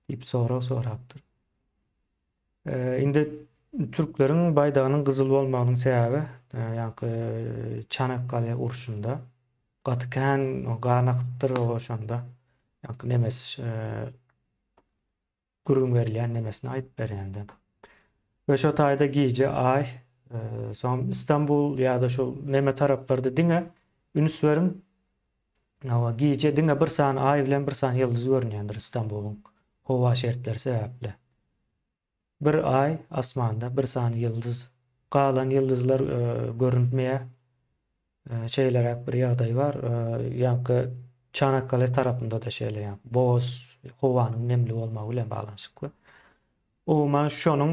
Speaker 1: Diýip sorag sorapdyr. Indi. Türkleriň baýdagynyň gyzyl bolmagynyň sebäbi, ýaňky Çanakgale urşunda gaty kän gan akypdyr o şonda. Ýaňky nemes gürrüň berilýän nemesini aýdyp berýände. We şo taýda gije aý, soň Istanbul ýa-da şu neme taraplarda diňe üns beriň, hawa, gije diňe bir sany aý bilen bir sany ýyldyz görünýändir Istanbulyň howa şertleri sebäpli. Bir aý asmanda, bir sany ýyldyz. Galan ýyldyzlar görünmeýär. Şeýleräk bir ýagdaý bar. Ýaňky Çanakkale tarapynda-da şeýle ýaňky boz howanyň nemli bolmagy bilen baglanyşykly. Umuman şonuň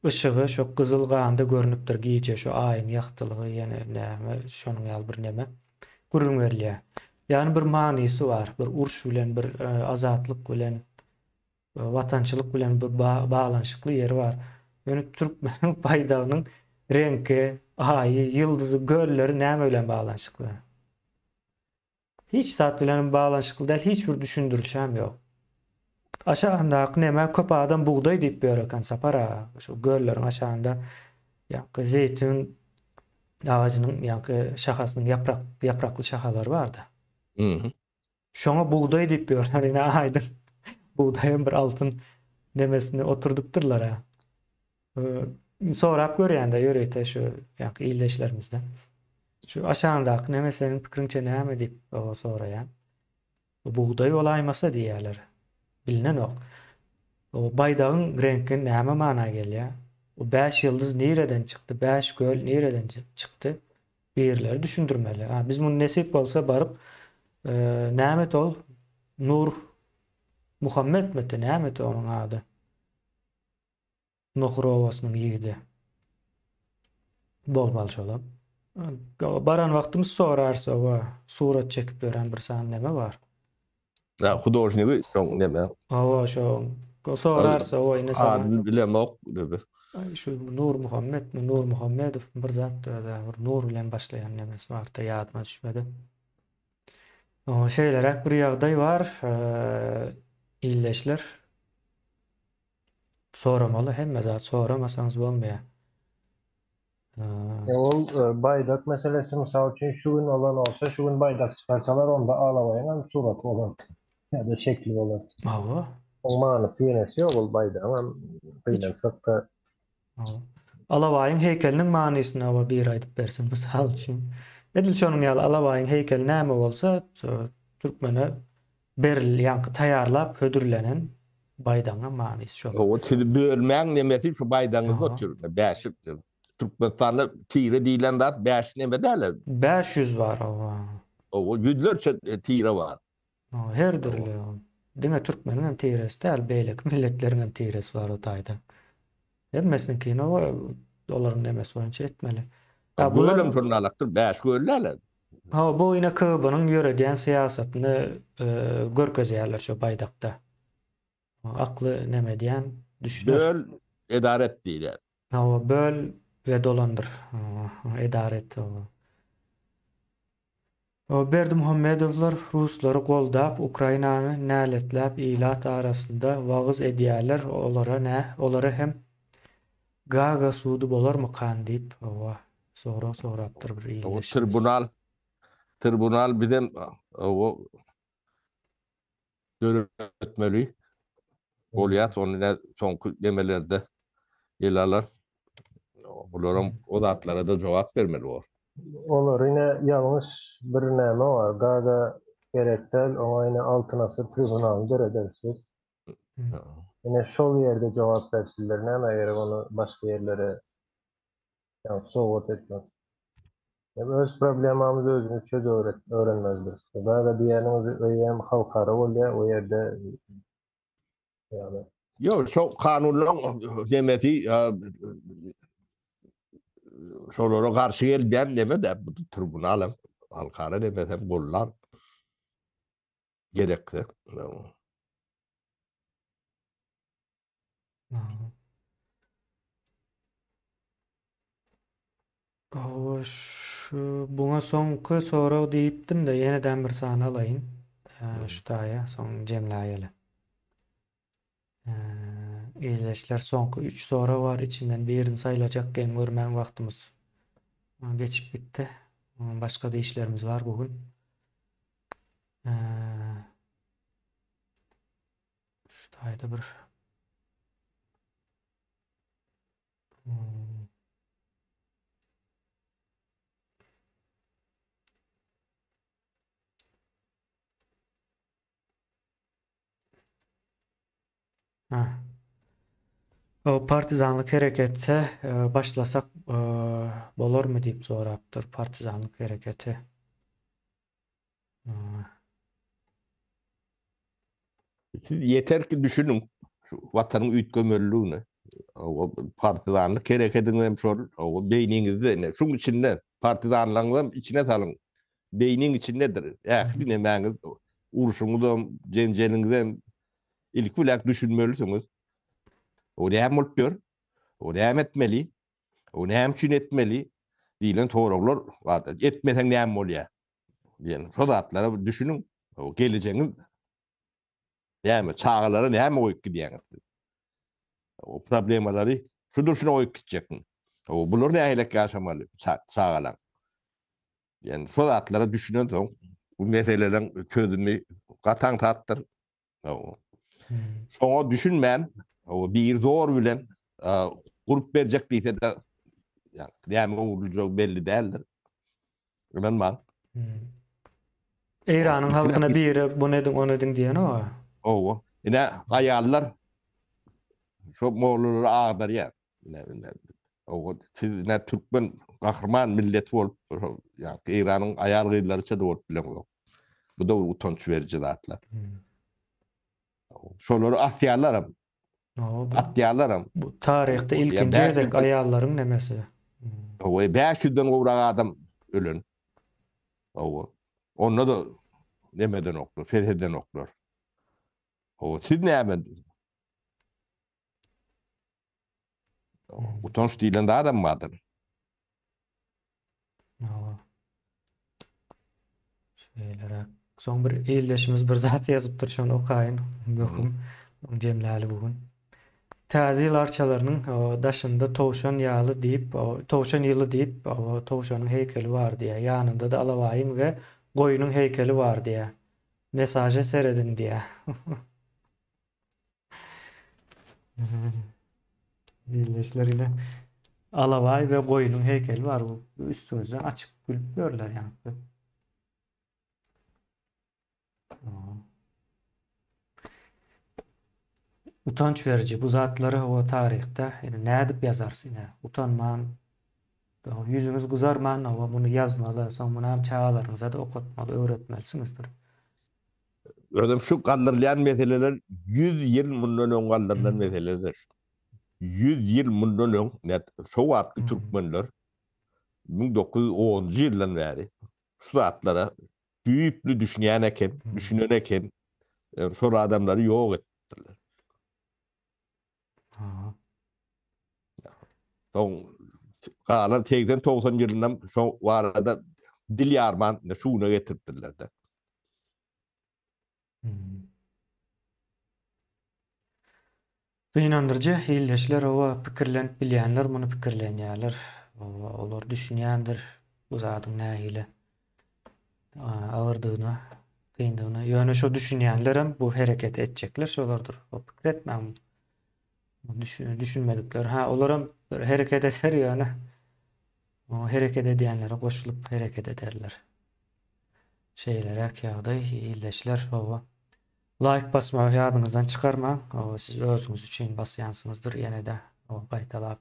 Speaker 1: yşygy şo gyzyl ganda görnüpdir gije şo aýyň ýagtylygy ýene näme şonuň ýaly bir neme gürrüň berilýär. Ýagny bir manysy bar. Bir uruş bilen bir azatlyk bilen watançylyk bilen bir baglanyşykly ýeri bar. Ýöne türkmeniň baýdagynyň reňki, aýy, ýyldyzy, gölleri näme bilen baglanyşykly? Hiç zat bilen baglanyşykly däl, hiç bir düşündirişem ýok. Aşagyndaky näme köp adam bugdaý diýip ýör eken Sapar aga. Şu gölleriň aşagynda ýaňky zeýtun agajynyň ýaňky şahasynyň ýaprak ýaprakly şahalary barda. Şoňa bugdaý diýip ýörler ine aýdyň. Bugdaýam bir altyn nemesini oturdypdyrlar-a. Sorap görýän-de ýörite şu ýaňky ildeşlerimizden. Şu aşagyňdaky neme seniň pikiriňçe näme diýip soraýan. Bu bugdaý bolaýmasa diýýärler. Bilinenok. O baýdagyň reňki näme mana gelýär? O bäş ýyldyz nireden çykdy? Bäş göl nireden çykdy? Birileri düşündirmeli. Ha, biz muny nesip bolsa baryp, e, nämet ol? Nur Muhammetmidi, nämeti onuň ady? Nohur obasynyň ýigidi. Bolmaly şolam. Baran wagtymyz sorarys, oba surat çekip ýören bir sany neme bar.
Speaker 2: Ha, hudožnigi şoň neme?
Speaker 1: Hawa, şo sorarsa o ine
Speaker 2: sana. Adyny bilemok dedi.
Speaker 1: Aý şu Nur Muhammetmi, Nur Muhammedow bir zat da bir Nur bilen başlaýan nemesi bardy, ýadyma düşmedi. O şeýleräk bir ýagdaý bar, ildeşler. Soramaly hemme zat, soramasaňyz bolmaýar.
Speaker 3: E ol e, baýdak meselesi mysal üçin şu gün bolan bolsa, şu gün baýdak çykarsalar onda alabaýyň hem suraty bolar. Ýa-da şekli bolar.
Speaker 1: Hawa.
Speaker 3: Oň manysy ýenesi ýok ol baýdagyň hem gynansak-da.
Speaker 1: Hawa. Alabaýyň heýkeliniň manysyny hawa biri aýdyp bersin mysal üçin. Edil şonuň ýaly alabaýyň heýkeli näme bolsa, türkmene beril ýaňky taýýarlap hödürlenen baýdagyň manysy şol.
Speaker 2: Hawa, sizi bölmäň nemesi şu baýdagyňyzda otyr. Bäşi Türkmenistanda tire diýlen zat bäş neme däl.
Speaker 1: 500 bar hawa.
Speaker 2: Hawa, ýüzlerçe tire bar.
Speaker 1: Her dürli. Diňe türkmeniň hem tiresi däl, beýleki milletleriň hem tiresi bar o taýda. Hemmesiniňkini olaryň nemesi boýunça etmeli.
Speaker 2: Ya bular Gölem şonalakdyr, bäş göl däl.
Speaker 1: Ha bu ýene KB-nyň ýöredýän syýasatyny e, görkezýärler şu baýdakda. Akly neme edýän
Speaker 2: düşüner. Böl, edara et diýilýär.
Speaker 1: Hawa, böl we dolandyr. Edara et. Berdimuhamedowlar ruslary goldap Ukrainany näletläp ilat arasynda wagyz edýärler olara nä olara hem Gaga sudy bolarmykan diýip hawa sorag sorapdyr bir ildeşimiz.
Speaker 2: Tribunal tribunal bizem hawa döretmeli bolýar. Ony ne soňky demelerde ele alar. Bularam o zatlara da jogap bermeli bor.
Speaker 3: Olar ine ýalňyş bir näme bar. Gaga gerek däl, oňa ine Altyn asyr tribunalyny dörederis biz. Ine şol ýerde jogap bersinler. Nämä gerek ony başga ýerlere Ýa sowgat etmek. Ýa öz problemamyzy özümiz çözüp öwrenmelidiris. Gaga diýýäniňiz öýem halkara bolýar, o ýerde
Speaker 2: ýagny. Ýok, şo kanunlaryň nemesi şolara garşy gelýän neme-de bu tribunal hem halkara nemesi hem gollar gerekse.
Speaker 1: Hawa, şu buňa soňky sorag diýipdim-de, ýeneden bir sany alaýyn. Şu taýa soň jemläýeli. Ildeşler soňky üç sorag bar içinden birini saýlajak geň görmäň wagtymyz geçip gitdi. Başga-da işlerimiz bar bu gün. Şu taýda bir hmm. Ha. O partizanlyk herekete e, başlasak e, bolarmy diýip sorapdyr partizanlyk hereketi.
Speaker 2: Siz ýeter ki düşüniň şu watanyň üýtgemeliligini. O partizanlyk hereketiňiz hem şol, o beýniňizde ine şuň içinde partizanlaryňyzam içine salyň. Beýniň içindedir. Ähli nemäňiz, urşuňyzam, jenjeliňizem ilki bilen düşünmelisiňiz. O näme bolup ýör? O näme etmeli? O näme üçin etmeli? diýlen soraglar bardyr. Etmeseň näme bolýar? Diýen şo zatlara düşüniň. O gelejegiňiz näme? Çagalara näme goýup gidýäňiz siz? O problemalary şu durşuna goýup gitjekmi? O bular nähilek ýaşamaly çagalar? Ýani şo zatlara düşünen soň bu meseleleriň çözümi gaty aňsatdyr. Şoňa düşünmän, bir zor bilen gurup berjek diýse-de, näme guruljagy belli däldir. Ynanmaň.
Speaker 1: Eýranyň halkyna biri bunu ediň, ony ediň diýenok-a.
Speaker 2: Hawa. Ine, aýallar şo mollalary agdarýar. Ine, ine, hawa, siz ine türkmen gahryman milleti bolup, ýa Eýranyň aýal-gyzlaryça-da bolup bileňzok. Bu da bir utanç beriji zatlar. Şolary asýarlaram. Atýarlaram.
Speaker 1: Bu taryhda ilkinji gezek aýallaryň nemesi.
Speaker 2: Hawa, 500-den gowrak adam ölen. Hawa. Onda da neme edenoklar, ses edenoklar. Hawa, siz näme? Utanç diýlen zadam bardyr.
Speaker 1: Hawa. Şeýleräk. Soň bir ildeşimiz bir zat ýazypdyr, şony okaýyn. Möhüm. Jemläli bu gün. Täze ýyl arçalarynyň daşynda towşan ýaly diýip, towşan ýyly diýip, towşanyň heýkeli bar diýýär. Ýanynda-da alabaýyň we goýnuň heýkeli bar diýýär. Mesaža serediň diýýär. Ildeşler ine alabaý we goýnuň heýkeli bar bu üstüňizden açyk gülüp ýörler ýaňky. Utanç beriji bu zatlary hawa taryhda ine nädip ýazarys ine utanman ýüzüňiz gyzarman hawa muny ýazmaly soň munam çagalaryňyza-da okatmaly öwretmelisiňizdir.
Speaker 2: Özem şu galdyrylýan meseleler 100 ýyl mundan öň galdyrylan meseleler. 100 ýyl mundan öň şo wagtky türkmenler 1910-njy ýyldan bäri şu zatlara düýpli düşünýän eken, düşünen eken. Şol adamlary ýok etdiler. Soň galan 80-90 ýylyndan şo barada dil ýarman şu güne getiripdirler-de.
Speaker 1: Gynandyryjy, ildeşler oba pikirlenip bilýänler muny pikirlenýärler. Oba olar düşünýändir bu zadyň nähili agyrdygyna, kyndygyna. Ýöne şo düşünýänlerem bu hereketi etjekler şolardyr. O pikir etmäň. Düşünmedikler. Ha, olaram bir hereket eder ýöne o hereket edýänlere goşulyp hereket ederler. Şeýleräk ýagdaý ildeşler oba. Laýk basmagy ýadyňyzdan çykarmaň. Oba siz özüňiz üçin basýansyňyzdyr ýene-de gaýtalap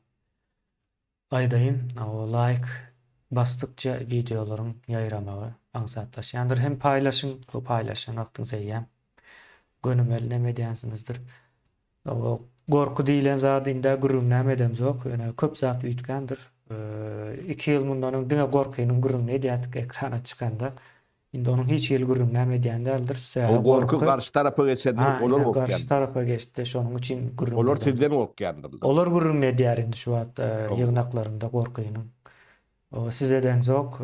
Speaker 1: aýdaýyn. Oba laýk basdykça wideolaryň ýaýramagy aňsatlaşýandyr. Hem paýlaşyň, bu paýlaşan wagtyňyz eýýäm gönümel neme edýänsiňizdir. Oba gorky diýlen zady indä gürrüňinem edemzok. Ýöne köp zat üýtgändir. Iki ýyl mundan öň diňe gorkynyň gürrüňini edýärdik ekrana çykanda. Indi onuň hiç hili gürrüňinem edýän däldir.
Speaker 2: O gorky garşy tarapa geçendir, olar gorkýandyr.
Speaker 1: Garşy tarapa geçdi, şonuň üçin
Speaker 2: gürrüň. Olar sizden gorkýandyrlar.
Speaker 1: Olar gürrüňini edýär indi şu wagt ýygnaklarynda gorkynyň. Siz edeňzok.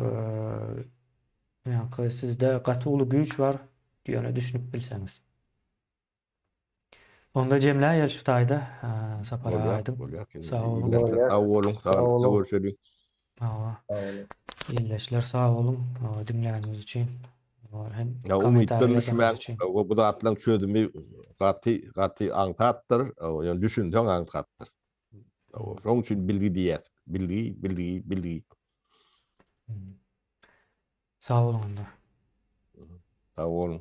Speaker 1: Ýaňky sizde gaty uly güýç bar, ýöne düşünip bilseňiz. Onda jemläýeli şu taýda. Sapar aga
Speaker 2: Bolýar,
Speaker 1: aýdyň.
Speaker 2: bolýar.
Speaker 1: Sag boluň.
Speaker 2: Ildeşler sag boluň,
Speaker 3: Sag
Speaker 2: saglykda
Speaker 3: boluň.
Speaker 2: görşeliň.
Speaker 1: Hawa.
Speaker 3: Sag boluň.
Speaker 1: Ildeşler sag boluň. Hawa, diňläniňiz üçin. Hawa, hem
Speaker 2: Ya
Speaker 1: kommentariýa
Speaker 2: umytdan
Speaker 1: ýazanyňyz
Speaker 2: düşmäň.
Speaker 1: üçin.
Speaker 2: Bu zatlaryň çözümi gaty gaty aňsatdyr. Ýöne düşünseň aňsatdyr. Şonuň üçin bilgi diýýäs. Bilgi, bilgi, bilgi.
Speaker 1: Sag boluň onda.
Speaker 2: Sag boluň.